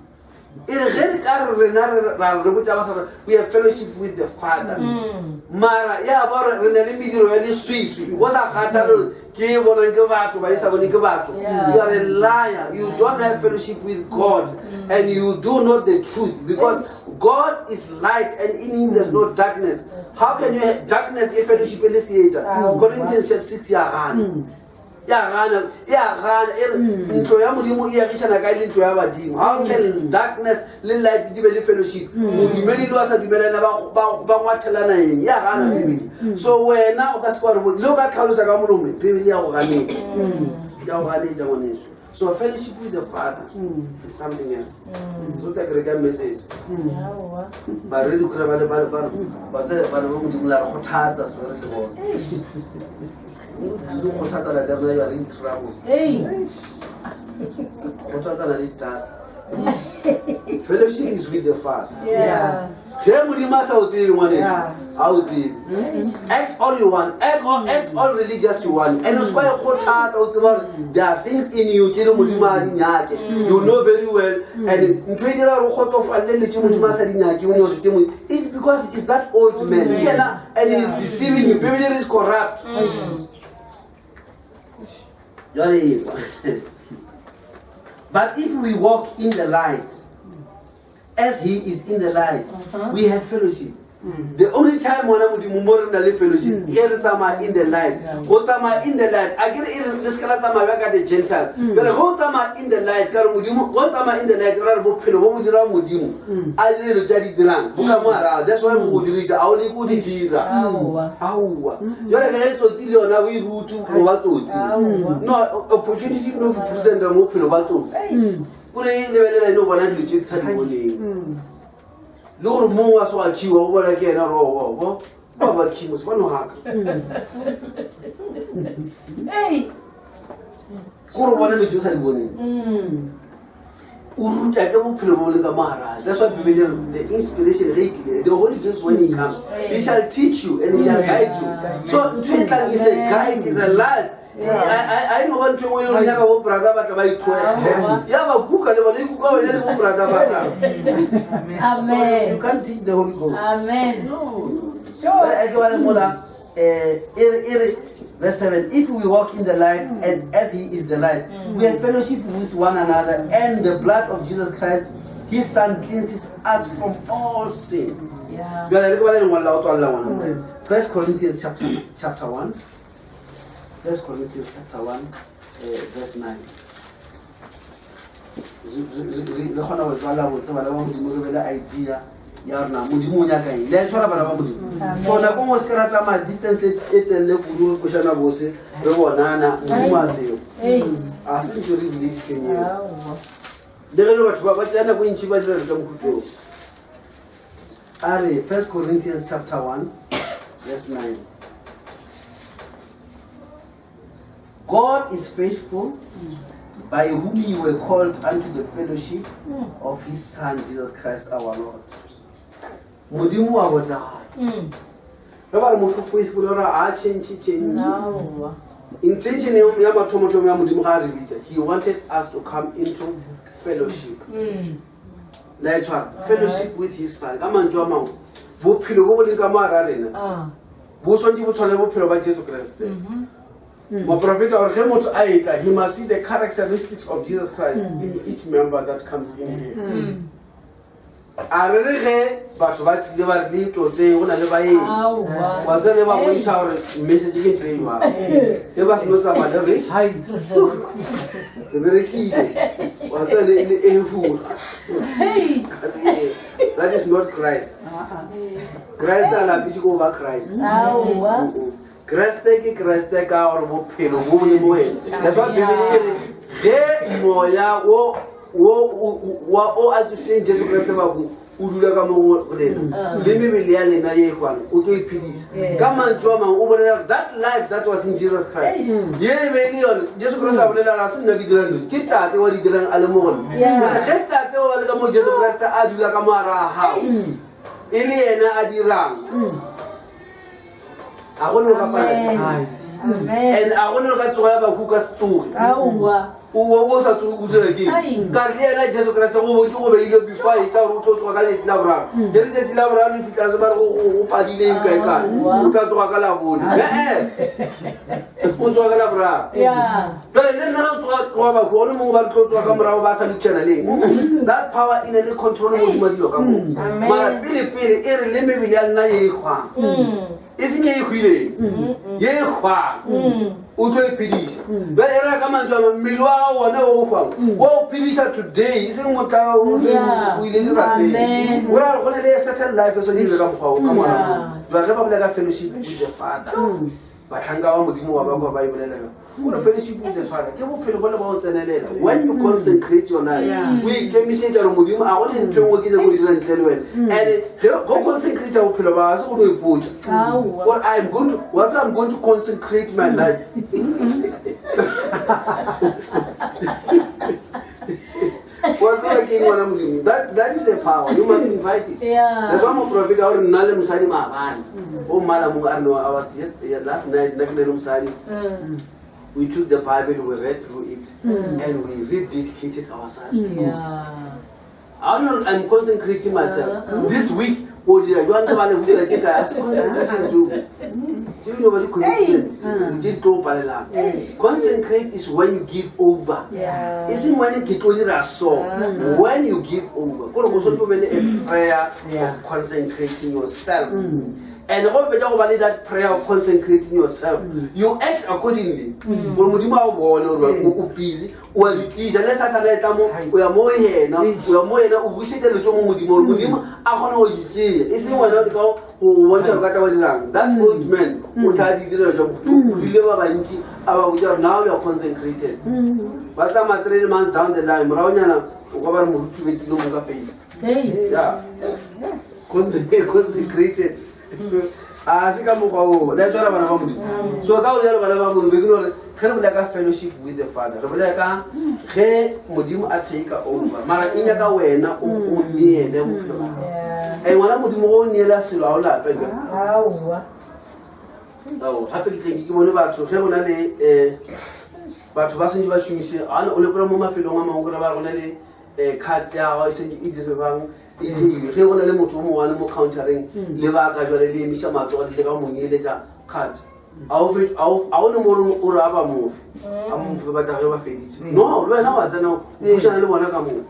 E re ge re ka re rena ra re botša batho gore we have fellowship with the father mm. mara ya ba gore re na le mediro ya leswiswi go sa kgathale gore ke e bonang ke batho ba e sa bone ke batho you are a liar you don't have fellowship with god mm. and you do not the truth because god is light and in him there's no darkness how can you have darkness e fellowship e le seetša corinthians chapter 6 ya gana mm. ya gana ya gana e re mm. ntlo ya modimo e agišana kae le ntlo ya badimo how mm. can darkness le light di be le fellowship mm. modumedi le wa sa dumelana ba ngwathelana eng ya gana bibele so wena o ka se kwa re le o ka tlhalosa ka molomo bibele ya go ganetša ya go ganetša ngwaneso so fellowship with the father mm. is something else mm. so tla kere ka message mm. baredi kry ba le ba ba modimo la re kgothatsa so re le bone o kgothatsana le rena you are in trouble kgothatsana le dust fellowship is with the father ge modimo a sa o tsebe ngwaneso a o tsebe act all you want act all, act all religious you want and o se kwa e kgothatsa o tseba gore there are things in you tse le modimo a di nyake you know very well and ntho e dira gore o kgotsofalele dilo tse modimo a sa di nyake o nyore tse modimo it's because it's that old man ke yena and he is deceiving you bibele is corrupt jale but if we walk in the light as he is in the light uh-huh. we have fellowship mm. the only time ngwana modimo mo re na le fellowship mm. ge re tsamaya in the light go tsamaya in the light a kere e re se ka la tsamaya bja ka the gentile mm. bjale ge o tsamaya in the light ka re modimo go tsamaya in the light ra re bophelo bo bo dirang modimo a dire dilo tse a di dirang bo ka mo arago that's why bo go dirisa a o leke o di dira aowa jale ka ge tsotsi le yona o e rute go ba tsotsi no opportunity no presenta mo bophelo ba tsotsi o re lebelela ene o bona dilo tse di sa di boneng le gore mong wa se wa khiwa o bona ke ena rogogo ba ba khimo se ba nogaka kore o bona dilo tse o sa di boneng. O ruta ke bophelo bo leng ka mo gare. That's why Bibele re the inspiration ge e tlile, the Holy Ghost when he comes, he shall teach you and he shall guide you. So ntho e tlang is a guide, is a light. A e no ba ntho e nngwe e le gore nyaka bo brother ba tla ba ithoela. Ya ba kuka le bona, e kuka wena le bo brother ba gago.
Amen.
You can't teach the Holy Ghost.
Amen.
No.
Sure.
Eh, ke ba le mola, eh, e re e re verse 7 if we walk in the light and as he is the light we have fellowship with one another and the blood of jesus christ his son cleanses us from all sin
Yeah.
bjale re ke bale lengwalo la go tswalela ngwana first corinthians chapter, chapter 1 first corinthians chapter 1 eh, verse 9 re kgona go tswala botse bana ba modimo re be le idea ya rona modimo o nyaka eng le a tshwara bana ba modimo so nako ngwe se ke ra tsamaya distance e telele kudu re košana bose re bonana modimo a seo a se ntse re bileditsweng eo le ge le batho ba ba tsaya nako e ntšhi ba dira ka mokhutong a re first corinthians chapter 1 verse 9 God is faithful, by whom you were called unto the fellowship of his Son, Jesus Christ our Lord. Modimo wa botagala. Ge ba re motho faithful ora a change change. Intention ya mathomothomo ya Modimo ga a re bitsa. He wanted us to come into fellowship. La e tshwara fellowship with his son. Ka mantšu a mangwe bophelo bo bo leng ka mo hara rena bo swantse bo tshwane le bophelo ba jesu kreste moprofeta gore ge motho a etla he must see the characteristics of jesus christ in each member that comes in here a re re ge batho ba tlile ba re le tlotseng go na le baeng
Aowa.
wa tsere ba bontšha gore message ke ntho e jwang ge ba seno tsamaya le re re berekile wa tsere le efoga that is not christ Kreste a lapiše ko ba Christ.
Aowa.
Kreste ke Kreste ka gore bophelo bo le mo wena. That's why Bibele e re ge moya o o wa o a tsositseng Jesu Kreste bahu o dula ka mo go lena le mebele ya lena ye e kwano o tlo iphedisa ka mantšu a mangwe o bolela gore that life that was in jesus christ ye e be e le yone jesu kriste a bolela gore a se nna ke dirang dilo ke tate wa di dirang a le mo go nna
Yeah.
ge tate wa le ka mo jesu kriste a dula ka mo gare ga gago e le yena a dirang a go ne o ka palelwa and a go ne o ka tsoga ya bahu ka se tsoge
Aowa.
o o sa tsoge o dira ke
Ai.
ka re le yena jesu kreste go botse go beile before a etla gore o tlo tsoga ka letšatši la boraro ge letšatši la boraro le fitlha se ba re go padile eng kae kae
Aowa.
o tla tsoga ka labone ee o tsoga ka laboraro
Yeah.
jale le nna ge o tsoga tloga batho one mongwe ba re tlo tsoga ka morago ba sa lutšana leng that power e ne le control modimo wa dilo ka moo
Amen.
mara pele pele e re le mebele ya lena ye e kgwang e seng ye e hwileng ye e kgwang o tlo e phediša jale e raya ka mantswe a mangwe, mmele wa gago one o o kgwang wa o phediša today e seng motla o
Yeah.
o ile dirapeng
Amen.
o raya gore go na le a certain life e swanetse e be ka mokgwa o ka morago
Yeah.
jale ge ba bolela ka fellowship with the father bahlanka ba modimo wa ba kwa ba e bolela yona gore fellowship with the father ke bophelo bole ba o tsenelela when you consecrate your life o ikemišetša gore modimo a go le ntho e nngwe ke nyako dira ntle le wena and ge go consecrate bophelo ba ga se go no ipotša
Aowa.
gore i'm going to what i'm going to consecrate my life wa tseba ke eng ngwana modimo that, that is a power you must invite it
Yeah.
that's why moprofeta gore nna le mosadi maabane o mmala mongwe a re no I was yes, yeah, last night nna ke ne le mosadi we took the bible we read through it and we rededicated ourselves to God.
Yeah.
I don't know, I'm consecrating myself. This week, o dira jwang ke ba le bulela tše kae? A se consecration tseo. Tše di no ba di commitment, tše di tlo o palelang. Consecrate is when you give over.
Yeah.
E seng when ke tlo dira so. When you give over. Kore go swanetše o be le a prayer of consecrating yourself. And go fetša go ba le that prayer of consecrating yourself, you act accordingly. Gore Modimo a o bone gore o busy, o a di tliša le sathane e tla mo o ya mo yena o ya mo yena o bušetša letso mo modimo gore modimo a kgone go di tšea e seng wena o leka go bontšha gore ka tla ba dirang that old man o tla di direla jang o rile ba bantši a ba botša gore now you are consecrated ba tsamaya 3 months down the line moragonyana o ka ba re moruti betile mo ka face
Hey.
yeah consecrated a se ka mokgwa oo le tswela bana ba modimo so ka gore jalo bana ba modimo be ke no gore Ge re bolela ka fellowship with the Father, re bolela ka ge Modimo a take over, mara e nyaka wena o o neele bophelo ba gago. And ngwana Modimo go o neela selo ga o lape le.
Aowa.
Ao, gape ke tleng ke bone batho ge go na le um batho ba sentse ba šomiše gane o lekore mo mafelong a mangwe kore ba go na le um card ya gago e sentse e direbang e tseiwe ge go na le motho o mongwe a le mo countereng le baka jale le emiša matsogo le ka mo nyeletša card a o ne mo o re a ba mofe a mofe ba tla ge ba feditse no le wena wa tsena o bušana le bona ka moo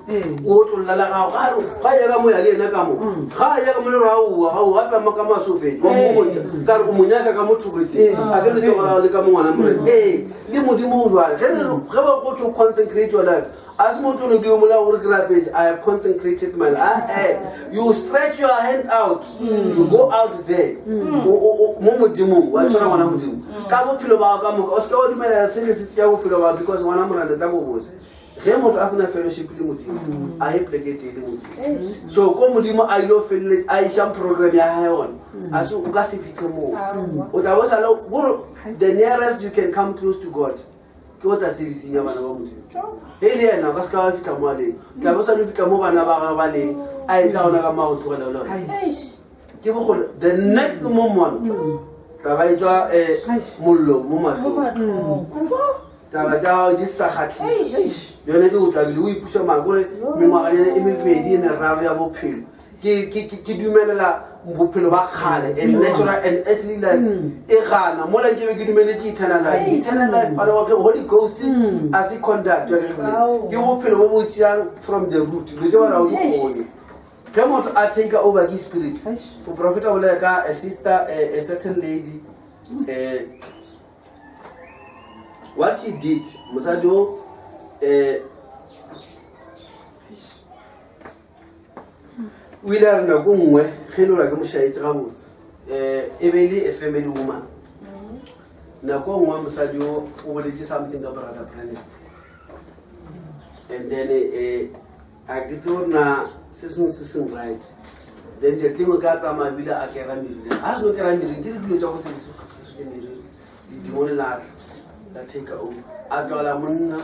o otlolla la gago ga re ga ya ka mo ya le yena ka mo ga ya ka mo le ra oa ga o gape ma ka masofetše wa mmotša ka re o mo nyaka ka mo thobetse a ke letsogo la gago le ka mo ngwana morena ee le modimo o jwale ge re ge ba go tšo consecrate your life a se motho o ne ke yo molao gore ke rapetse I have consecrated my life eh you stretch your hand out you go out there mo modimong wa tshwara ngwana modimo ka bophelo ba gago ka moka o seke wa dumelela se le se tšea bophelo ba because ngwana morena tla go botse ge motho a sena fellowship le modimo a ye pleke tee le modimo so ko modimo a ile feleletse a išang program ya gae gone a se o ka se fitlhe moo o tla bo sale gore the nearest you can come close to god ke o tla serviceng ya bana ba modimo ge e le yena o ka se ka wa fitlha mo a leng tla bo sa le fitlha mo bana ba gagwe ba leng a e tla gona ka maa go tlogela le gone ke bogole the next moment tla ba e tswa um mollo mo matlhong taba tša gago di sa kgatlhise yone ke o tlabile o ipuša mara kore mengwaganyana e mebedi e meraro ya bophelo ke dumelela bophelo ba kgale and natural and earthly life e gana mola nke be ke dumeletse eternal life eternal life bana wa holy ghost a se conduct ya ke ke bophelo bo bo tšeang from the root dilo tse ba ra o di kgone ge motho a take over ke spirit moprofeta o bolela ka a sister a certain lady what she did mosadi o o ile a re nako nngwe ge e le gore ke mošaetse gabotse um e be e le a family woman nako nngwe mosadi o o boletse something ka brother Branham and then um a ke tse gore na se sengwe se seng right then tšatši lengwe ka tsamaya ebile a kera meriri ga seno kera meriri ke dilo tša go se meriri ledimone la tla la take over a tlogela monna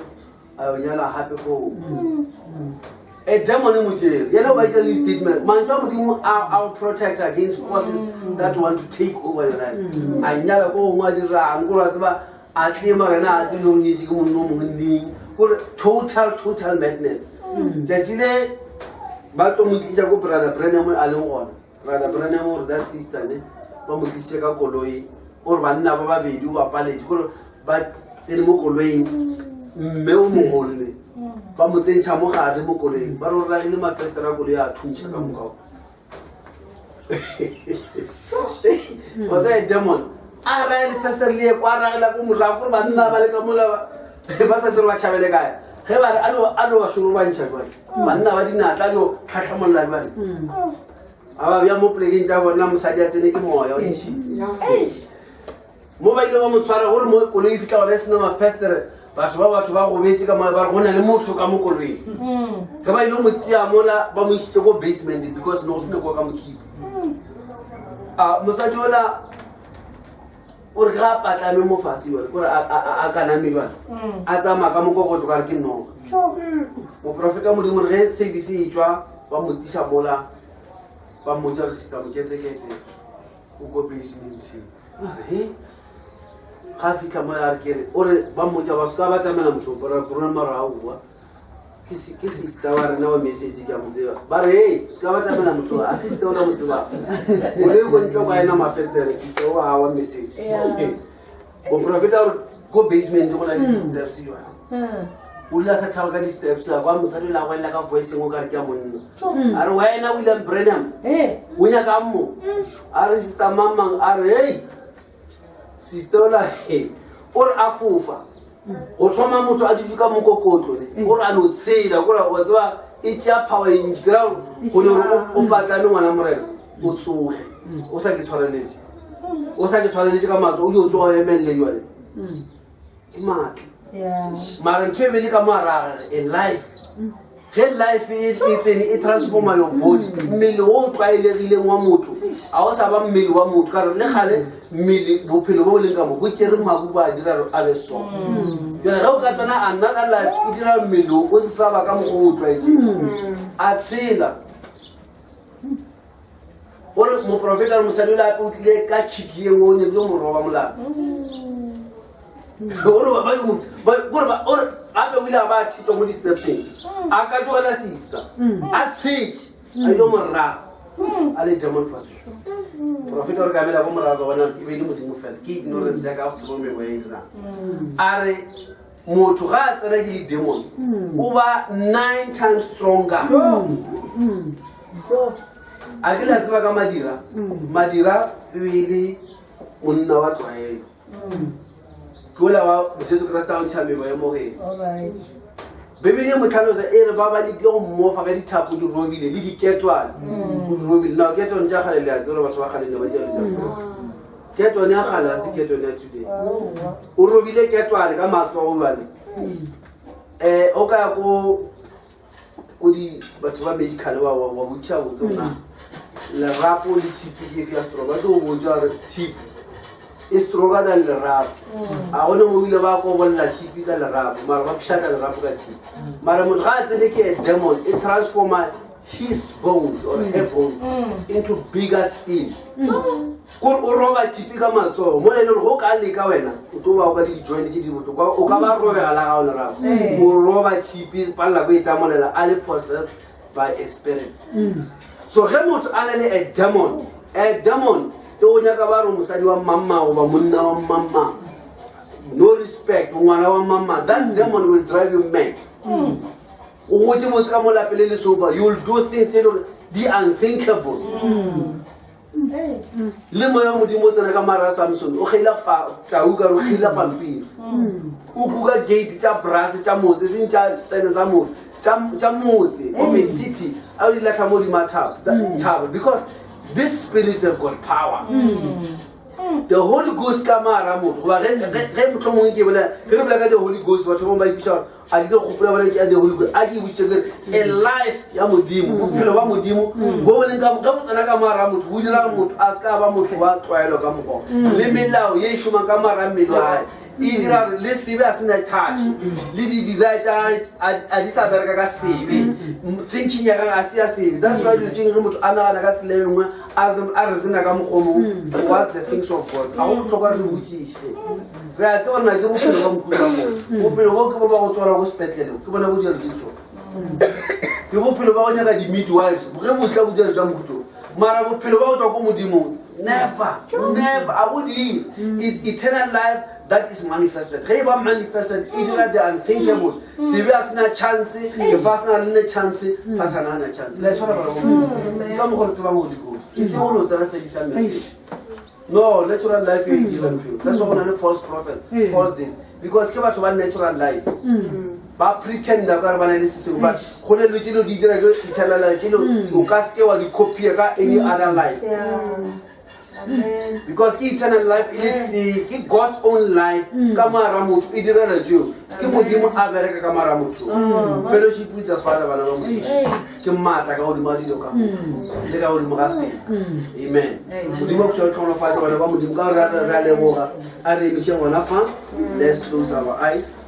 a yo nyala gape koo a demon e mo tšere yena o ba itša le statement mantšu a modimo a go protect against forces that want to take over your life a nyala ko gongwe a dirang kore wa tseba a tlema rena a tsebe le go nyetse ke monna o mongwe neng kore total total madness tšatši le ba tlo mo tliša ko brother Branham a leng gona Brother Branham o re that sister ne ba mo tlisitše ka koloi o re banna ba babedi o ba paletše kore ba tsene mo koloing mme o mogolo ne ba mo tsentšha mo gare mo koloing ba re o ragile mafestere a koloi a thuntšha ka moka wa tsaya demon a raya lefestere le ye kwa ragela ko morago kore banna ba le ka mola ba sa tsere ba tšhabele kae ge ba re a no ba šorobantšha jale banna ba dinatla jo tlhatlhamolola jale a ba bja mo polekeng tša bona mosadi a tsene ke moya o ntšhitše mo ba ile ba mo tshwara gore mo koloi e fitlha gona e sena mafestere batho ba batho ba gobetse ka mola ba re go na le motho ka mo koloing ge ba ile mo tseya mola ba mo isitse ko basement because ne go sena kwa ka mokhipa a mosadi ola o re ga a patlame mo fase jale kore a kaname jale a tsamaya ka mokokotlo ka re ke noga moprofeta wa modimo re ge service e tswa ba mo tiša mola ba mmotsa re sister moketekete o ko basementeng a re he ga a fitlha mola a re kere o re ba mmotsa ba seka ba tsamela motho rona maraoa ke sister wa rena wa message ke a mo tseba ba re hey se ka ba tlamela motho a sister o la mo tseba o le ko ntle kwa ena mafestere sister wa wa message boprofeta gore ko basement go na le di-steps jwana o ile a sa tshaba ka di-steps a kwa mosadi o le a gwelela ka voice engwe ka re ke ya monna a re wena william branham o nyakang mo a re sister mamang a re hey sister ola o re a fofa go thoma motho a dutse ka mokokotlo ne o re a no tshela kore wa tseba e tšea power e ntši kera go ne gore o patlame ngwana morena o tsoge o sa ke tshwareletše o sa ke tshwareletše ka matso o di o tsoga o emelele jale ke maatla mara ntho e bele ka mo aragage a life. Ge life e e tsene e transforma your body, mmele o o tlwaelegileng wa motho a o sa ba mmele wa motho ka gore le gale mmele bophelo bo bo leng ka mo bo tšere mabu bo a dira gore a be so. Jale ge o ka tsena another life e dira mmele o o se sa ba ka mokgwa o o tlwaetseng. A tshela. Gore moprofeta gore mosadi o le ape o tlile ka khiki ye nngwe o nyakile go mo roba molala. Gore ba ba motho gore ba gore gape o ile a ba a thitwa mo di-stepseng a ka tlogela sister a tshetše a ile morago a le demon process. Profeta gore ka mela ko morago ka bona e be e le modimo fela ke ignorance ya ka go tsebo mengwe e dirang. A re motho ga a tsena ke di-demon o ba 9 times stronger. A ke le a tseba ka madira, madira e be e le monna wa tlwaelo ke ola wa Jesu Kriste a o ntšha mebo ya mogeng. Bebele e mo tlhalosa e re ba ba lekile go mmofa ka dithapo di robile le diketwane o di robile. Nao ketwane tša kgale le a tseba batho ba kgale ne ba jalo tša ketwane ya kgale a se ketwane ya today. O robile ketwane ka matsogo jale o ka ya ko ko di batho ba medical wa wa wa botšiša botse na lerapo le tshipi ke efe ya stroke, ba tlo botša gore tshipi e stroke than lerapo. A gone mo ile ba kobolela tshipi ka lerapo mara ba pšhatla lerapo ka tshipi. Mara motho ga a tsene ke a demon e transforma his bones or her bones into bigger steel kore o roba tshipi ka matsogo mo le le gore go ka leka wena o tlo ba o ka le di-joint tse di botlhokwa o ka ba robega la gago lerapo. O roba tshipi palela ko e tamolela a le possessed by a spirit. So ge motho a na le a demon, a demon e o nyaka ba re mosadi wa mmamma goba monna wa mmamma, no respect, ngwana wa mmamma, that demon will drive you mad. O gotse botse ka mo lapeng le le sober, you will do things tse e le gore di unthinkable. Le moya wa modimo o tsena ka mara a Samson o kgeila tau ka re o kgeila pampiri o kuka gate tša brass tša motse e seng tša sene sa motse tša motse of a city a o di latlha mo godimo a thaba because these spirits have got power. The Holy Ghost ka mara motho goba ge mohlomongwe ke bolela ge re bolela ka the Holy Ghost batho ba bangwe ba ipotša gore a ke tse gopola bona ke a the Holy Ghost a ke botšiše kere a life ya modimo bophelo ba modimo bo bo leng ka ge bo tsena ka mara motho bo dira motho a se ka ba motho wa tlwaelo ka mokgwa le melao ye e šomang ka mara mmele wa gae e dira gore le sebe a sena touch le di-desire tša a di sa bereka ka sebe thinking ya gage a se ya sebe. That's why dilo tše ge motho a nagana ka tsela e nngwe a re sena ka mokgwa mongwe towards the things of God ga go botlhokwa re botšiše. Re a tseba na ke bophelo ba mohuta mo bophelo bo ke bo ba go tswala ko sepetlele ke bona bo jalo jeso ke bophelo ba go nyaka di-midwives ge botla bo jalo jwa mohuto mara bophelo ba go tswa ko modimong never never a bo dire. It's eternal life that is manifested. Ge e ba manifested e dira the unthinkable. Sebe a sena chance, lefase na le ne chance, Sathana a na chance. La e tshwara bana ba Modimo. Ka mokgwa re tsebang Holy Ghost e seng gore o tsena service ya message. No, natural life e dira ntho eo. That's why go na le false prophet, false this, because ke batho ba natural life ba pretenda ka gore ba na le se sengwe but go le dilo tse dilo di dira ke eternal life tse dilo o ka seke wa di copya ka any other life because ke eternal life e le tee ke God's own life ka mara motho e direla tšeo ke modimo a bereka ka mara motho. Fellowship with the Father bana ba modimo ke maatla ka godimo ga dilo ka moka le ka godimo ga selo. Amen. Modimo a khutša tlhonolofatsa bana ba modimo ka gore re a leboga a re emiše gona fa. Let's close our eyes.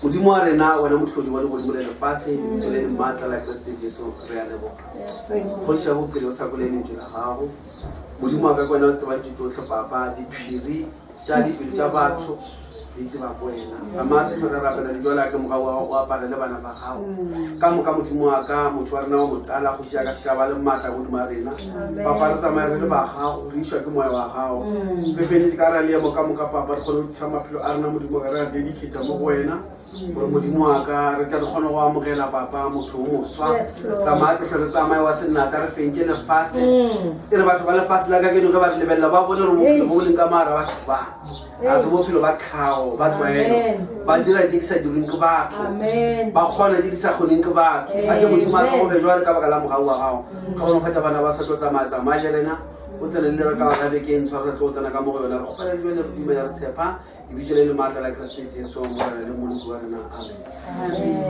Modimo wa rena wena motlhodi wa legodimo le lefase lebitso le le maatla la Kriste Jesu re a leboga kgoši ya bophelo o sa kole lentšu la gago. Modimo wa ka ke wena o tsebang tše tsotlhe papa diphiri tša dipelo tša batho di tseba ko wena. Ramaatla re rapela dijo la ke mogau wa gago o aparele bana ba gago ka moka. Modimo wa ka motho wa rena wa motala kgoši ya ka se ka ba le maatla godimo a rena papa re tsamaye re le ba gago re išwa ke moya wa gago re feletse ka ra leemo ka moka papa re kgone go tliša maphelo a rena modimo ka re a tle ditlhetša mo go wena gore modimo wa ka re tle re kgone go amogela papa motho o moswa. Ramaatlotlhe re tsamaye wa senata re fentše lefase e re batho ba lefase la ka keno ge ba re lebelela ba bone gore bophelo bo bo leng ka mara batho ba ga se bophelo ba tlhago ba tlwaelo ba dira tše di sa dirweng ke batho ba kgona tše di sa kgoneng ke batho. A ke modimo a ka go be jwale ka baka la mogau wa gago tlhogonofatša bana ba sa tlo tsamaya tsamaya le rena o tsene le re ka baka beke e ntshwa re tlo tsena ka mo go yona re kgopela le jwale re dumela re tshepa lebitso le le maatla la Kriste Jesu morena le moloko wa rena. Amen.